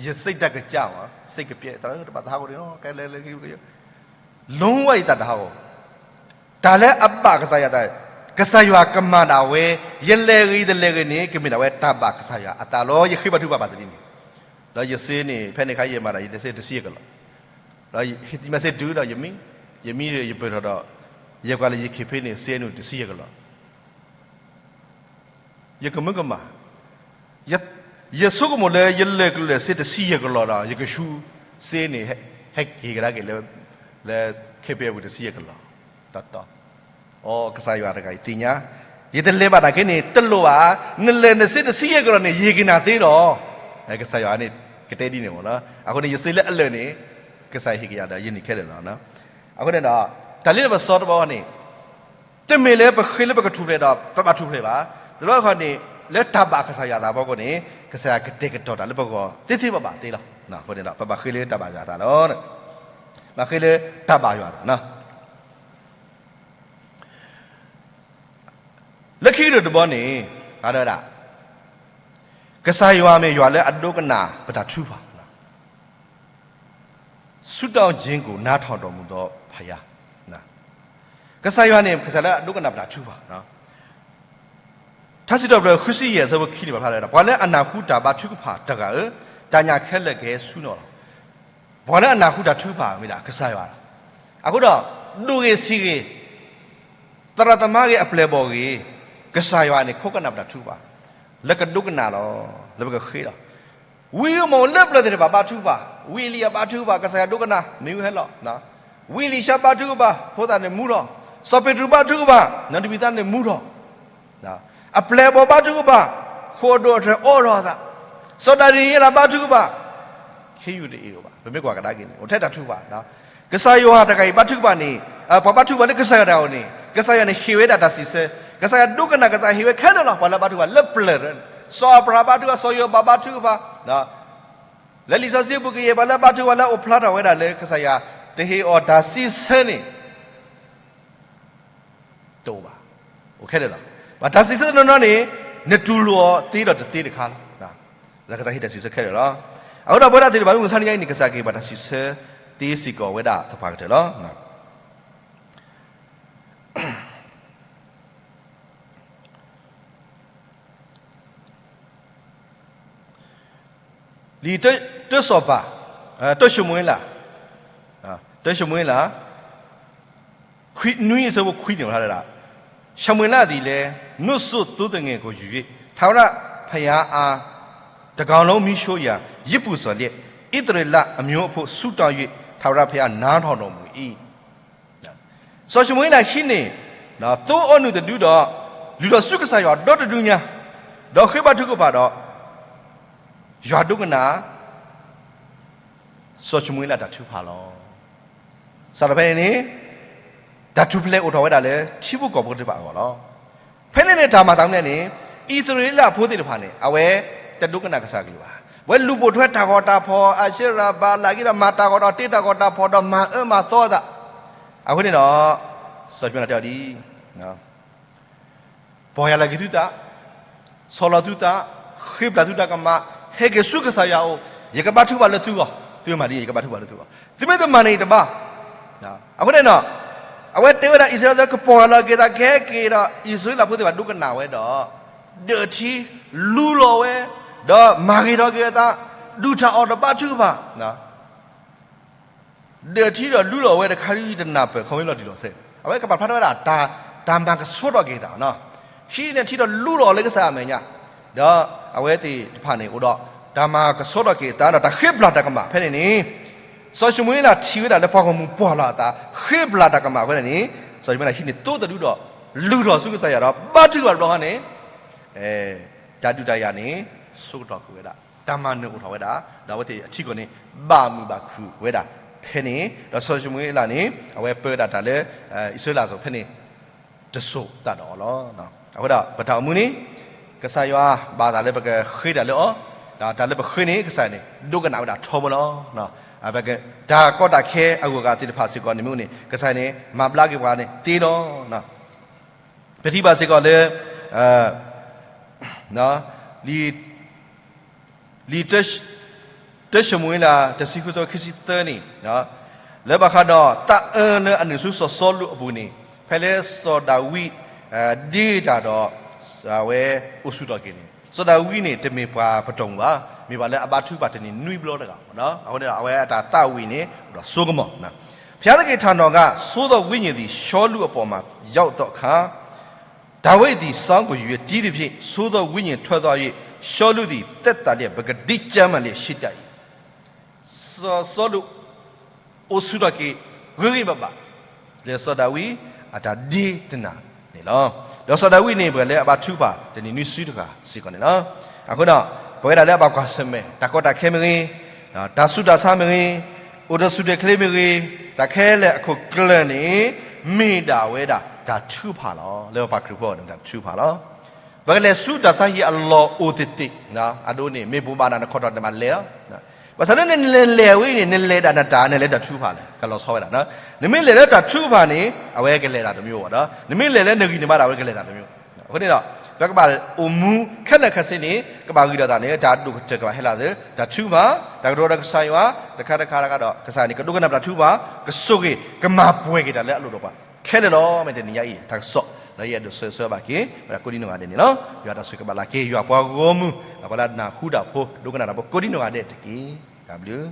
ယစိတ်ဓာတ်ကကျမး, စိတ်ကပျက်, တၢ်တဘၣ်သးဟးဂီၤန့ၣ်, ကဲလဲၤလဲၤ, လုံးဝ ယသးတဟးဂီၤ, တၢ်လၢအဘၣ်ကစၢ်ယွၤအသး ကစၢ်ယွၤကမၤဒၣ်ဝဲ, ယလဲၤဂ့ၤယတလဲၤဂ့ၤန့ၣ် ကမ့ၢ်ဒၣ်ဝဲတၢ်ဘၣ်ကစၢ်ယွၤအသးလီၤ. ယဃ့ဘါထုကဖၣ်ဘၣ်သန့ၣ်, ဒီးယစ့န့ၣ် ဖဲန့ၣ်အခါယမၤတၢ် ယတစ့တဆံယဲၢ်ကလီၢ်, ဒီးယမၤစ့တုၤဒီးယမံ, ယမံဒီးယပၢၢ်ထီၣ်ဒီး, ယကွၢ်လၢယခံးဖဲန့ၣ် စ့န့ၣ်တဆံယဲၢ်ကလီၢ် ယကမၢကမၣ်, ယဆိကမိၣ်လၢယလဲၤကျိၤလဲၤစ့တဆံယဲၢ်ကလီၢ်ဒီး ယကဆူစ့န့ၣ် ဟဲက့ၤကဒါက့ၤလၢ လၢခ့ပ့အပူၤတဆံယဲၢ်ကလီၢ်, တတီ, အိ ကစၢ်ယွၤတဂၤအံၤသ့ၣ်ညါ, ယတလဲၤဘၣ်တၢ်ခဲန့ၣ် တလိၣ်ဘၣ်, နလဲၤနစ့တဆံယဲၢ်ကလီၢ်န့ၣ် ယဟ့ၣ်က့ၤနၤသ့လီၤ. ကစၢ်ယွၤန့ၣ် ကတဲဒ်န့ၣ်မ့ၢ်လီၤ. အဃိန့ၣ် ယစ့လၢအလၢာ်န့ၣ် ကစၢ်ယွၤဟ့ၣ်က့ၤယၤဒီး ယန့ၢ်ခဲလၢာ်လီၤ. အဃိန့ၣ်ဒီး တၢ်လၢပစီတဘီန့ၣ် တမ့ၢ်လၢပဃ့လၢပကထူၣ်ဖျဲးဒီး ပဘၣ်ထူၣ်ဖျဲးဘၣ်. တဘျီဃီန့ၣ် လၢတၢ်ဘၣ်ကစၢ်ယွၤအသးအဖီခိၣ်န့ၣ် ကစၢ်ယွၤကတဲာ်ကတီၤတၢ်လၢပဂီၢ်သ့သ့ဘၣ်ဘၣ်သ့လီၤ. အဃိန့ၣ်ဒီး ပဘၣ်ဃ့လၢတၢ်ဘၣ်ယွၤအသးလီၤ. ဘၣ်ဃ့လၢတၢ်ဘၣ်ယွၤအသးလီၤ. လၢခံကတၢၢ်တဘီန့ၣ် ဒၣ် ကစၢ်ယွၤမ့ၢ်ယွၤလၢအဒိကနၣ်ပတၢ်ထုကဖၣ် ဆုတောင်းခြင်းကို နားထောင်တော်မူသောဘုရား. ကစၢ်ယွၤန့ၣ် ကစၢ်လၢအဒိကနၣ်ပတၢ်ထုကဖၣ်, ထါစံးထီၣ်ပတြၢၤ ဃုဆံယဲၢ် အဆၢဖိခံန့ၣ် ပာ်ဖျါလၢ ပှၤလၢအနၢ်ဟူတၢ်ဘါထုကဖၣ်တဂၤဧၢ, တၢ်ညၣ်ခဲလၢာ်ကဟဲဆူနီၢ်လီၤ. ပှၤလၢအနၢ်ဟူတၢ်ထုကဖၣ်မ့ၢ်ဒၣ်ကစၢ်ယွၤလီၤ. အဃိဒီး ဒိၣ်ဂ့ၤဆံးဂ့ၤ သရၣ်သမါဂ့ၤ အပျဲၢ်အဘီၣ်ဂ့ၤ, ကစၢ်ယွၤန့ၣ် ခိးကနၣ်ပတၢ်ထုကဖၣ်, လၢကဒိကနၣ်လီၤ, လၢပကဃ့လီၤ. ဝံဧိၤမီၣ်ဧိၤ လၢပျၢၤသ့ၣ်တဖၣ်ဘါထုကဖၣ်, ဝံအလံယၤဘါထုကဖၣ်, ကစၢ်ယွၤဒိကနၣ် မ့ၢ်ဝံဟဲလီၤ. ဝံအလံၤၡါဘါထုကဖၣ်, ဖိသၣ်န့ၣ်မူထီၣ်, စီၤပ့းတရူးဘါထုကဖၣ်, နီၢ်တံၤဘံၤသါန့ၣ်မူထီၣ် အပျဲၢ်အဘီၣ်ဘါထုကဖၣ်, ဃိာ်ဒိၣ်အထၢၣ်အိးထီၣ်အသး, စီၤဒၤနံးယ့လးဘါထုကဖၣ်, ခ့ယုၢ်တအ့ၣ်အိၣ်ဘၣ်, ပမ့ၢ်ကွၢ်ကဒါက့ၤန့ၣ် အိၣ်ထဲတၢ်ထုကဖၣ်, ကစၢ်ယွၤတဂၤအံၤဘါထုကဖၣ်န့ၣ်, ပှၤဘါထုကဖၣ်လၢကစၢ်ယွၤတဂၤဧိၤန့ၣ် ကစၢ်ယွၤန့ၣ်ဟ့ၣ်ဝဲဒၣ်တၢ်စံးဆၢ, ကစၢ်ယွၤဒိကနၣ် ကစၢ်ယွၤဟ့ၣ်ဝဲခဲလၢာ်လီၤ. ပှၤလၢဘါထုကဖၣ်လၢပျၢၤ, စီၤအၤဘြၤဟၣ်ဘါထုကဖၣ်, စီၤယိၤဘးဘါထုကဖၣ်, လၢလံာ်စီဆှံပူၤကယဲၢ် ပှၤလၢဘါထုကဖၣ်လၢအိၣ်ဖျါထီၣ်ဝဲဒၣ်လၢကစၢ်ယွၤ တဟ့ၣ်အီၤတၢ်စံးဆၢန့ၣ် တအိၣ်ဘၣ်, အိၣ်ခဲလၢာ်လီၤ. ဘၣ်တၢ်စံးဆၢတနီၤနီၤန့ၣ် နတူၢ်လိာ်အီၤသ့ဒီးတသ့တခါလီၤ. လၢကစၢ်ဟ့ၣ်တၢ်စံးဆၢခဲလၢာ်လီၤ. အဃိဒီးပဝဲဒၣ်သ့ၣ်တဖၣ် မုၢ်မဆါတနံၤအံၤန့ၣ် ကစၢ်ကဟ့ၣ်ပှၤတၢ်စံးဆၢသ့စ့ၢ်ကီးဝဲဒၣ်သပှၢ်ကတၢၢ်လီၤ. လံာ်တၢစီၤပၤ, တၢၡမူၤအ့လး, တၢၡမူၤအ့လး ခွံ, နွံအဆၢဖိခွံန့ၣ် ဝဲဒၣ်, ရှမူၤအ့လးသည်လည်း နို့စို့သိုးသငယ်ကိုယူ၍ ထာဝရဘုရားအား တကောင်လုံးမီးရှို့ရာ ယဇ်ပူဇော်လျက် ဣသရေလအမျိုးအဖို့ ဆုတောင်း၍ ထာဝရဘုရားနားထောင်တော်မူ၏. စီၤၡမူၤအ့လးဟံးန့ၢ် သိအီနုာ်တဒုဒီး လုၢ်ထီၣ်ဆူကစၢ်ယွၤဒီတဒုညါ, ဒီးဃ့ဘါထုကဖၣ်ဒီး ယွၤဒိကနၣ် စီၤၡမူၤအ့လးတၢ်ထုကဖၣ်လီၤ. စးထီၣ်ဖဲန့ၣ်န့ၣ် တၢ်ထူၣ်ဖျဲးအိၣ်ထီၣ်ဝဲဒၣ်လၢ ထံဖိကီၢ်ဖိသ့ၣ်တဖၣ်အဂီၢ်လီၤ. ဖဲန့ၣ်န့ၣ် တၢ်မၤသးမနုၤလဲၣ်န့ၣ် အံၣ်စရ့လးဖိသ့ၣ်တဖၣ်န့ၣ် အဝဲတဒိကနၣ်ကစၢ်ကလုၢ်ဘၣ်. အဝဲလူၤပိာ်ထွဲတၢ်ဂီၤတၢ်ဖီၣ် အၤၡ့ရၤ ဘၤလး က့ဒီး မၤတၢ်ဂီၤဒီးတ့တၢ်ဂီၤတၢ်ဖီၣ်ဒီး မၤအၢမၤသီအသး. အဃိန့ၣ်ဒီး စီၤၡမူၤအ့လးတဲအီၤဒ်အံၤ, ပီၢ်ယၢ်လီၤက့ၤသုသး, ဆီၣ်လီၤသုသး, ဃ့ဘျၣ်သုတၢ်ကမၣ်, ဟဲက့ၤဆူကစၢ်ယွၤအအိၣ်, ယကဘါထုကဖၣ်လၢသုဂီၢ်, သုမၤဒ်အံၤ ယကဘါထုကဖၣ်လၢသုဂီၢ်, သုမ့ၢ်တမၤန့ၣ်တဘၣ်. အဃိန့ၣ်ဒီး အဝဲတဲဝဲဒၣ်အံၣ်စရ့လးဖိ ကပီၢ်ယၢ်လီၤက့ၤသးကဟဲက့ၤဒီး အံၣ်စရ့လးဖိသ့ၣ်တဖၣ်ဒိကနၣ်ဝဲဒီး ဒၢးထံလူလီၤဝဲ, ဒီးမၤဂ့ၤထီၣ်က့ၤအသး, ဒုၣ်တၢ်အီၣ်ဒီးဘါထုကဖၣ် ဒၢးထံဒီးလူလီၤဝဲတခါဒ်တနၢ်ပၢၢ် ခီမ့ၢ်လီၤတံၢ်လီၤဆဲး, အဝဲကပာ်ဖျါထီၣ်ဝဲဒၣ် တၢ်မၤကဆှီထီၣ်က့ၤအသး, ဟံးန့ၢ်ထံဒီးလူလီၤလၢကစၢ်အမဲာ်ညါ, ဒီးအဝဲသ့ၣ်တဖၣ်န့ၣ်အိၣ်ဒီး တၢ်မၤကဆှီထီၣ်က့ၤအသးဒီးတၢ်ဃ့ဘျၣ်တၢ်ကမၣ်ဖဲန့ၣ်န့ၣ်, စီၤၡမူၤအ့လးထံၣ်ဝဲဒၣ်လၢပှၤဂီၢ်မုၢ်ပီၢ်လီၤအသး ဃ့ဘျၣ်တၢ်ကမၣ်ဖဲန့ၣ်န့ၣ်, စီၤၡမူၤအ့လးဟံးန့ၢ်သိတဒုဒီး လုၢ်ထီၣ်ဆူကစၢ်ယွၤဒီး ဘါထုကဖၣ်တဘျီဃီန့ၣ် တၢ်ဒုးတၢ်ယၤန့ၣ် ဆိကတီၢ်ကွံာ်ဝဲဒၣ်, တၢ်မၤနၢၤအိၣ်ထီၣ်ဝဲဒၣ်, ဒီးအဝဲသ့ၣ်အထံအကီၢ်န့ၣ် ဘၣ်မုာ်ဘၣ်ခုၣ်ဝဲဒၣ်ဖဲန့ၣ်, ဒီးစီၤၡမူၤအ့လးန့ၣ် အဝဲပၢဝဲဒၣ်တၢ်လၢ အံၣ်စရ့လးအစီၤပၤဖဲန့ၣ် တစိၤသးဒီးအီၤလီၤ. အဃိဒီးပတၢ်အိၣ်မူန့ၣ် ကစၢ်ယွၤဘၣ်သးလၢပကဃ့တၢ်လၢအီၤ, ဒီးတၢ်လၢပဃ့န့ၣ် ကစၢ်ယွၤန့ၣ် ဒိကနၣ်ဝဲဒၣ်ထီဘိလီၤ. တၢ်ကီတၢ်ခဲအဂုၤအဂၤသ့ၣ်တဖၣ်စ့ၢ်ကီးန့ၣ်မ့ၢ်န့ၣ် ကစၢ်ယွၤန့ၣ် မၤဘျါက့ၤပှၤန့ၣ်သ့လီၤ. ပထံၣ်ဘၣ်စ့ၢ်ကီးလၢ လံာ် လံာ် တၢၡမူၤအ့လး တဆံဃု ဆၢဖိခံဆံသၢန့ၣ်, လၢဘၣ်ဃးဒီးသးအၢလၢအနုာ်ဆူစီၤစီလူးအပူၤန့ၣ်, ဖဲလၢစီၤဒၤဝံး ဒ့တၢ်ဒီး အဝဲအိၣ်ဆူၣ်ထီၣ်က့ၤန့ၣ် စီၤဒၤဝံးန့ၣ် တမ့ၢ်ပှၤပတီၢ်မုၢ်ဘၣ်, မ့ၢ်ပှၤလၢအဘါထုကဖၣ်တနံၤနွံဘျီတဂၤဘၣ်. အဃိန့ၣ်ဒီး အဝဲအတၢ်သးဝံၣ်န့ၣ် ဒီးစိကမီၤ, ဘုရားသခင်ထံတော်က သိုးသောဝိညာဉ်သည် ရှောလုအပေါ်မှာ ရောက်သောအခါ, ဒါဝိဒ်သည် စောင်းကို ယူ၍ တီးသဖြင့် သိုးသောဝိညာဉ်ထွက်သွား၍ ရှောလုသည် သက်သာလျက် ပကတိကျမ်းမာလျက် ရှိတတ် စီၤစီလူး အိၣ်ဆူၣ်ထီၣ်က့ၤ ဂ့ၤဂ့ၤဘၣ်ဘၣ် လၢစီၤဒၤဝံးအတၢ်ဒ့တနၤန့ၣ်လီၤ. ဒီးစီၤဒၤဝံးန့ၣ် ပှၤလၢအဘါထုကဖၣ်တနံၤနွံစုတဂၤစ့ၢ်ကီးန့ၣ်လီၤ. အဃိဒီး ပဝဲဒၣ်လၢအဘၣ်ကွၢ်ဆၢၣ်မဲာ် တၢ်ကီတၢ်ခဲမ့ၢ်ဂ့ၤ, တၢ်ဆူးတၢ်ဆါမ့ၢ်ဂ့ၤ, အိၣ်တၢ်ဆူၣ်တၢ်ချ့မ့ၢ်ဂ့ၤ, တၢ်ခဲလၢာ်အခိၣ်ကျၢၢ်န့ၣ် မ့ၢ်ဒၣ်ဝဲဒၣ်တၢ်ထုကဖၣ်လီၤ. လၢပှၤခရံာ်ဖိန့ၣ် တၢ်ထုကဖၣ်လီၤ. ပကလဲၤဆူတၢ်ဆါဟံၣ်အလီၢ်အိၣ်သ့ၣ်သ့ၣ်, အဒိန့ၣ် မ့ၢ်ဘိးဘၣ်နၤ နခီၣ်ထီၣ်နမၤလဲၤလီၤ. ဘၣ်ဆၣ်လၢနလဲၤဝဲအံၤန့ၣ် နလဲၤဒၣ်နတၢ် နလဲၤတၢ်ထုကဖၣ်လဲၣ် ကလီၤဆီဝဲဒၣ်. နမ့ၢ်လဲၤလၢတၢ်ထုကဖၣ်န့ၣ် အဝဲကလဲၤတၢ်တမံၤဘၣ်ဒီး နမ့ၢ်လဲၤလၢနဂံၢ်နဘါဒီး အဝဲကလဲၤတၢ်တမံၤဘၣ်. အဃိန့ၣ်ဒီး ပကဘၣ်အိၣ်မူခဲလၢာ်ခဲဆ့န့ၣ် ကဘၣ်ဂံၢ်ဒီးသးန့ၣ် တၢ်ဒိၣ်ကတၢၢ်ကဘၣ်ဟဲလီၤလၢ တၢ်ထုကဖၣ်, တၢ်ကတိၤဒီးကစၢ်ယွၤ, တခါတခါတခါဒီး ကစၢ်န့ၣ် ကဒိကနၣ်ပတၢ်ထုကဖၣ်, ကဆိၣ်ဂ့ၤ ကမၤပှဲၤက့ၤတၢ်လၢအလိၣ်ဒီးပှၤ ခဲလၢာ်လီၤ. မ့ၢ်တနံၤညါအံၤ တၢ်ကစီၣ် ဒီးယအဲၣ်ဒိးဆၢဂ့ၤဆၢဝါဘၣ်က့ၤ ပဝဲဒၣ်ကိးဒံနီၢ်ဂၤဒဲးန့ၣ်လီၤ. ယွၤတၢ်ဆိၣ်ဂ့ၤကဘၣ်လၢ်က့ၤ ယွၤပှၤဂီၢ်မုၢ် ဒီးပှၤလၢအနၢ်ဟူတၢ်ဖိ ဒိကနၣ်တၢ်ဖိ ကိးဒံနီၢ်ဂၤဒဲးတက့ၢ်. တၢ်ဘျုး